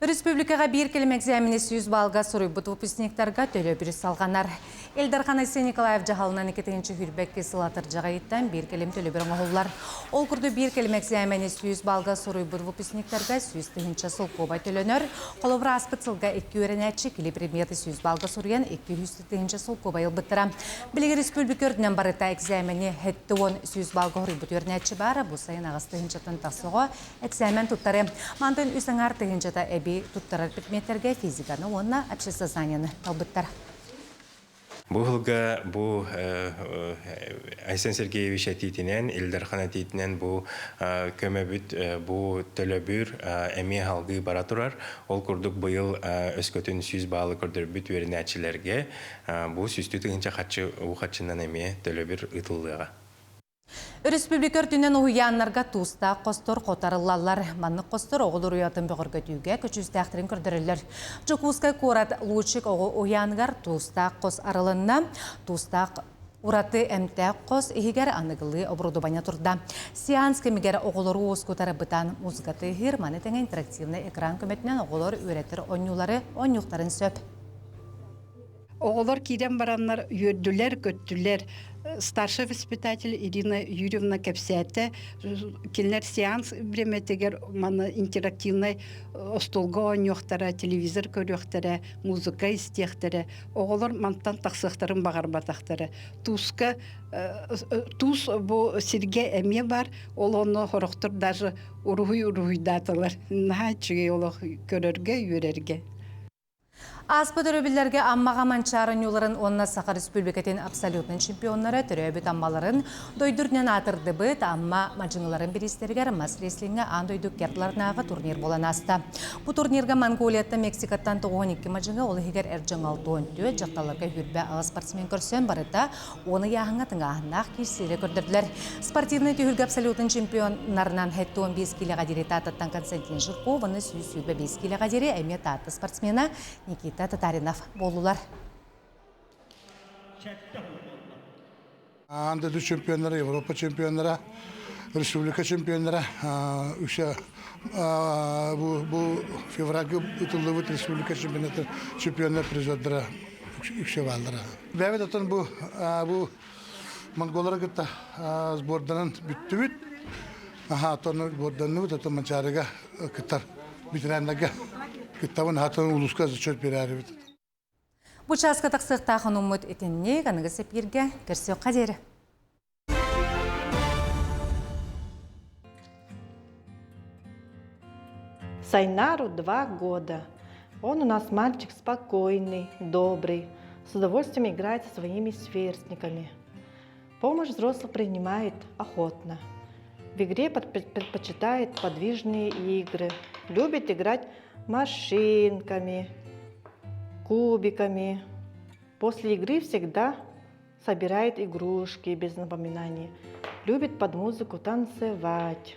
Республикаҕа биир кэлим экзамени 100 баллга суруйбут выпускниктарга төлөбүр салҕанар. Ил Дархан Айсен Николаев дьаһалынан 2022 сыл атырдьаҕайыттан биир кэлим төлөбүр оҥоһуллар. Ол курдук биир кэлим экзээмэни 100 балга суруйбут выпускниктарга 100 тыһыынча солкуобай төлөнөр. Холобур, ааспыт сылга икки үөрэнээччи кили предметы 100 балга суруйан 200 тыһыынча солкуобай ылбыттара. Билигин республика үрдүнэн барыта экзээмэни 70 100 балга хоруйбут үөрэнээччи баара. Бу сайын аҕыс тыһыынчаттан тахса оҕо экзээмэн туттары. Мантан үс аҥаар тыһыынчата эбии туттарар предметтэргэ физиканы уонна обществознаниены талбыттар. Бу сылга бу Айсен Сергеевич этиитинэн, Ил Дархан этиитинэн бу көмөбүт, бу төлөбүр эмиэ салгыы бара турар. Ол курдук быйыл өскөтүн 100 баалы көрдөрбүт үөрэнээччилэргэ бу сүүстүү тыһыынча харчы уу харчынан эмиэ төлөбүр ыытыллыаҕа. Өрөспүүбүлүкэ үрдүнэн уһуйааннарга туустаах хостор хотарыллаллар. Маннык хостор оҕолор уйатын бөҕөргөтүүгэ көчүүстээхтэрин көрдөрөллөр. Дьокуускай куорат Лучик оҕо уһуйааныгар туустаах хос арылынна. Туустаах ураты эмтээх хос иһигэр аныгылыы оборудование турда. Сеанс кэмигэр оҕолору уоскутар бытаан музыка тыаһыыр, маны тэҥэ интерактивнай экран көмөтүнэн оҕолор үөрэтэр оонньуулары оонньуохтарын сөп. Оҕолор киирэн бараннар үөрдүлэр-көттүлэр. Старший воспитатель Ирина Юрьевна кэпсээтэ. Кинилэр сеанс бириэмэтигэр маны интерактивнай остуолга оонньуохтара, телевизор көрүөхтэрэ, музыка истиэхтэрэ. Оҕолор мантан тахсыахтарын баҕарбатахтара. Тууска туус бу сиргэ эмиэ бар, ол онно сорохтор даже уруһуй уруһуйдаатылар. Наһаа үчүгэй олох көрөргө, үөрэргэ. Ааспыт өрөбүллэргэ Аммаҕа Манчаары оонньууларын уонна Саха Республикатын абсолютнай чемпионнара төрөөбүт Аммаларын дойду үрдүнэн аатырдыбыт Амма мадьыҥыларын бириистэригэр мас рестлиҥҥэ аан дойду икки турнир буолан ааста. Бу турнирга Монголияттан, Мексикаттан 92 мадьыҥы, ол иһигэр эр дьоҥ 64, дьахталларга 28 спортсмен көрсөн барыта 10 ыйааһыҥҥа тыҥааһыннаах киирсиилэри көрдөрдүлэр. Спортивнай түһүлгэ абсолютын чемпионнарынан 75 киилэҕэ диэри Тааттаттан Константин Жирков уонна 125 киилэҕэ диэри эмиэ Таатта спортсмена Никита Татаринов буоллулар. Аан дойду чемпионнара, Европа чемпионнара, республика чемпионнара үксэ бу, бу февральга ытыллыбыт республика чемпионата чемпионнар призердара үксэ бааллара. Бэйэбит оттон бу бу монголлары кытта сборданан бүттүбүт. Аха, оттон сборданныбыт, оттон Манчаарыга кыттар ветераннарга кыттабын, хатын улууска зачет берәрибит. Бу чааска тахсыахтаах онуммут итинник аныгы сэпииргэ көрсүөххэ диэри. Сайнару 2 года. Он у нас мальчик спокойный, добрый, с удовольствием играет со своими сверстниками. Помощь взрослых принимает охотно. В игре предпочитает подвижные игры, любит играть машинками, кубиками. После игры всегда собирает игрушки без напоминаний, любит под музыку танцевать.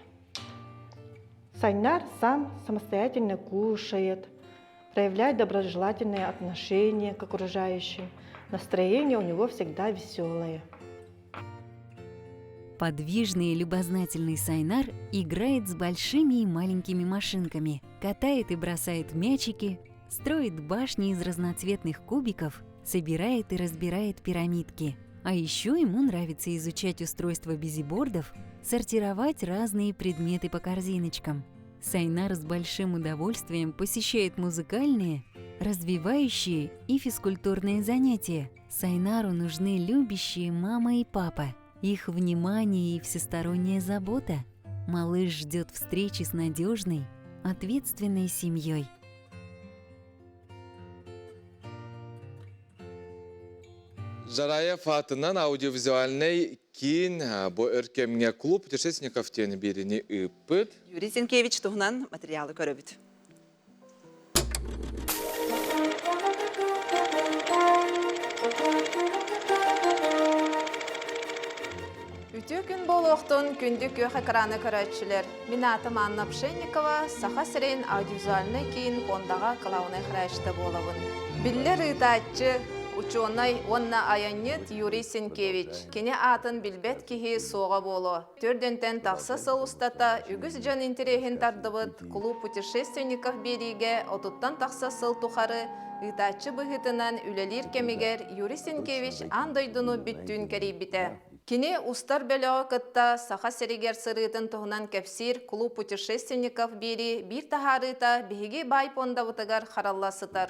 Сайнар сам самостоятельно кушает, проявляет доброжелательные отношения к окружающим. Настроение у него всегда веселое. Подвижный и любознательный Сайнар играет с большими и маленькими машинками, катает и бросает мячики, строит башни из разноцветных кубиков, собирает и разбирает пирамидки. А еще ему нравится изучать устройство бизибордов, сортировать разные предметы по корзиночкам. Сайнар с большим удовольствием посещает музыкальные, развивающие и физкультурные занятия. Сайнару нужны любящие мама и папа, их внимание и всесторонняя забота. Малыш ждет встречи с надежной, ответственной семьей. Жараев аатынан аудиовизуальнай киин бу өр кэмҥэ клуб путешественников диэн биэриини ыыппыт. Юрий Зинкевич туһунан материалы көрөбүт. Үтүө күн буолуохтун күндү күөх экраны көрөөччүлэр. Мин аатым Анна Пшенникова, Саха сирин аудиовизуальнай киин пуондаҕа кылаунай храачта буолабын. Биллэр ыытааччы, учуонай уонна айанньыт Юрий Сенкевич. Кини аатын билбэт киһи суоҕа буолуо. Төрдүнтэн тахса сыл устата үгүс дьон интэриэһин тардыбыт клуб путешественников биэриигэ отуттан тахса сыл тухары Ыытааччы быһыытынан үлэлиир кэмигэр Юрий Сенкевич аан дойдуну бүттүүн кэрийбитэ. Кини устар бөлөҕү кытта Саха сиригэр сырыытын туһунан кэпсиир «Клуб путешественников» биэрии биир таһаарыыта биһиги баай пуондабытыгар харалла сытар.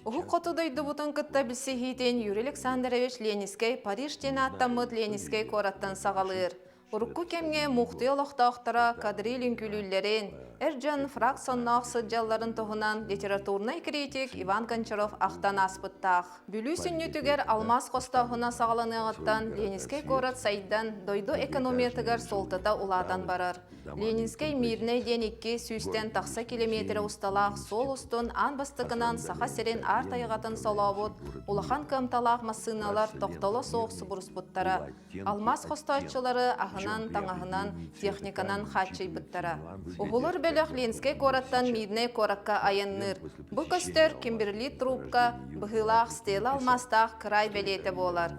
Уһук хоту дойдубутун кытта билсиһиитин Юрий Александрович Ленинскэй Париж диэн ааттаммыт Ленинскэй куораттан саҕалыыр. Урукку кэмҥэ Мухтуй олохтоохторо кадриль үҥкүүлүүллэрин, эр дьон фрак сонноох сылдьалларын туһунан литературнай критик Иван Гончаров ахтан ааспыттаах. Бүлүү сүнньүтүгэр алмаас хостооһуна саҕаланыаҕыттан Ленинскэй куорат сайдан, дойду экономиятыгар суолтата улаатан барар. Ленинскэй Мирнэй диэн икки сүүстэн тахса километр усталаах суол устун аан бастакынан Саха сирин аар тайҕатын солообут улахан кыамталаах массыыналар тохтоло суох субуруспуттара. Алмаас хостооччулары аһынан, таҥаһынан, техниканан хааччыйбыттара. Уһулар бөлөх Ленскэй куораттан Мирнэй куоракка айанныыр. Бу көстөр Кимберлит трубка быһыылаах стела алмаастаах кыраай бэлиэтэ буолар.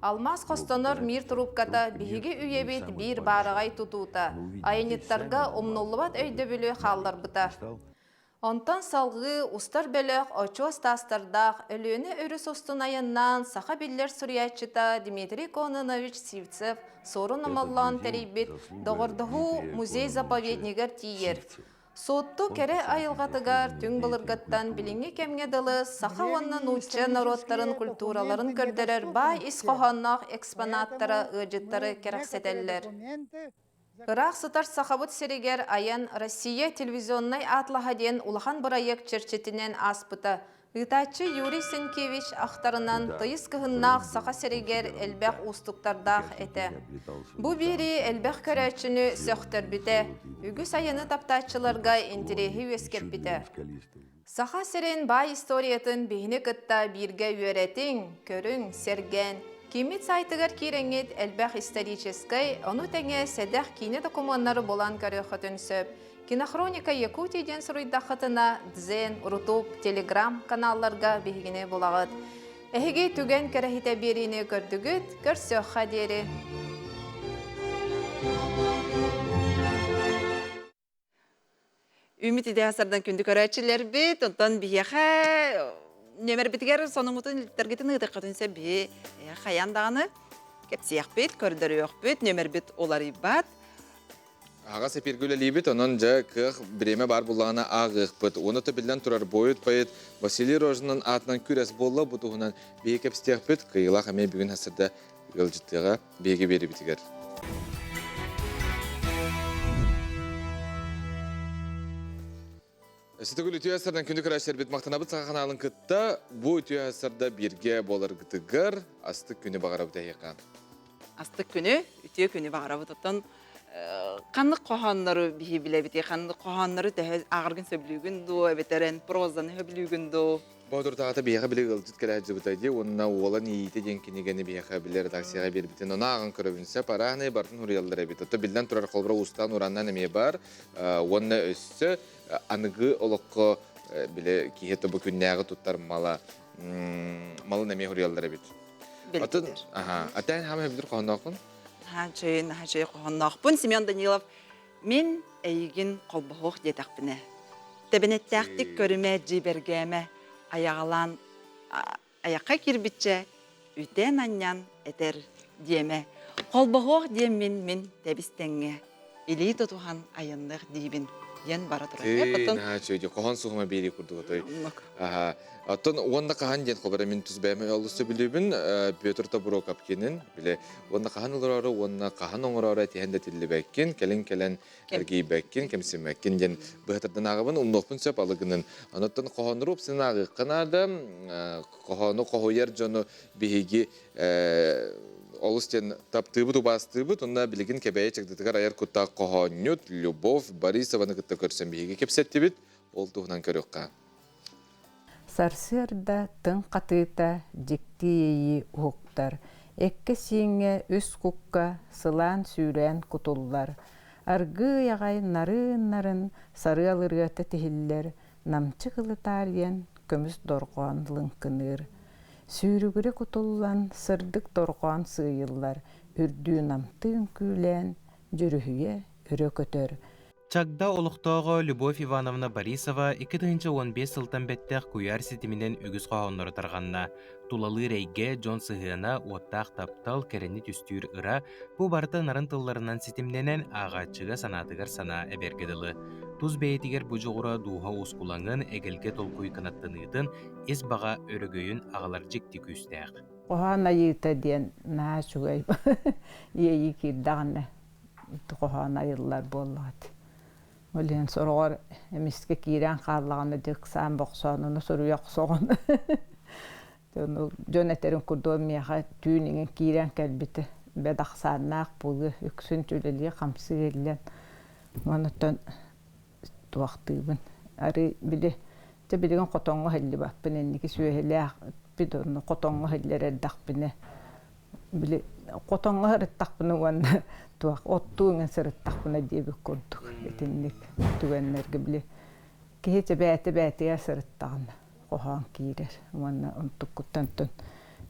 Алмаас хостонор мир трубката биһиги үйэбит биир баараҕай тутуута, айанньыттарга умнуллубат өйдөбүлү хаалларбыта. Онтон салгыы устар бөлөх очуос таастардаах Өлүөнэ өрүс устун айаннаан саха биллэр суруйааччыта Дмитрий Кононович Сивцев суорун омоллоон тэрийбит Доҕордоһуу музей-заповеднигар тиийэр. Суотту кэрэ айылҕатыгар түҥ былыргыттан билиҥҥи кэмҥэ дылы саха уонна нуучча норуоттарын культураларын көрдөрөр баай ис хоһоонноох экспонаттара ыалдьыттары кэрэхсэтэллэр. Ыраах сытар Сахабыт сиригэр айан Россия телевизионнай атлаһа диэн улахан бырайыак чэрчитинэн ааспыта. Ыытааччы Юрий Сенкевич ахтарынан, тыйыс кыһыннаах Саха сиригэр элбэх уустуктардаах этэ. Бу биэрии элбэх көрөөччүнү сөхтөрбүтэ, үгүс айаны таптааччыларга интэриэһи үөскэппитэ. Саха сирин баай историятын биһини кытта бииргэ үөрэтиҥ, көрүҥ, сэргээн. Киммит сайтыгар киирэҥҥит элбэх историческай, ону тэҥэ сэдэх киинэ докумуоннары булан көрүөххүтүн сөп. Кинохроника Якутии диэн суруйдаххытына Дзен, Рутуб, Телеграм каналларга биһигини булаҕыт. Эһиги түгэн кэрэһитэ биэриини көрдүгүт, көрсүөххэ диэри. Үмит идея сардан күндү көрөөччүлэрбит, онтон биһиэхэ нөмербитигэр сонумутун илтэргитин ыытыаххытын сөп биһи хайаан даҕаны кэпсиэхпит, көрдөрүөхпүт, нөмербит уларыйбат. Аҕас эпиргэ үлэлиибит, онон дьэ кыах бириэмэ баар буллаҕына ааҕыахпыт. Уонна биллэн турар буойут поэт Василий Рожинан аатынан күрэс буолла, бу туһунан биһиги кэпсэтиэхпит. Кыайыылаах эмиэ бүгүн хасырда ыалдьыттыаҕа биһиги биэрибитигэр. Өссө үтүө сардан күндү көрөөччүлэрбит махтанабыт саха ханаалын кытта бу үтүө сарда бииргэ буоларгытыгар астык күнү баҕарабыт эһиэхэ. Астык күнү, үтүө күнү баҕарабыт. Оттон ханнык хоһооннору биһи билэбит, ханнык хоһооннору төһө ааҕаргын сөбүлүүгүн дуу, эбэтэр эн прозаны сөбүлүүгүн дуу? Боотур таҕата биһиэхэ били ыалдьыт кэлээдьибитэ дии уонна Уолан иитэ диэн кинигэни биһиэхэ били редакцияҕа биэрбитин ону ааҕан көрөбүн сөп арааһынай барытын суруйаллар эбит. Ото биллэн турар холобура уустаан ураннан эмиэ бар уонна өссө аныгы олоххо били киһи тобу күннээҕи туттар мала малын эмиэ суруйаллар эбит. Атын аха атаан хаама хэбдир хоһоноохпун? Наһаа наһаа хоһоноохпун Семен Данилов мин эйигин холбоһуох диэтэхпинэ тэбэнэттээхтик көрүмэ дьиибэргээмэ айаҕалаан айахха киирбиччэ үтэн анньан этэр диэмэ холбоһуох диэммин мин тэбис тэҥҥэ илии тутуһан айанныах диибин диэн бара турар. Наһаа үчүгэй хоһоон суһума биэрии курдук отой. Оттон уонна хаһан диэн холобура мин тус бэйэм олус сөбүлүүбүн Петр Тобурокапкинин бile уонна хаһан олороору уонна хаһан оҥороору этиһэн да тиллибэккин кэлин кэлэн эргийбэккин кэмсиммэккин диэн быһатырдан ааҕабын умнуохпун сөп алыгынын. Онуттан хоһооннору упсун ааҕыахха наада хоһоону хоһуйар дьону биһиги олус диэн таптыыбыт, убаастыыбыт. Онно билигин Кэбээйи чагдытыгар айар куттаах хоһоонньут Любовь Борисованы кытта көрсөн биһиги кэпсэттибит. Ол туһунан көрүөххэ. Сарсыарда тыҥ хатыыта дьикти иэйии уһуктар, эккэ-сииҥҥэ үс кукка сылаан сүүрээн кутуллар, аргыый аҕай нарын-нарын сарыал ырыата тиһиллэр, намчы кылытаарыйан көмүс дорҕоон лыҥкыныыр. Сүүрүгүрэ кутуллан сырдык дорҕоон сыыйыллар, үрдүү намтыы үҥкүүлээн дьүрүһүйэ өрө көтөр. Чагда олохтооҕо Любовь Ивановна Борисова 2015 сылтан бэттэх куйаар ситиминэн үгүс хоһооннору тарҕанна. Тулалыыр эйгэ, дьон сыһыана, уоттаах таптал, кэрэни түстүүр ыра бу барыта нарын тылларынан ситимнэнэн, ааҕааччыга санаатыгар санаа эбэргэ дылы. Тус бэйэтигэр бу дьоҕура дууһа уоскулаҥын, эгэлгэ толкуй кынаттаныытын, ис баҕа өрөгөйүн аҕалар дьикти күүстээх. Хоһоон айыыта диэн наһаа үчүгэй иэйии киирдэҕинэ хоһоон айыллар буоллаҕа дии. Ол иһин сороҕор эмискэ киирэн хааллаҕына дьэ ыксаан бохсоон ону суруйа охсоҕун. Дьон этэрин курдук миэхэ түүн иҥин киирэн кэлбитэ бэт ахсааннаах буолуо үксүн үлэлии-хамсыы иһиллэн онтон туохтуубун арыы били дьэ билигин хотоҥҥо иһиллибэппин инники сүөһүлээхпит онно хотоҥҥо иһиллэр эрдэхпинэ били хотоҥҥо сырыттахпына уонна туох оттуу иҥин сырыттахпына диэбит курдук итинник түгэннэргэ били киһи бэйэтэ бэйэтигэр сырыттаҕына хоһоон киирэр уонна онтуккуттан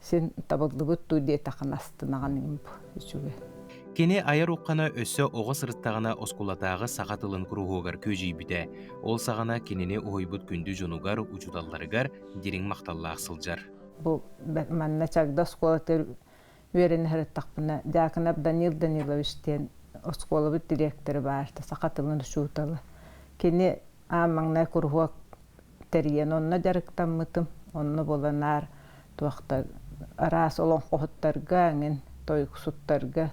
син табыллыбыт дуу диэтэххинэ астынаҕын иҥин бу үчүгэй. Кини айар уххана өссө оҕо сырыттаҕына оскуолатааҕы саха тылын куруһуогар күөдьүйбүтэ. Ол саҕана кинини уһуйбут күндү дьонугар, учууталларыгар дириҥ махталлаах сылдьар. Бу манна Чагда оскуолатыгар үөрэнэ сырыттахпына Дьаакынап Данил Данилович диэн оскуолабыт дириэктэрэ баар саха тылын учуутала. Кини аан маҥнай куруһуок тэрийэн онно дьарыктаммытым. Онно буолан аар туохта араас олоҥхоһуттарга, эҥин тойуксуттарга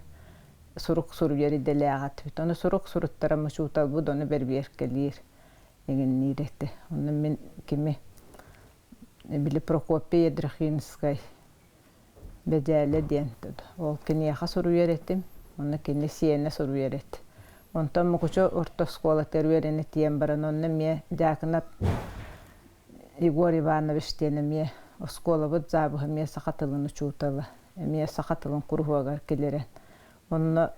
сурук суруйар идэлээх этибит. Ону сурук суруттаран учууталбыт ону бэрбиэркэлиир, эҥинниир этэ. Онно мин кими били Прокопий Ядрихинскай Бэдьээлэ диэн ол киниэхэ суруйар этим, онно кини сиэнэ суруйар этэ. Онтон Мукучу орто оскуолатыгар үөрэнэ тиийэн баран онно эмиэ Дьаакынап Егор Иванович диэн эмиэ оскуолабыт заабыһа эмиэ саха тылын учуутала, эмиэ саха тылын куруһуогар киллэрэн онно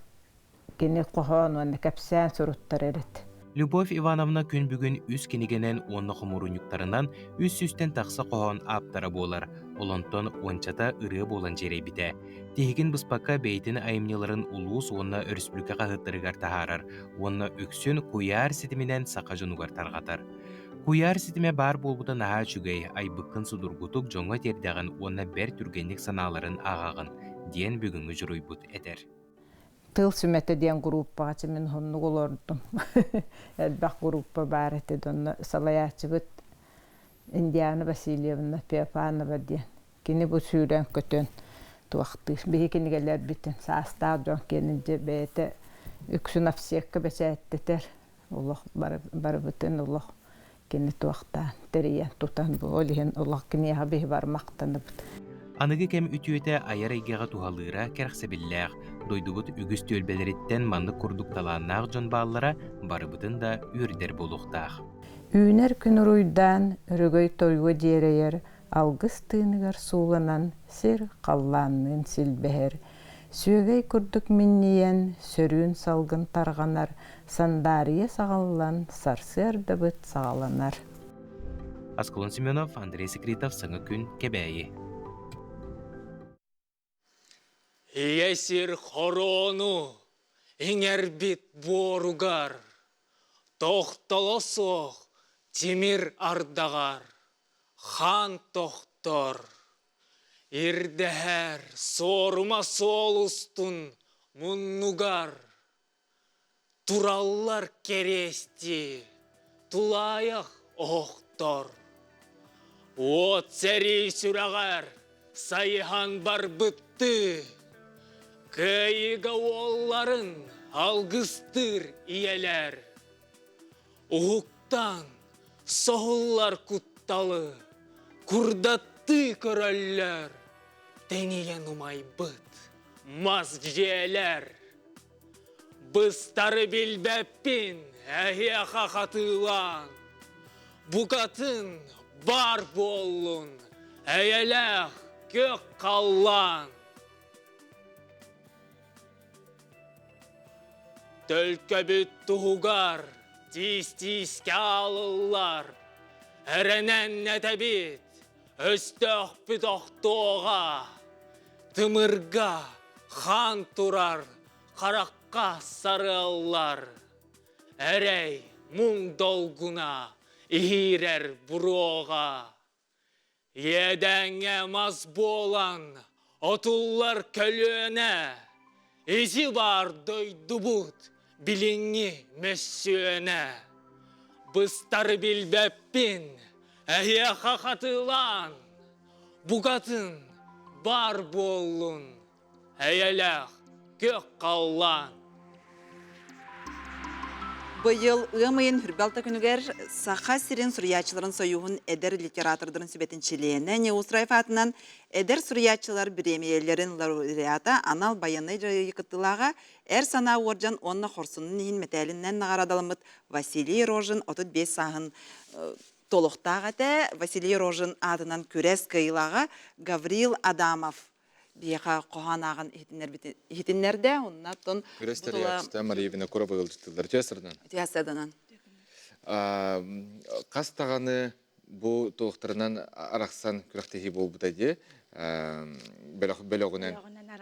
Кини хоһоон уонна кэпсээн суруттарар эт. Любовь Ивановна күн бүгүн үс кинигэнэн уонна хомуурунньуктарынан үс сүүстэн тахса хоһоон ааптара буолар, олонтон уончата ырыа буолан дьиэрэйбитэ. Тиһигин быспакка бэйэтин айымньыларын улуус уонна өрөспүүбүлүкэ хаһыаттарыгар таһаарар уонна үксүн куйаар ситиминэн саха дьонугар тарҕатар. Куйаар ситимэ баар буолбута наһаа үчүгэй, айбыккын судургутук дьоҥҥо тиэрдэҕин уонна бэрт түргэнник санааларын ааҕаҕын, диэн бүгүҥҥү дьоруойбут этэр. Тыл сүмэтэ диэн группаҕа чэ мин уһуннук олордум. Элбэх группа баар этэ онно салайааччыбыт Индиана Васильевна Феофанова диэн. Кини бу сүүрэн-көтөн туохтыыр. Биһи кинигэлэрбитин саастаах дьон киэнин дьэ бэйэтэ үксүн овсекка бэчээттэтэр. Олох барыбытын олох кини туохтаан тэрийэн тутан бу ол иһин олох киниэхэ биһи бармахтанабыт. Аныгы кэм үтүөтэ айар эйгэҕэ туһалыыра кэрэхсэбиллээх. Дойдубут үгүс түөлбэлэриттэн маннык курдук талааннаах дьон бааллара барыбытын да үөрдэр буолуохтаах. Үүнэр күн уруйдаан, өрөгөй тойуга дьиэрэйэр, алгыс тыыныгар сууланан сир халлаанныын силбэһэр, сүөгэй курдук минньийэн, сөрүүн салгын тарҕанар, сандаарыйа саҕаллан, сарсыардабыт саҕаланар. Аскалон Семенов, Андрей Секретов, Саҥа күн, Кэбээйи. Ийэ сир хорону иҥэрбит буоругар, тохтоло суох тимир ардаҕар Хаан тохтор, ирдэһэр суорума суол устун муннугар тураллар кэриэстии тулаайах оһохтор. Уот сэрии сүрэҕэр сайыһан барбыттыы, кыайыыга уолларын алгыстыыр ийэлэр уһуктан соһуллар кутталы курдаттыы көрөллөр тэнийэн умайбыт мас дьиэлэр быстары билбэппин эһиэхэ хатыылаан букатын бар буоллун эйэлээх күөх халлаан Төлкөбүт туһугар тиис-тиискэ аалыллар, эрэнэн этэбит, өстөөхпүт охтуоҕа, тымырга хаан турар харахха сарыаллар. Эрэй, муҥ долгуна, иһиирэр буруоҕа. Иэдээҥҥэ мас буолан отуллар көлүөнэ, ити баар дойдубут билиҥҥи мөссүөнэ. Быстары билбэппин, эһиэхэ хатылаан, букатын баар буоллун эйэлээх күөх халлаан. Быйыл ыам ыйын хүрбэ алта күнүгэр Саха сирин суруйааччыларын сойууһун эдэр литератордарын сүбэтин чилиэнэ Неустроев аатынан эдэр суруйааччылар бириэмийэлэрин лауреата анал байыаннай дьайыы кыттыылааҕа Эр санаа уордьан уонна хорсунун иһин мэтээлинэн наҕараадаламмыт Василий Рожин 35 сааһын толохтоох этэ. Василий Рожин аатынан күрэс кыайыылааҕа Гаврил Адамов биһиэхэ хоһоон ааҕан иһитиннэрдэ. Оннаттан Күрэс тэрийээччитэ Мария Винокурова ыалдьыттыыллар. Үтүө сырынан. Үтүө сырынан. Хас даҕаны бу туохтарынан арахсан күрэхтэһии буолбута дии. Бөлөҕүнэн.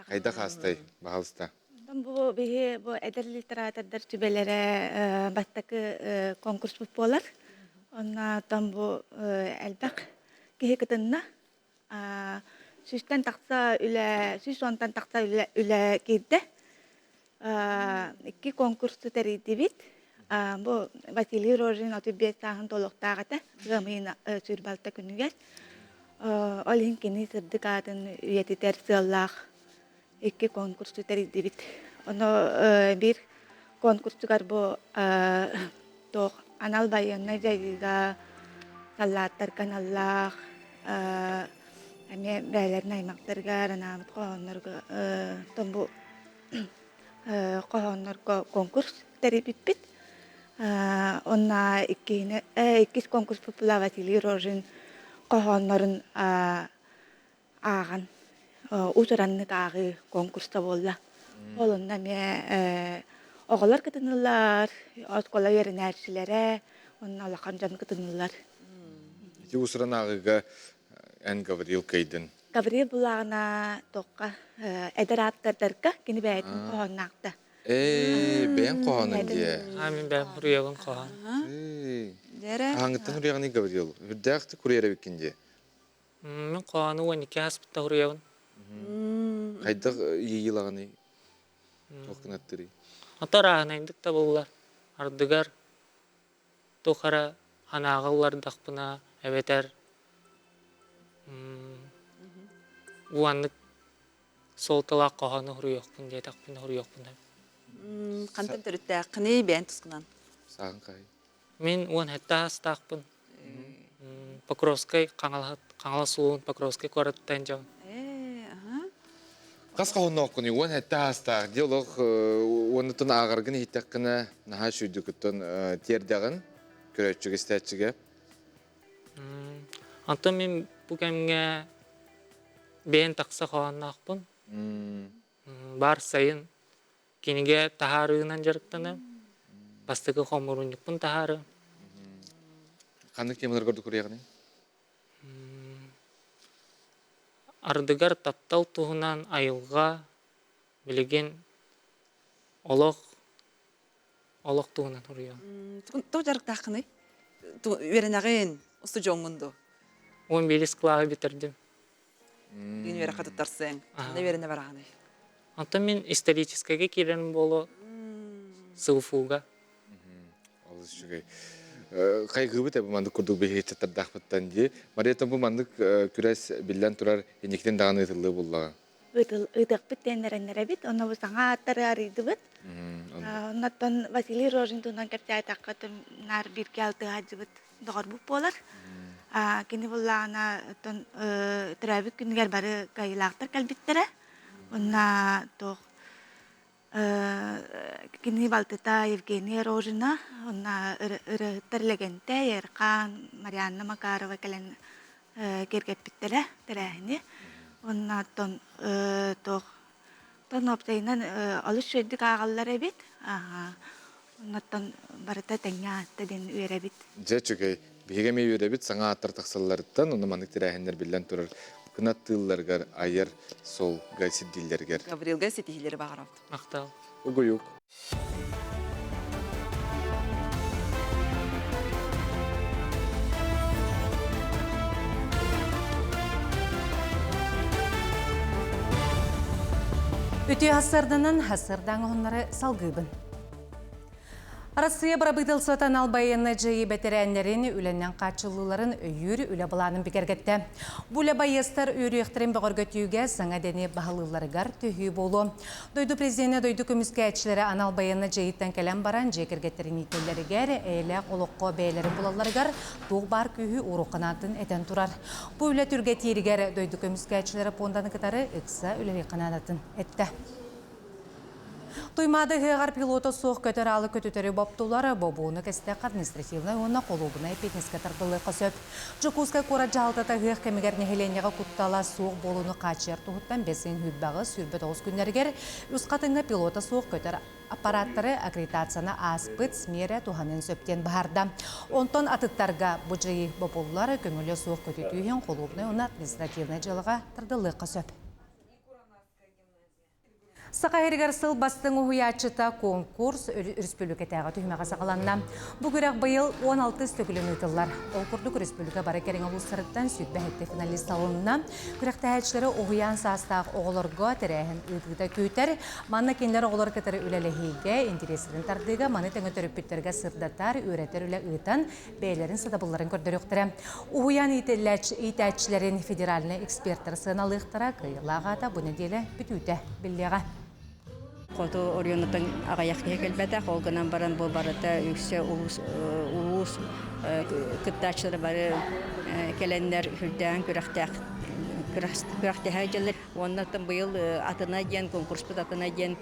Хайдах аастай, баһалыста. Бу биһи бу эдэр литератордар түбэлэрэ бастакы конкурспут буолар. Оннотон бу элбэх киһи кытынна. Сүүстэн тахса үлэ, 110-тан тахса үлэ, үлэ киирдэ. Икки конкурсу тэрийдибит. Бу Василий Рожин 35 сааһын толуктаах этэ, ыам ыйын 26 күнүгэр. Ол иһин кини сырдык аатын үйэтитэр сыаллаах икки конкурсу тэрийдибит. Ону биир конкурсугар бу туох анал байыаннай дьайыыга саллааттарга аналлаах эмиэ бэйэлэрин аймахтарыгар анаабыт хоһооннорго бу хоһооннорго конкурс тэрийбиппит. Онно иккиһинэ иккис конкурспут была Василий Рожин хоһооннорун ааҕан уус-ураннык ааҕыы конкурса буолла. Ол онно эмиэ оҕолор кытыннылар, оскуола үөрэнээччилэрэ уонна улахан дьон кытыннылар. Ити уус-уран ааҕыыга эн Гаврил кыайдын. Гаврил булааҕына туохха эдэр ааптардарга кини бэйэтин хоһоонноохто. Ээ, бэйэҥ хоһоонуҥ дии. Аа, мин бэйэм суруйабын хоһоон. Хаһааҥҥыттан суруйаҕыный Гаврил? Үрдээхтик суруйар эбиккин дии. Мин хоһоону 12 ааспытта суруйабын. Хайдах иэйиилэҕиний? Туох гынаттырый? Ото арааһынайдык табыллар. Ардыгар туох эрэ санааҕа ыллардахпына эбэтэр уоннык суолталаах хоһоону суруйуохпун диэтэхпинэ суруйуохпун сөп. Хантан төрүттээххиний бэйэн тускунан? Сааһыҥ хаһый? Мин 17 саастаахпын. Покровскай, Хаҥалас улууһун Покровскай куораттан дьон. Хас хоһоннооххунуй 17 саастаах дии олох уоннутун ааҕаргын иһиттэххинэ наһаа үчүгүйдүкүттэн тиэрдэҕин көрөөччүгэ истээччигэ. Онтон мин бу кэмҥэ бэйэн тахса хоһоонноохпун. Бар сайын кинигэ таһаарыынан дьарыктанам. Бастакы хомуурунньукпун таһаарыам. Ханнык темаларга ордук суруйаҕыный? Ардыгар таптал туһунан айылҕа, билигин олох, олох туһунан суруйабын. Тоҕо дьарыктааххыный? Үөрэнэҕин, устудьуоҥҥун дуу? 11 кылааһы бүтэрдим. Билигин үөрэххэ туттарсыаҥ. Ханна үөрэнэ бараҕыный? Онтон мин историческайга киирэрим буолуо СВФУга. Олус үчүгэй. Хайгыыбыт бу маннык курдук биһиги дии. Мария бу маннык күрэс биллэн турар инникитин даҕаны ыытыллыы буллаҕа. Ыытыахпыт диэн эрэннэрэбит. Онно бу саҥа ааттары арыйдыбыт. Оннуттан Василий Рожин туһунан кэпсээтэххэ наар бииргэ алтыһааччыбыт доҕорбут буолар. Кини буллаҕына оттон төрөөбүт күнүгэр бары кыайыылаахтар кэлбиттэрэ. Уонна туох кини балтыта Евгения Рожина, уонна ырыаһыттар Лэгэнтэй, Эрхаан, Марианна Макарова кэлэн киэргэппиттэрэ тэрээһини. Уонна оттон туох оттон уопсайынан олус үчүгэйдик ааҕаллар эбит. Оннуттан барыта тэҥҥэ аатта диэн үөрэбит. Дьэ, үчүгэй. Биһиги эмиэ үөрэбит саҥа ааттар тахсалларыттан, онно маннык тэрээһиннэр биллэн турар кынаттыылларыгар, айар суолга Үтүө хассарданан хассардаан оһоннары салгыыбын. Арассыыйа бырабыыталыстыбата анал байыаннай дьайыы бэтэрээннэрин үлэнэн хааччыллыыларын өйүүр үлэ былаанын бигэргэттэ. Бу үлэ байыастар үөрүйэхтэрин бөҕөргөтүүгэ саҥа идэни баһылыылларыгар төһүү буолуо. Дойду президенэ дойду көмүскээччилэрэ анал байыаннай дьайыыттан кэлэн баран дьиэ кэргэттэрин иитэллэригэр, эйэлээх олоххо бэйэлэрин булалларыгар туох баар күүһү ууруохха наадатын этэн турар. Бу үлэ түргэтииригэр дойду көмүскээччилэрэ пуонданы кытары ыкса үлэлиэххэ наадатын эттэ. Туймаада ыһыаҕар пилота суох көтөр аалы көтүтэри боптулар, бобууну кэстэххэ административнай уонна холуобунай эппиэтинэскэ тардыллыахха сөп. Дьокуускай куорат дьаһалтата ыһыах кэмигэр нэһилиэнньэҕэ куттала суох буолууну хааччыйар туһуттан бэс ыйын сүүрбэҕис, 29 күннэригэр Үс Хатыҥҥа пилота суох көтөр аппараттары аккредитацияны ааспыт СМИ-эрэ туһаныан сөп диэн быһаарда. Онтон атыттарга бу дьайыы бобуллар, көҥүлэ суох көтүтүү иһин холуобунай уонна административнай дьыалаҕа тардыллыахха сөп. Саха сиригэр сыл бастыҥ уһуйааччыта конкурс өрөспүүбүлүкэтээҕи түһүмэҕэ саҕаланна. Бу күрэх быйыл 16 төгүлүн ыытыллар. Ол курдук республика бары кэриҥэ улуустарыттан 27 финалист талылынна. Күрэхтэһээччилэри уһуйаан саастаах оҕолорго тэрээһин ыытыыта күүтэр. Манна кинилэр оҕолору кытары үлэлэһиигэ, интэриэстэрин тардыыга, маны тэҥэ төрөппүттэргэ сырдатар, үөрэтэр үлэ ыытан, бэйэлэрин сатабылларын көрдөрүөхтэрэ. Уһуйаан иитээччилэрин федеральнай экспертэр сыаналыахтара, кыайыылаах аата бу нэдиэлэ бүтүүтэ биллиэҕэ. Хоту оройуонуттан аҕыйах киһи кэлбэтэх, ол гынан баран бу барыта үксэ улуус, улуус кыттааччылара бары кэлэннэр сүрдээн күрэхтээх күрэхтэһэ дьыллар. Уонна быйыл атына диэн конкурспут атына диэн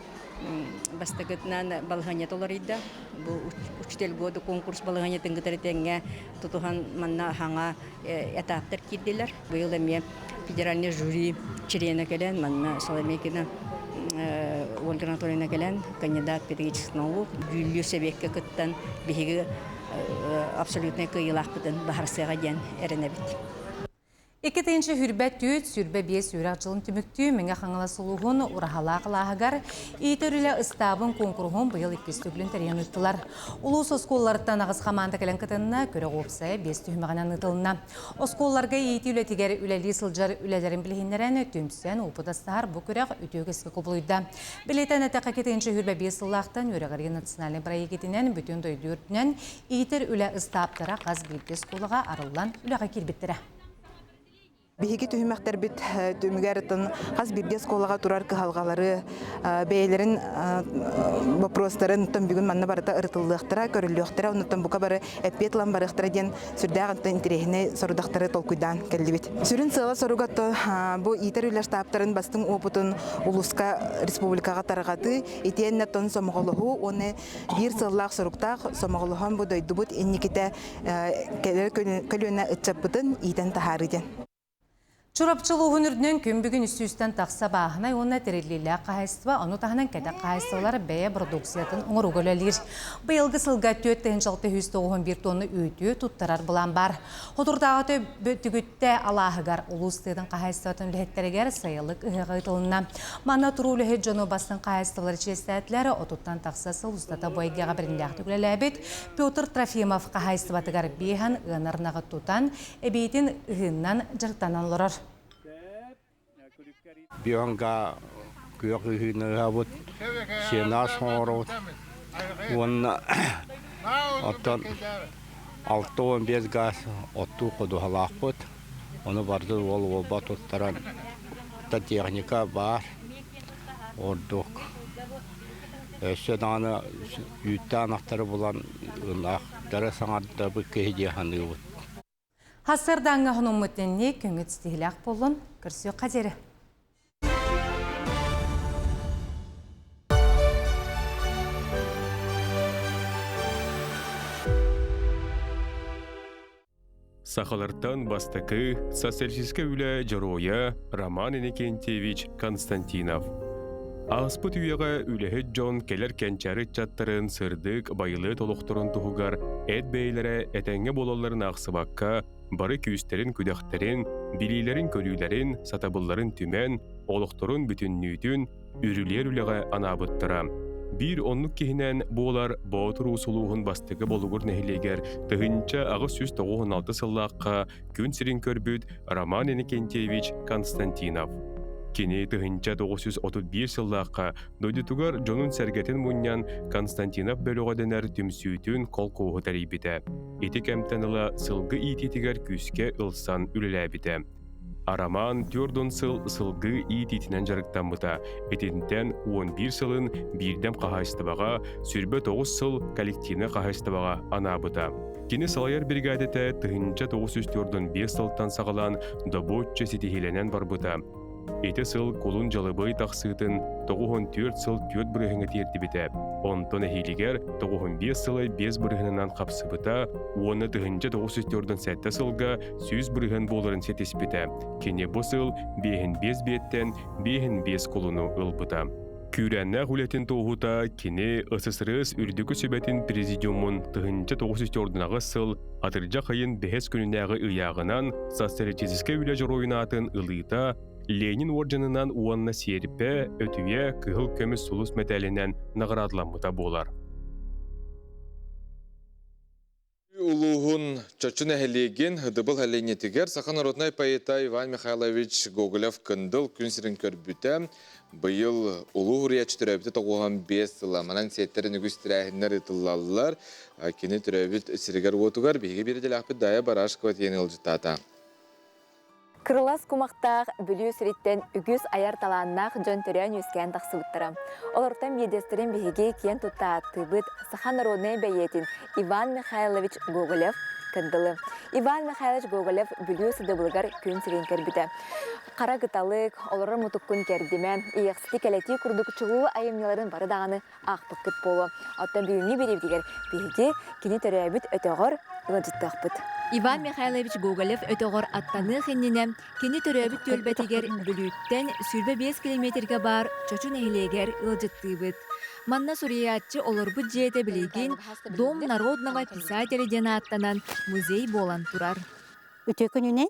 Бастакытынан балаһыанньата уларыйда. Бу учитель года конкурс балаһыанньатын кытары тэҥҥэ тутуһан манна хаҥа этаптар киирдилэр. Быйыл эмиэ федеральный жюри чилиэнэ кэлэн, манна Соломейкина Ольга Анатольевна кэлэн, кандидат педагогических наук, дьүүллүүр сэбиэккэ кыттан биһиги абсолютнай кыайыылаахпытын баһарсыаҕа диэн эрэнэбит. 2 түүт 25 үөрэх дьылын түмүктүү Мэҥэ Хаҥалас улууһун Ураһалаах алааһыгар иитэр үлэ ыстаабын куонкуруһун быйыл иккис төгүлүн тэрийэн ыыттылар. Улуус оскуолаларыттан аҕыс хамаанда кэлэн кытынна, күрэх уопсайа биэс түһүмэҕинэн ыытылынна. Оскуолаларга иитии үлэтигэр үлэлии сылдьар үлэлэрин билиһиннэрэн, түмсэн уопутастаһар бу күрэх үтүө үгэскэ кубулуйда. Билиэтэн этэххэ 2025 сыллаахтан үөрэҕирии национальнай бырайыак бүтүн дойду үрдүнэн Иитэр үлэ ыстааптара хас биирдии оскуолаҕа арыллан үлэҕэ киирбиттэрэ. Биһиги түһүмэхтэрбит түмүгэр хас биирдии оскуолаҕа турар кыһалҕалары, бэйэлэрин боппуруостарын бүгүн манна барыта ырытыллыахтара, көрүллүөхтэрэ, оннуттан бука бары эппиэт ылан барыахтара диэн сүрдээх интэриэһинэй сорудахтары толкуйдаан кэллибит. Сүрүн сыала-соруга бу иитэр үлэ штабтарын бастыҥ уопутун улууска, республикаҕа тарҕатыы, итиэннэ тон сомоҕолоһуу уонна Биир сыаллаах-соруктаах сомоҕолоһон бу дойдубут инникитэ кэлэр көлүөнэ ыччаппытын иитэн таһаарыы диэн. Чурапчы улууһун үрдүнэн күн бүгүн үс сүүстэн тахса бааһынай уонна тэриллиилээх хаһаайыстыба, ону таһынан кэтэх хаһаайыстыбалар бэйэ продукциятын оҥорууга үлэлиир. Быйылгы сылга 4691 тонна үүтү туттарар былаан баар. Хотурдааҕы Түгүттэ алааһыгар улуус тыатын хаһаайыстыбатын үлэһиттэригэр сайылык ыһыаҕа ыытылынна. Манна туруу үлэһит дьону бастыҥ хаһаайыстыбалар чиэстээтилэр, отуттан тахса сыл устата бу эйгэҕэ бэриниилээхтик үлэлээбит Петр Трофимов хаһаайыстыбатыгар биэһэн ыанар ынаҕы тутан, эбиитин ыһыыннан дьарыктанан олорор. Бионга күөх ыһыыны ыһабыт, сенаж оҥоробут уонна оттон 65 гаас оттуу ходуһалаахпыт. Ону барытын уол уолба туттаран техника баар ордук. Өссө даҕаны үүттээх ынахтары булан ынахтары саҥардабыт киһи дии саныыбыт. Хасырдааҥҥа хонуммут инни көҥүт ситиһилээх буоллун, көрсүөххэ диэри. Сахалартан бастакы социалистическай үлэ дьоруойа Роман Иннокентьевич Константинов. Ааспыт үйэҕэ үлэһит дьон кэлэр кэнчээри ыччаттарын сырдык, байылыат олохторун туһугар эт бэйэлэрэ этэҥҥэ буолалларын аахсыбакка, бары күүстэрин-күдэхтэрин, билиилэрин-көрүүлэрин, сатабылларын түмэн, олохторун бүтүннүүтүн үрүлүөр үлэҕэ анаабыттара. Биир оннук киһинэн буолар Боотур Уус улууһун бастакы Болугур нэһилиэгэр 1896 сыллаахха күн сирин көрбүт Роман Иннокентьевич Константинов. Кини 1931 сыллаахха дойдутугар дьонун-сэргэтин мунньан Константинов бөлөҕө дэнэр түмсүүтүн колхуоһу тэрийбитэ. Ити кэмтэн ыла сылгы иитиитигэр күүскэ ылсан үлэлээбитэ. Арамаан 40 сыл сылгы иитиитинэн дьарыктаммыта. Итинтэн 11 сылын биирдэм хаһаайыстыбаҕа, 29 сыл коллективнай хаһаайыстыбаҕа анаабыта. Кини салайар биригээдэтэ 1945 сылтан саҕалаан добуочча ситиһиилэнэн барбыта. Ити сыл кулун дьалыбый тахсыытын 94 сыл 4 бырыһыҥҥа тиэрдибитэ. Онтон эһиилигэр 95 сылы 5 бырыһынынан хапсыбыта уонна 1947 сылга 100 бырыһын буоларын ситиспитэ. Кини бу сыл 55 биэттэн 55 кулуну ылбыта. Күүрээннээх үлэтин туоһута кини СССР Үрдүкү Сүбэтин Президиумун 1948 сыл атырдьах ыйын бэһис күнүнээҕи ыйааҕынан социалистическай үлэ дьоруойун аатын ылыыта Ленин уордьанынан уонна сиэрпэ, өтүйэ, кыһыл көмүс сулус мэтээлинэн наҕараадаламмыта буолар. Улууһун Чочу нэһилиэгин Ыдыбыл сэлиэнньэтигэр саха народнай поэта Иван Михайлович Гоголев-Кындыл күн сирин көрбүтэ. Быйыл улуу уруйааччы төрөөбүтэ 95 сыла. Манан сиэттэрин үгүс тэрээһиннэр ыытыллаллар. Кини төрөөбүт сиригэр-уотугар биһиги биир идэлээхпит Дая Барашкова диэн ыалдьыттаата. Кырылас кумахтаах Бүлүү сириттэн үгүс айар талааннаах дьон төрөөн-үөскээн тахсыбыттара. Олортон биирдэстэрин биһиги киэн тутта ааттыыбыт саха народнай бэйиэтин Иван Михайлович Гоголев Кындылы. Иван Михайлович Гоголев Бүлүү сыдыбылыгар күн сирин көрбүтэ. Хара кыталык, олорор мутуккун кэрдимэ, ийэхсити кэлэтии курдук чулуу айымньыларын бары даҕаны аахпыккыт буолуо. Оттон бүгүҥҥү бириибитигэр биһиги кини төрөөбүт өтөҕөр ыалдьыттыахпыт. Иван Михайлович Гоголев өтөҕөр аттаныах иннинэ кини төрөөбүт түөлбэтигэр Бүлүүттэн 25 километрга баар Чочу нэһилиэгэр ыалдьыттыыбыт. Манна суруйааччы олорбут дьиэтэ билигин Дом народного писателя диэн ааттанан музей буолан турар. Үтүө күнүнэн!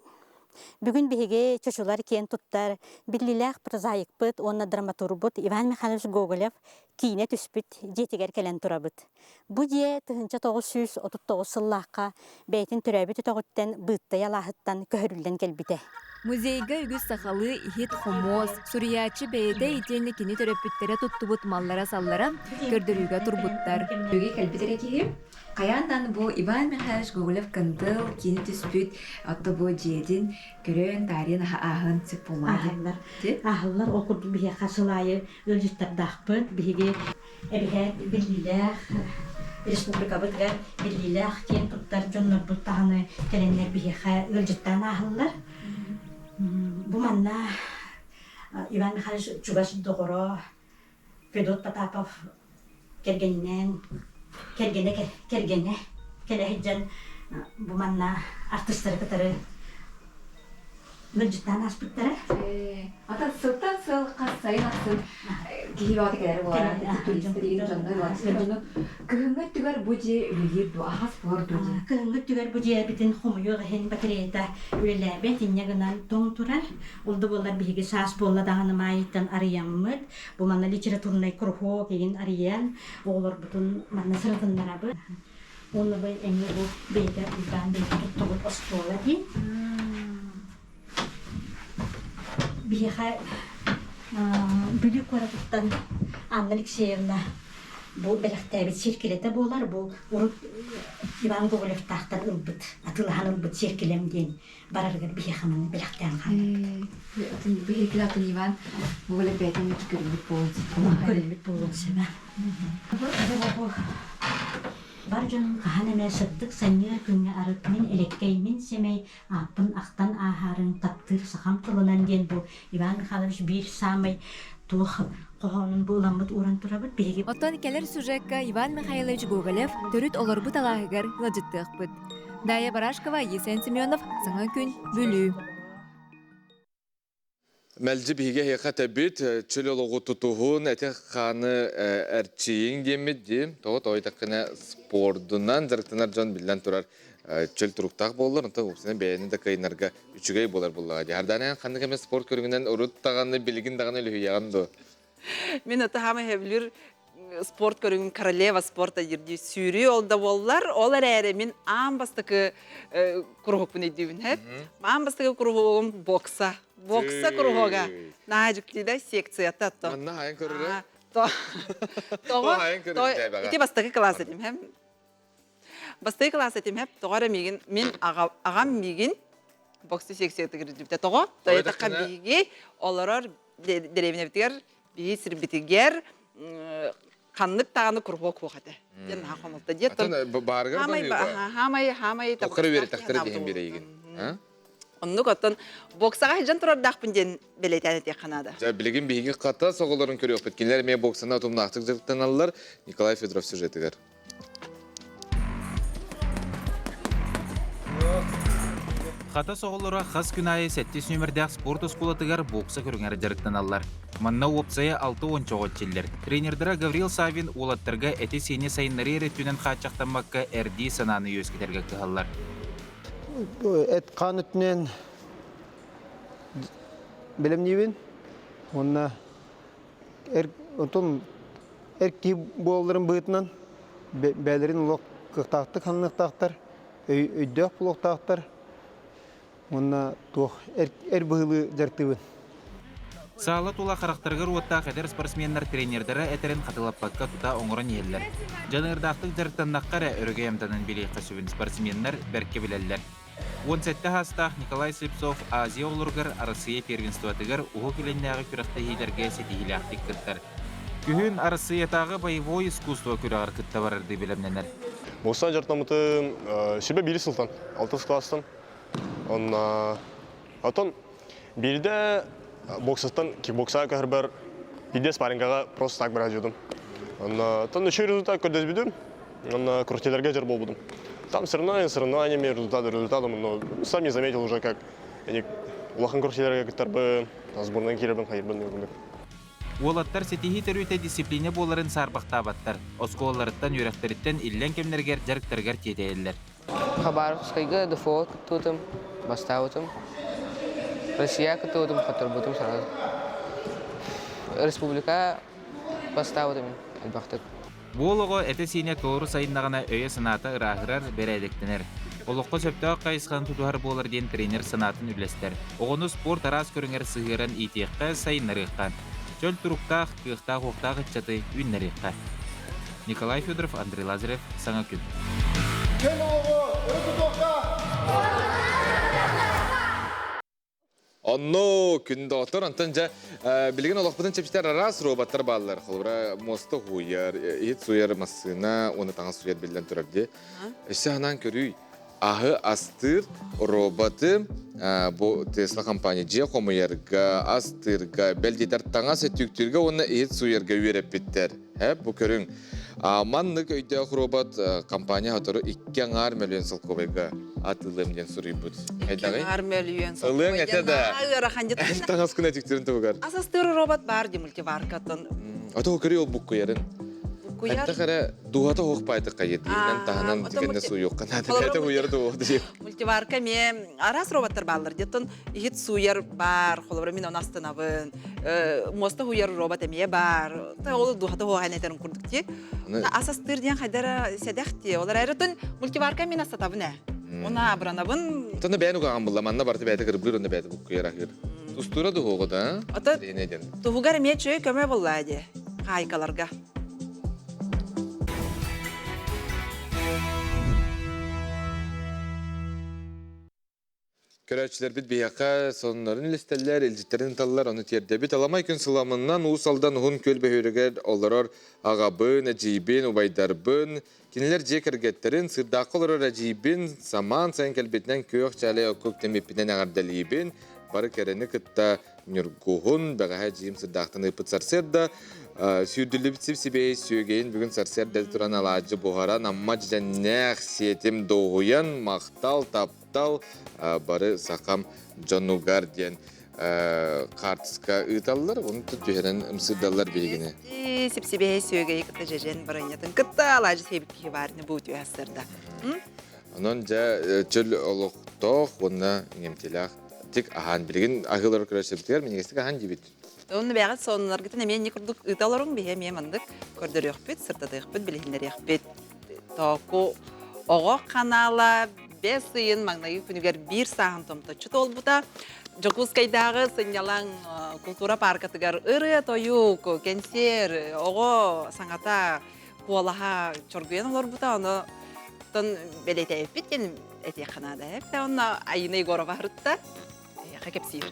Бүгүн биһиги чочулар киэн туттар биллиилээх прозаикпыт уонна драматурбут Иван Михайлович Гоголев киинэ түспүт дьиэтигэр кэлэн турабыт. Бу дьиэ 1939 сыллаахха бэйэтин төрөөбүт өтөҕүттэн Быыттай алааһыттан көһөрүллэн кэлбитэ. Музейга үгүс сахалыы иһит-хомуос, суруйааччы бэйэтэ итиэннэ кини төрөппүттэрэ туттубут маллара-саллара көрдөрүүгэ турбуттар. Бүгүн кэлбит эрэ киһи Хайаан даҕаны бу Иван Михайлович Гоголев-Кындыл киинэ түспүт отто бу дьиэтин көрөн, таарыйан ааһан сөп буоллаҕа дии. Ааһаллар. Ол курдук биһиэхэ сыл аайы ыалдьыттардаахпыт. Биһиги эбиһээт биллиилээх республикабытыгар биллиилээх киэн туттар дьоннорбут даҕаны кэлэннэр биһиэхэ ыалдьыттаан ааһаллар. Бу манна Иван Михайлович чугас доҕоро Федот Потапов кэргэнинээн кэргэнэ кэргэнэ кэлэ сылдьан бу манна артыыстары кытары ыалдьыттаан ааспыттара. Ата сылтан сыл хас сайын ахсын киһи баҕата кэлэр буолара. Дьоннор кыһыҥҥы өттүгэр бу дьиэ үлэлиир дуо, аһас буолар дуо дьиэ? Кыһыҥҥы өттүгэр бу дьиэбитин хомуйуох иһин батареята үлэлээбэт, инньэ гынан тоҥ турар. Ол да буоллар биһиги саас буолла даҕаны маайыттан арыйаммыт, бу манна литературнай круһуок игин арыйан, оҕолорбутун манна сырытыннарабыт. Уонна бу эмиэ бу бэйэтэ уйбаан бэйэтэ туттубут остуола дии. Биһиэхэ Бүлүү куоратыттан Анна Алексеевна бу бэлэхтээбит сиэркилэтэ буолар. Бу урут Иван Гоголевтаахтан ылбыт, атыылаһан ылбыт сиэркилэм диэн барарыгар биһиэхэ маны бэлэхтээн хаалларбыт. Биһиги атын Иван Гоголев бэйэтин көрүллүбүт буолуон сөп. Көрүллүбүт буолуон сөп. Бар дьонум хаһан эмэ сырдык санньыар күҥҥэ арыт мин элэккэй, мин сэмэй ааппын ахтан ааһаарыҥ таптыыр сахам тылынан диэн бу Иван Михайлович биир саамай туох хоһоонун бууламмыт ууран турабыт биһиги. Оттон кэлэр сюжекка Иван Михайлович Гоголев төрүт олорбут алааһыгар ыалдьыттыахпыт. Дая Барашкова, Есен Семенов, Саҥа күн, Бүлүү. Мэлдьи биһиги эһиэхэ этэбит, чөл олоҕу тутуһун, эти-хааны эрчийиҥ диэммит дии. Тоҕо тоойдоххуна спордунан дьарыктанар дьон биллэн турар чөл туруктаах буоллар, онтон уопсайынан бэйэни да кыайынарга үчүгэй буолар буоллаҕа дии. Хардаанайан ханнык эмэ спорт көрүҥүнэн урут даҕаны, билигин даҕаны үлүһүйэҕин дуо? Мин атаһаама хэвлир спорт көрүҥүн королева спорта диирдии сүүрүү ол да буоллар, ол эрээри мин аан бастакы куруһукпун өйдүүбүн хэп. Аан бастакы куруһугум бокса. Бокса куруһуга. Наһаа дьиктида секцията то. Манна хайан көрөрө? Тоҕо? Ити бастакы класс этим хэм. Бастакы класс этим хэп. Тоҕо эрэ миигин мин аҕам миигин бокса секциятыгар илдьибитэ. Тоҕо? Тоҕо биһиги олорор дэриэбинэбитигэр биһи сирбитигэр ханнык даҕаны куруһуок суох этэ. Диэн наһаа хомолто. Диэн баарыгар хаамай хаамай Тоққары үөрэтэхтэрэ диһин бирэйигин. Оннук оттон боксаҕа сылдьан турардаахпын диэн бэлиэтээн этиэххэ наада. Дьэ, билигин биһиги хата соҕолорун көрүөхпүт. Кинилэр эмиэ боксаны утумнаахтык дьарыктаналлар. Николай Федоров сюжетыгар. Хатас оҕолоро хас күн аайы сэттис нүөмэрдээх спорт оскуолатыгар бокса көрүҥэр дьарыктаналлар. Манна уопсайа 60 оҕо эрчиллэр. Тренердара Гаврил Саввин уолаттарга эти-сиини сайыннарыы эрэ өттүнэн хааччахтаммакка эрдии санааны үөскэтэргэ кыһаллар. Эт-хаан өттүнэн бэлэмниибин уонна Онтон эр киһи буолалларын быһыытынан бэйэлэрин олох кыахтаахтык ханыахтаахтар, өйдөөх буолуохтаахтар уонна туох эр быһыылыы дьарыктыыбын. Саала тула харахтарыгар уоттаах эдэр спортсменнар тренердэрэ этэрин хатылаппакка тута оҥорон иһэллэр. Дьаныардаахтык дьарыктаннахха эрэ өрөгөй амтанын билиэххэ сөбүн спортсменнар бэркэ билэллэр. 17 саастаах Николай Слепцов Азия оҕолоругар Арассыыйа первенствотыгар Уһук Илиннээҕи күрэхтэһиилэргэ ситиһиилээхтик кыттар. Күһүн Арассыыйатааҕы боевой искусство күрэҕэр кытта барардыы бэлэмнэнэр. Боксан дьарыктаммытым сүбэ биир сылтан, алтыс класстан. Онно отон биирдэ боксаттан кикбоксаҕа көһөрбөр биирдэ спаррингаҕа просто так бараадьыдым. Онно оттон үчүгэй результат көрдөспүтүм. Онно крутилерге жыр болбудум. Там соревнования, соревнованиями, результаты результатом, но сам не заметил уже, как они улахан крутилерге кыттарбын, сборная киирэрбин хайырбын диэн Уолаттар ситиһии төрүтэ дисциплина буоларын саарбахтаабаттар. Оскуолаларыттан, үөрэхтэриттэн иллэҥ кэмнэригэр дьарыктарыгар тиэтэйэллэр. Хабаровскайга ДФО кыттыбытым, бастаабытым. Россия кыттыбытым, хотторбутум сразу. Республика бастаабытым элбэхтик. Уол оҕо этэ-сиинэ толору сайыннаҕына өйө-санаата ырааһырар, бэрээдэктэнэр. Олоххо сөптөөх хайысханы тутуһар буолар диэн тренер санаатын үллэстэр. Оҕону спорт араас көрүҥэр сыһыаран иитиэххэ, сайыннарыахха. Чөл туруктаах, кыахтаах-уохтаах ыччаты үүннэриэххэ. Николай Федоров, Андрей Лазарев, Саҥа күн. Кэл оҕоҕо өрө тутуохха! Онно күн доҕоттор, онтон дьэ билигин олохпутун чэпчэтэр араас роботтар бааллар. Холобура, муоста уһуйар, иһит сууйар массыына уонна таҥас сууйар биллэн турар дии. Өссө анаан көрүй, аһы астыыр роботы бу Tesla компания дьиэ хомуйарга, астыырга, бэл диэтэр таҥас өттүктүүргэ уонна иһит сууйарга үөрэппиттэр. Э, бу көрүҥ. Маннык өйдөөх робот компания сотору 2,5 мөлүйүөн солкуобайга атыылыам диэн суруйбут. Икки аҥаар мөлүйүөн Ылыаҥ этэ да. Ыарахан Таҥаскын өтүктүрүн туһугар. Ас астыыр робот баар ди мультиваркатын. Ото көрүй ол буккуйарын. Буккуйар. Хайдах эрэ дууһата оһох паайтыкка иһинэн таһынан дигэнне сууйуохха наада. Бэйэтэ уйар дуо диир. Мультиварка эмиэ араас роботтар бааллар. Диэттон иһит сууйар баар, холобура мин ону астынабын. Муоста уйар робот эмиэ баар. Ол дууһата оһоҕун этэрин курдук дии. Ас астыыр диэн хайдара сэдэх дии. Ол эрээри мультиварка мин астатабын ээ. Уна абыранабын. Тонно бэйэн угаҕан булла, манна барыта бэйэтэ кырбыыр, онно бэйэтэ буккуйар аһыыр. Тустуура дуһуоҕу да, Ото туһугар эмиэ чөй көмө булла дии. Хаайкаларга. Көрөөччүлэрбит биһиэхэ сонуннарын үллэстэллэр, илдьиттэрин ыталлар, ону тиэрдэбит. Аламай күн сыламынан Уус Алдан Уһун Күөл бөһүөлэгэр олорор аҕабын, эдьиийбин, убайдарбын, кинилэр дьиэ кэргэттэрин, сыырдаахха олорор эдьиийбин самаан сайын кэлбитинэн күөх чээлэй окко үктэммиппинэн эҕэрдэлиибин. Бары кэрэни кытта Ньургуһун, бэҕэһээ эдьиийим сырдаахтан ыыппыт сарсыарда сүүрдүллүбүт сип-сибиэһэй сүөгэйин бүгүн сарсыарда туран алаадьы буһаран, амма дьэдьэннээх сиэтим дуоһуйан, махтал, таптал бары сахам дьонугар диэн хаартыска ыыталлар, ону түһэрэн ымсыырдаллар биһигини. Сип-сибиэһэй сүөгэйи кытта дьэдьэн баранньатын кытта алаадьы сиэбит киһи баарына бу үтүө сарсыарда. Онон дьэ чөл олохтоох уонна иҥэмтиэлээх тик аһаан билигин аһыылар көрөсөбүтүгэр минньигэстик аһаан диибит. Онно бэйэҕит сонуннаргытын эмиэ инник курдук ыыта олоруҥ, биһи эмиэ маннык көрдөрүөхпүт, сырдатыахпыт, билиһиннэриэхпит. Тооку оҕо ханаала бэс ыйын маҥнайгы күнүгэр биир сааһын томточчу туолбута. Дьокуускайдааҕы сынньалаҥ култуура пааркатыгар ырыа-тойук, кэнсиэр, оҕо саҥата, куолаһа чоргуйан олорбута. Ону оттон бэлиэтээбиппит диэн этиэххэ наада. Онно Айына Егорова аһарытта. Эйиэхэ кэпсиир.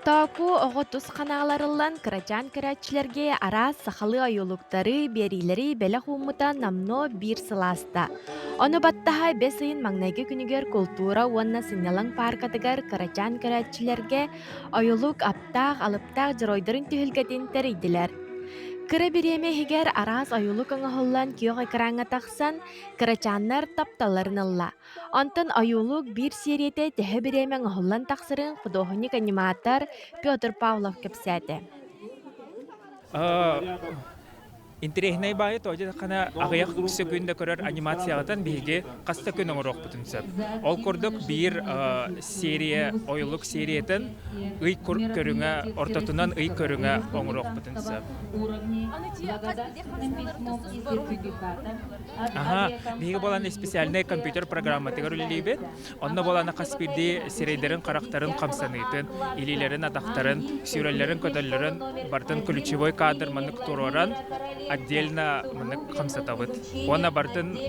Тооку оҕо тус ханааларыллан кырачаан көрөөччүлэргэ араас сахалыы ойуулуктары, биэриилэри бэлэх ууммута номнуо биир сыл ааста. Ону баттаһа бэс ыйын маҥнайгы күнүгэр култуура уонна сынньалаҥ пааркатыгар кырачаан көрөөччүлэргэ ойулук аптаах, алыптаах дьоруойдарын түһүлгэтин тэрийдилэр. Кыра бириэмэ иһигэр араас ойуулук оҥоһуллан күөх экраҥҥа тахсан, кырачааннар тапталларын ылла. Онтон ойуулук биир сиэрийэтэ төһө бириэмэ оҥоһуллан тахсарын худуоһунньук-аниматор Петр Павлов кэпсээтэ. Интэриэһинэй баайы тоҕо хана аҕыйах сөкүүндэ көрөр анимацияҕытын биһиги хас да күн оҥоруохпутун сөп. Ол курдук биир серия ойулук сериятын ый көрүҥэ ортотунан ый көрүҥэ оҥоруохпутун сөп. Аха, биһиги буолан специальнай компьютер программатыгар үлэлиибит. Онно буолан хас биирдии сирэйдэрин, харахтарын хамсаныытын, илиилэрин, атахтарын, сүүрэллэрин, көтөллөрүн барытын ключевой кадр маннык туруоран отдельно маннык хамсатабыт. Уонна барытын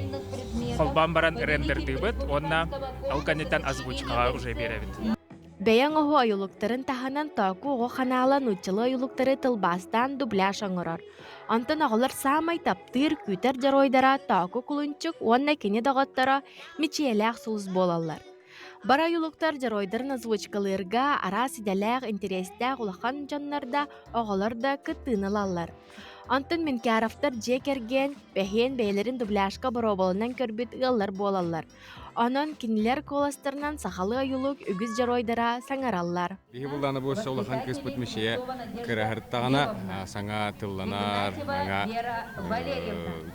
холбоон баран рендердыыбыт уонна ол кэнниттэн озвучкаҕа уже биэрэбит. Бэйэҥ оһу ойулуктарын таһынан Тооку оҕо ханаала нууччалыы ойулуктары тылбаастаан дубляж оҥорор. Онтон оҕолор саамай таптыыр, күүтэр дьоруойдара Тооку Кулунчук уонна кини доҕотторо Мичийэлээх сулус буолаллар. Бары ойулуктар дьоруойдарын озвучкалыырга араас идэлээх, интэриэстээх улахан дьоннор да, оҕолор да кыттыыны ылаллар. Онтон Менкяровтар дьиэ кэргэн, бэһиэн бэйэлэрин дубляжка боруобаланан көрбүт ыаллар буолаллар. Онон кинилэр куоластарынан сахалыы ойуулук үгүс дьоруойдара саҥараллар. Биһи буллаана бу өссө улахан кыыспыт Мишия кыраһыртаҕына саҥа тылланар, саҥа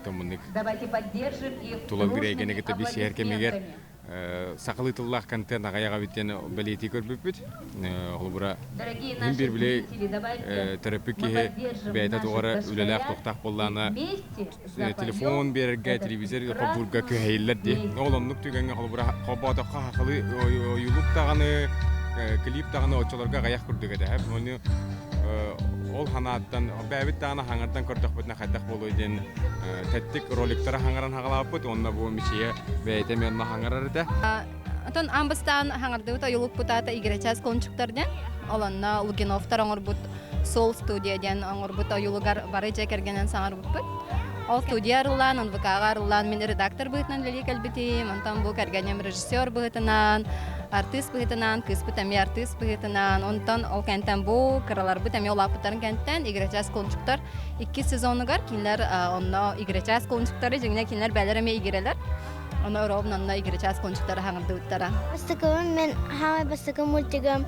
томуннук тулалыыр эйгэни кытта билсиһэр кэмигэр сахалыы тыллаах контент аҕыйах эбит диэн бэлиэтии көрбүппүт. Холобура, мин биир били төрөппүт киһи бэйэтэ туох эрэ үлэлээх туохтаах буоллаҕына телефон биэрэргэ, телевизор холбуурга күһэйиллэр дии. Ол оннук түгэҥҥэ холобура холбоотоххо хахалы ойуулук даҕаны, клип даҕаны оччолорго аҕыйах курдук этэ. Ону ол ханааттан бэйэбит даҕаны хаҥардан көрдөхпүтүнэ хайдах буолуой диэн тэттик роликтары хаҥаран хаҕалаабыппыт уонна бу Мичийэ бэйэтэ эмиэ онно хаҥарар этэ. Отон аан бастаан хаҥардыбыт ойулукпут аата Играчаас кулунчуктар диэн. Ол онно Лугиновтар оҥорбут Soul Studio диэн оҥорбут ойуулугар бары дьиэ кэргэнэн саҥарбыппыт. Ол студия арыллаан, НВК-ҕа арыллаан мин редактор быһыытынан үлэлии кэлбитим. Онтон бу кэргэним режиссер быһыытынан, артыыс быһыытынан, кыыспыт эмиэ артыыс быһыытынан. Онтон ол кэнтэн бу кыраларбыт эмиэ улааппыттарын кэнтэн Играчаас кулунчуктар иккис сезонугар кинилэр онно Играчаас кулунчуктары дьиҥинэ кинилэр бээлэр эмиэ игирэлэр. Ону ровно онно играчаас кулунчуктары хаҥырдыбыттара. Бастакыбын мен хаамай бастакы мультигым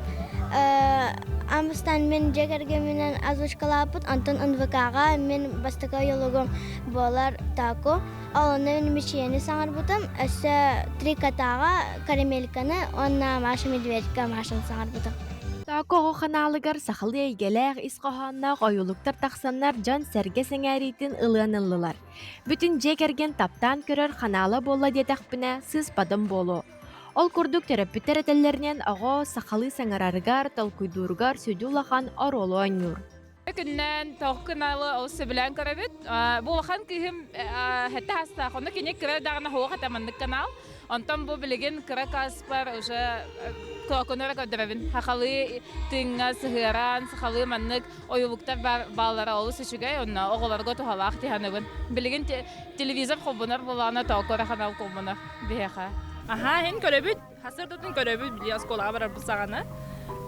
Амстан мен дьиэ кэргэмминэн озвучкалаабыт, онтон НВК-ҕа мин бастакы ойолугум буолар Таку. Ол онно мин Мичийэни саҥарбытым, өссө Три кота-ҕа Карамельканы уонна Маша Медведька Машаны саҥарбытым. Тооку оҕо ханаалыгар сахалыы эйгэлээх ис хоһоонноох ойуулуктар тахсаннар дьон-сэргэ сэҥээриитин ылыан ыллылар. Бүтүн дьиэ кэргэн таптаан көрөр ханаала буолла диэтэхпинэ, сыыспатым буолуо. Ол курдук төрөппүттэр этэллэринэн оҕо сахалыы саҥарарыгар, толкуйдууругар сүдү улахан оруолу оонньуур. Күннээн тоҕ каналы ол сөбүлээн көрөбүт. Бу улахан кыыһым хэттэ хастаах, онно кини кыра даҕаны хоох этэ маннык канал. Онтон бу билигин кыра каспар уже куокунара көрдөрөбүн. Хахалыы тыыҥҥа сыһыаран, сахалыы маннык ойулуктар бааллара олус үчүгэй, онно оҕолорго туһалаах тиһаныбын. Билигин телевизор холбонор буолаана тоокко эрэ канал холбонор биһиэхэ. Аһаа, иһин көрөбүт, хасырдытын көрөбүт, били оскуолаҕа барарбыт саҕана.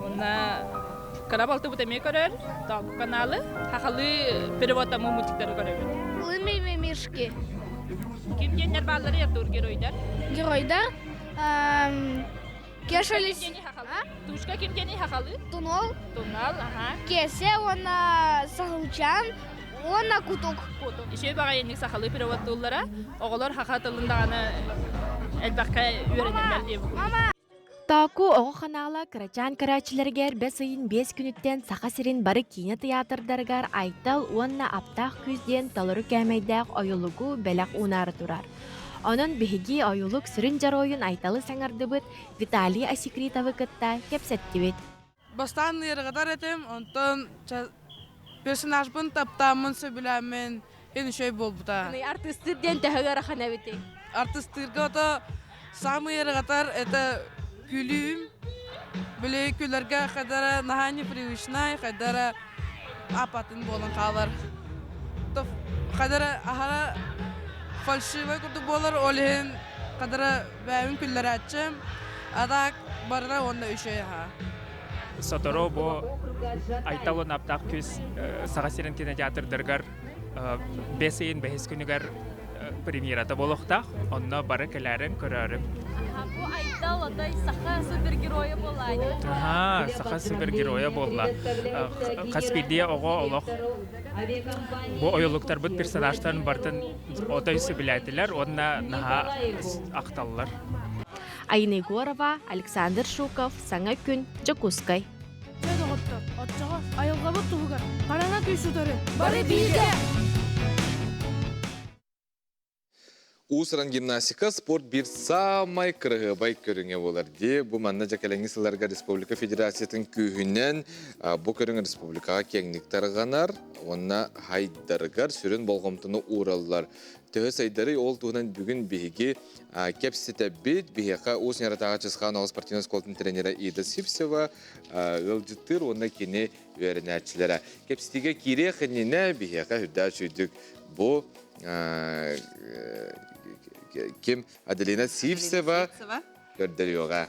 Уонна кыра балтыбыт эмиэ көрөр, тоокко каналы, хахалыы переводтаммыт мультиктары көрөбүт. Мимимишки. Ким диэннэр баалларый Артур геройдар? Геройдар Кеша Тушка ким диэний хахалы? Тунал. Тунал, аха. Кесе уонна Сахалчан уонна Кутук. Кутук. Үчүгэй баҕайыннык сахалыы переводтууллара. Оҕолор хаха тылын даҕаны элбэххэ үөрэнэллэр диye. Мама. Тооку оҕо ханаала кырачаан көрөөччүлэригэр бэс ыйын биэс күнүттэн Саха сирин бары киинэ тыйаатырдарыгар Айтал уонна Аптаах күүс диэн толору кээмэйдээх ойулугу бэлэх уунаары турар. Онон биһиги ойулук сүрүн дьоруойун Айталы саҥардыбыт Виталий Асекритовы кытта кэпсэттибит. Бастаан ыарырҕатар этим, онтон персонажпын таптааммын, сөбүлээммин ин үчүгэй буолбута. Артыстыыр диэн төһө ыарахан эбитий? Артыстыырга ото самый ыарырҕатар это күлүүм. Били күлэргэ хайдара наһаа непривычнай, хайдара апатын буолан хаалар. Хайдара аһара фальшивай курдук буолар, ол иһин хайдара бэйэбин күллэрээччим. А так барыта уонна үчүгэй аһа. Сотору бу Айтал уонна күүс Саха сирин кинотеатрдарыгар бэс ыйын бэһис күнүгэр премьерата буолуохтаах. Онно бары кэлээрин көрөөрүм. Бу Айтал отой саха супергеройа буолла. Аха, саха супергеройа буолла. Хас биирдии оҕо олох бу ойулуктарбыт персонажтарын бартын отой сөбүлээтилэр уонна наһаа ахталлар. Айна Егорова, Александр Шуков, Саҥа күн, Дьокуускай. Дьэ доҕоттор, оччоҕо айылҕабыт туһугар хараҥа күүс утары бары бииргэ! Уус-уран гимнастика спорт биир саамай кыраһыабай көрүҥэ буолар дии. Бу манна дьэ кэлиҥҥи сылларга республика федерациятын күүһүнэн бу көрүҥ республикаҕа киэҥник тарҕанар уонна хайдарыгар сүрүн болҕомтону уураллар. Төһө сайдарый ол туһунан бүгүн биһиги кэпсэтэбит. Биһиэхэ Уус Ньаратааҕы Чысхаан оҕо спортивнай оскуолатын тренерэ Ида Сивцева ыалдьыттыыр уонна кини үөрэнээччилэрэ. Кэпсэтиигэ киириэх иннинэ биһиэхэ үрдээх үчүгдүк бу ким Аделина Сивцева көрдөрүөҕэ.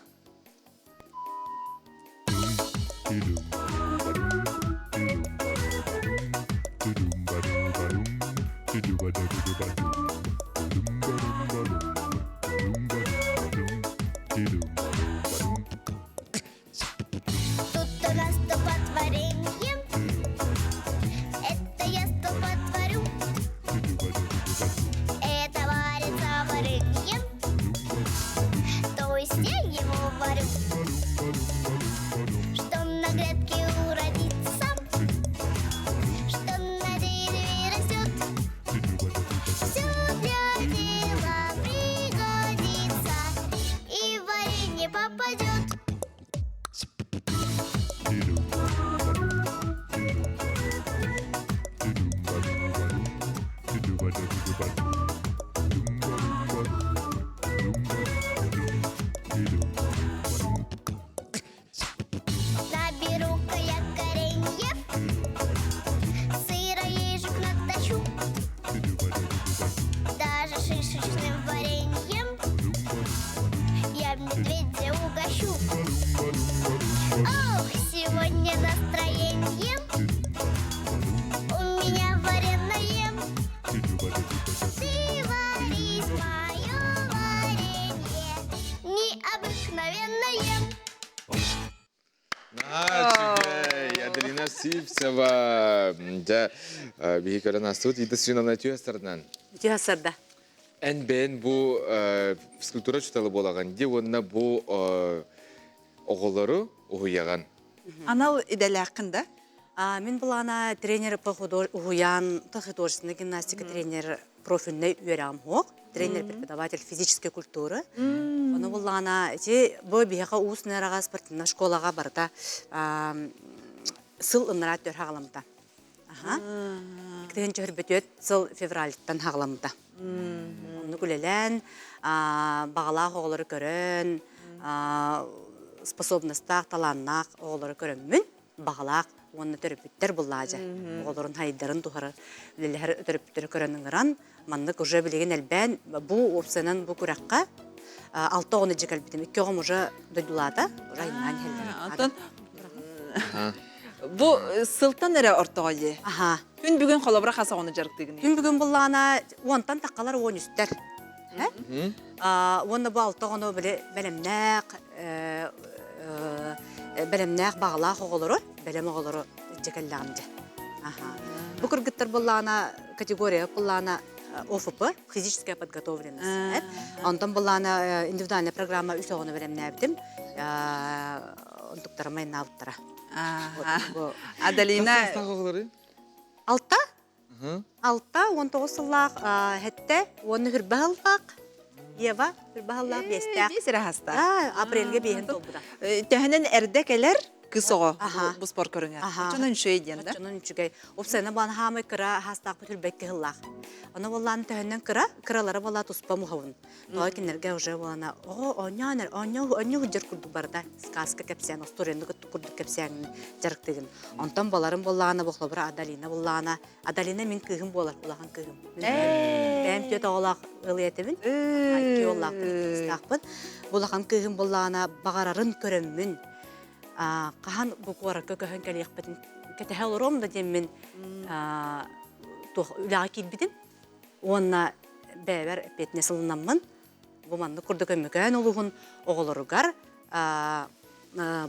Тут у нас столпотворение. Это я столпотворю. Это варится варенье. То есть я его варю. Что на грядке уродится, что на дереве растет. Все для дела пригодится и в варенье попадет. Наберу-ка я кореньев, сыроежек натащу, даже шишечным вареньем я медведя угощу. Ох, сегодня настроение у меня вареное. Ты варись мое варенье необыкновенное. Үчүгэй, Аделина Сивцева. Дьэ, биһи көрөн астыбыт Ида Семеновна үтүө сарынан. Үтүө сарда. Эн бэйэн бу физкультура учуутала буолаҕын дии уонна бу оҕолору уһуйаҕын. Анал идэлээххин да? Мин былаана тренер по уһуйаан художественной гимнастика тренер профильнай үөрэҕим суох. Тренер-преподаватель физической культуры. Ону буллаҕына ити бу биһиэхэ Уус Нараҕа спортивнай школаҕа барыта сыл ыннараа төр хаҕаламмыта. Аха. Иккитин чөһөрбөтүөт сыл февральтан хаҕаламмыта. Оннук үлэлээн, баҕалаах оҕолору көрөн, способностаах, талааннаах оҕолору көрөммүн, баҕалаах уонна төрөппүттэр буллаадьа оҕолорун хайдарын туһара үлэлэһэр төрөппүттэри көрөн ыҥыран маннык уже билигин элбээн бу уопсайынан бу күрэххэ алта оҕону дьэ кэлбитим икки оҕом уже дойдулаата уже айнаан иһэллэр Антон бу сылтан эрэ ортоҕо дии аха күн бүгүн холобура хас оҕону дьарыктыыгын күн бүгүн буллаана уонтан таххалар уон үстэр уонна бу алта оҕону били бэлэмнээх бэлэмнээх баҕалаах оҕолору, бэлэм оҕолору илдьэ кэллэҕим дьэ. Аха. Бу кыргыттар буллаана категория буллаана ОФП, физическая подготовленность. Онтон буллаана индивидуальная программа үс оҕону бэлэмнээбитим. Онтуктара майнаабыттара. Адалина Алта? 6 19 сыллаах хэтте уонна хүрбэ сыллаах Ева хүрбэ сыллаах биэстээх. Биэс эрэ хаста. Апрельге биэһин толбута. Төһөнөн эрдэ кэлэр кыс оҕо бу спорт көрүҥэр. Оччонон үчүгэй диэн да. Оччонон үчүгэй. Опсайна буолан хаамай кыра хаастаахпыт хүрбэкки сыллаах. Ону буоллаан төһөннөн кыра, кыралара буолла туспа муһабын. Тоҕо кинилэргэ уже буолана оҕо оонньоон эр оонньуу оонньуу сылдьар курдук барыта сказка кэпсээн остуоруйаны курдук кэпсээҥҥин дьарыктыгын. Онтон баларым буоллаҕына бохлобура Адалина буоллаҕына Адалина мин кыыһым буолар улахан кыыһым. Бэйэм түөрт оҕолоох ыал ийэтэбин. Икки уоллаахпын, икки кыыстаахпын. Бу улахан кыыһым буоллаҕына баҕарарын көрөммүн хаһан бу куоракка көһөн кэлиэхпитин кэтэһэ олоруом да диэммин туох үлэҕэ киирбитим. Уонна бэйэбэр эппиэтинэс ылынаммын, бу маннык курдук Өймөкөөн улууһун оҕолоругар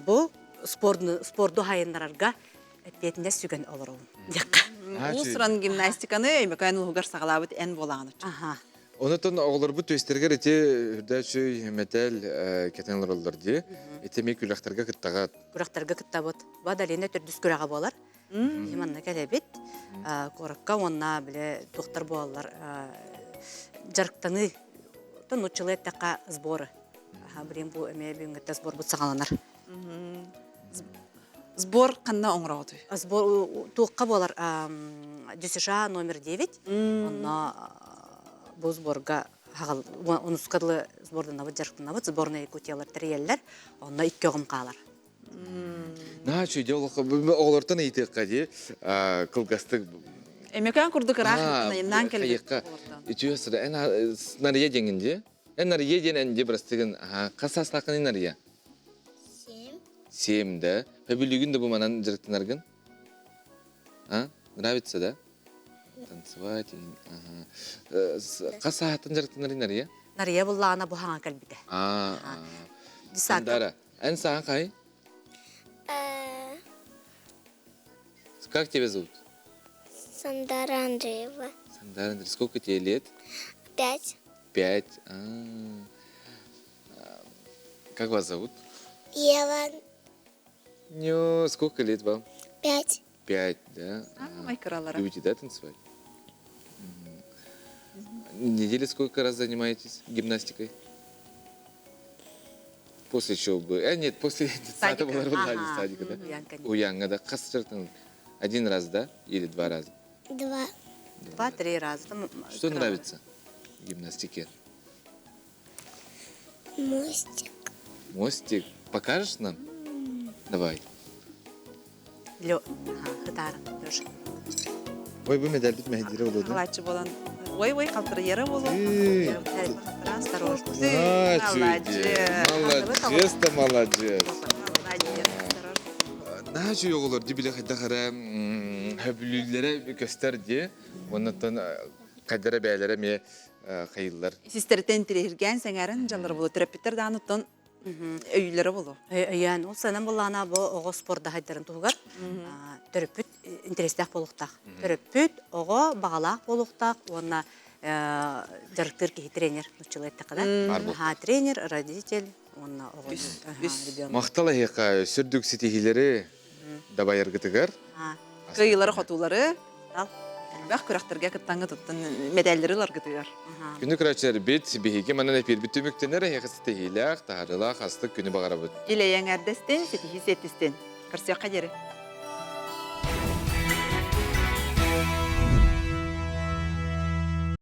бу спорду хайыннарарга эппиэтинэс сүгэн олоробун диэххэ. Уус-уран гимнастиканы Өймөкөөн улууһугар саҕалаабыт эн буолаҕын оччо. Онотон оҕолорбут түөстэригэр ити үрдээчүй мэтээл кэтэн олороллор дии. Ити эмиэ күрэхтэргэ кыттаҕыт. Күрэхтэргэ кыттабыт. Бу Адалина төрдүс күрэҕэ буолар. Биһи манна кэлэбит. Куоракка уонна бile туохтар буолаллар дьарыктаныы нууччалыы эттэххэ сборы. Билин бу эмиэ бүгүҥҥүттэн сборбут саҕаланар. Сбор ханна оҥороҕутуй? Сбор туохха буолар ДЮСШ номер 9. Онно бу сборга онуска дылы сборданабыт, дьарыктанабыт. Сборная Якутиялар тэрийэллэр. Онно икки оҕом хаалар. Наһаа үчүгэй оҕолортон ыйытыахха дии кылгастык Эмекэн курдук ыраах найымнаан кэлбит Үтүө сыра эн Нария диэҥин дии эн Нария диэн эн дии бырастыгын хас саастааххыный Нария Семь. Семь да Хөбүлүүгүн да бу манан дьарыктанаргын а нравится да танцевать ага хас саастан дьарыктанарый Нария Нария буллаана бу хаҥа кэлбитэ а Сандара Эн саҥа хай? Как тебя зовут? Сандара Андреева. Сандара Андреева. Сколько тебе лет? Пять. Пять. Как вас зовут? Ева. Ну, сколько лет вам? Пять. Пять, да? Самай кыралара. Любите, да, танцевать? Неделю сколько раз занимаетесь гимнастикой? После учебы. Нет, после детсада была садика, да? Уянга, да? Один раз, да? Или два раза? Два. Два-три раза. Что нравится в гимнастике? Мостик. Мостик. Покажешь нам? Давай. Лё, хытаар, Лёша. Ой, бу медальбит мэһдире болуду. Халааччы болан. Ой, ой, халтырыйара болу. Осторожно. Молодец, да молодец. Наһаа үчүгэй оҕолор ди били хайдах эрэ хөбүлүүллэрэ көстөр ди. Оннуттан хайдара бэйэлэрэ эмиэ хайыллар. Систэртэн интириэһиргээн сэҥээрэн дьаллар болу төрөппүттэр даҕаныттан өйүүлэрэ болу. Өйөөн, ол сыанан буллаана бу оҕо спордаһайдарын туһугар төрөппүт интэриэстээх буолуохтаах. Төрөппүт оҕо баҕалаах буолуохтаах уонна дьарыктыыр киһи тренер нуччалыы эттэххэ да. Тренер, родитель уонна оҕо ребенок. Махтал эһиэхэ сүрдүк ситиһиилэри дабайаргытыгар. Кыайыылары-хотуулары элбэх күрэхтэргэ кыттаҥҥа туттан мэдээллэри ыларгытыгар. Күнү көрөөччүлэрбит биһиги манан эпиирбит түмүктэнэр эһиэхэ ситиһиилээх, таһаарыылаах астык күнү баҕарабыт. Илэйэҥ эрдэстин, ситиһии сиэттистин. Көрсүөххэ диэри.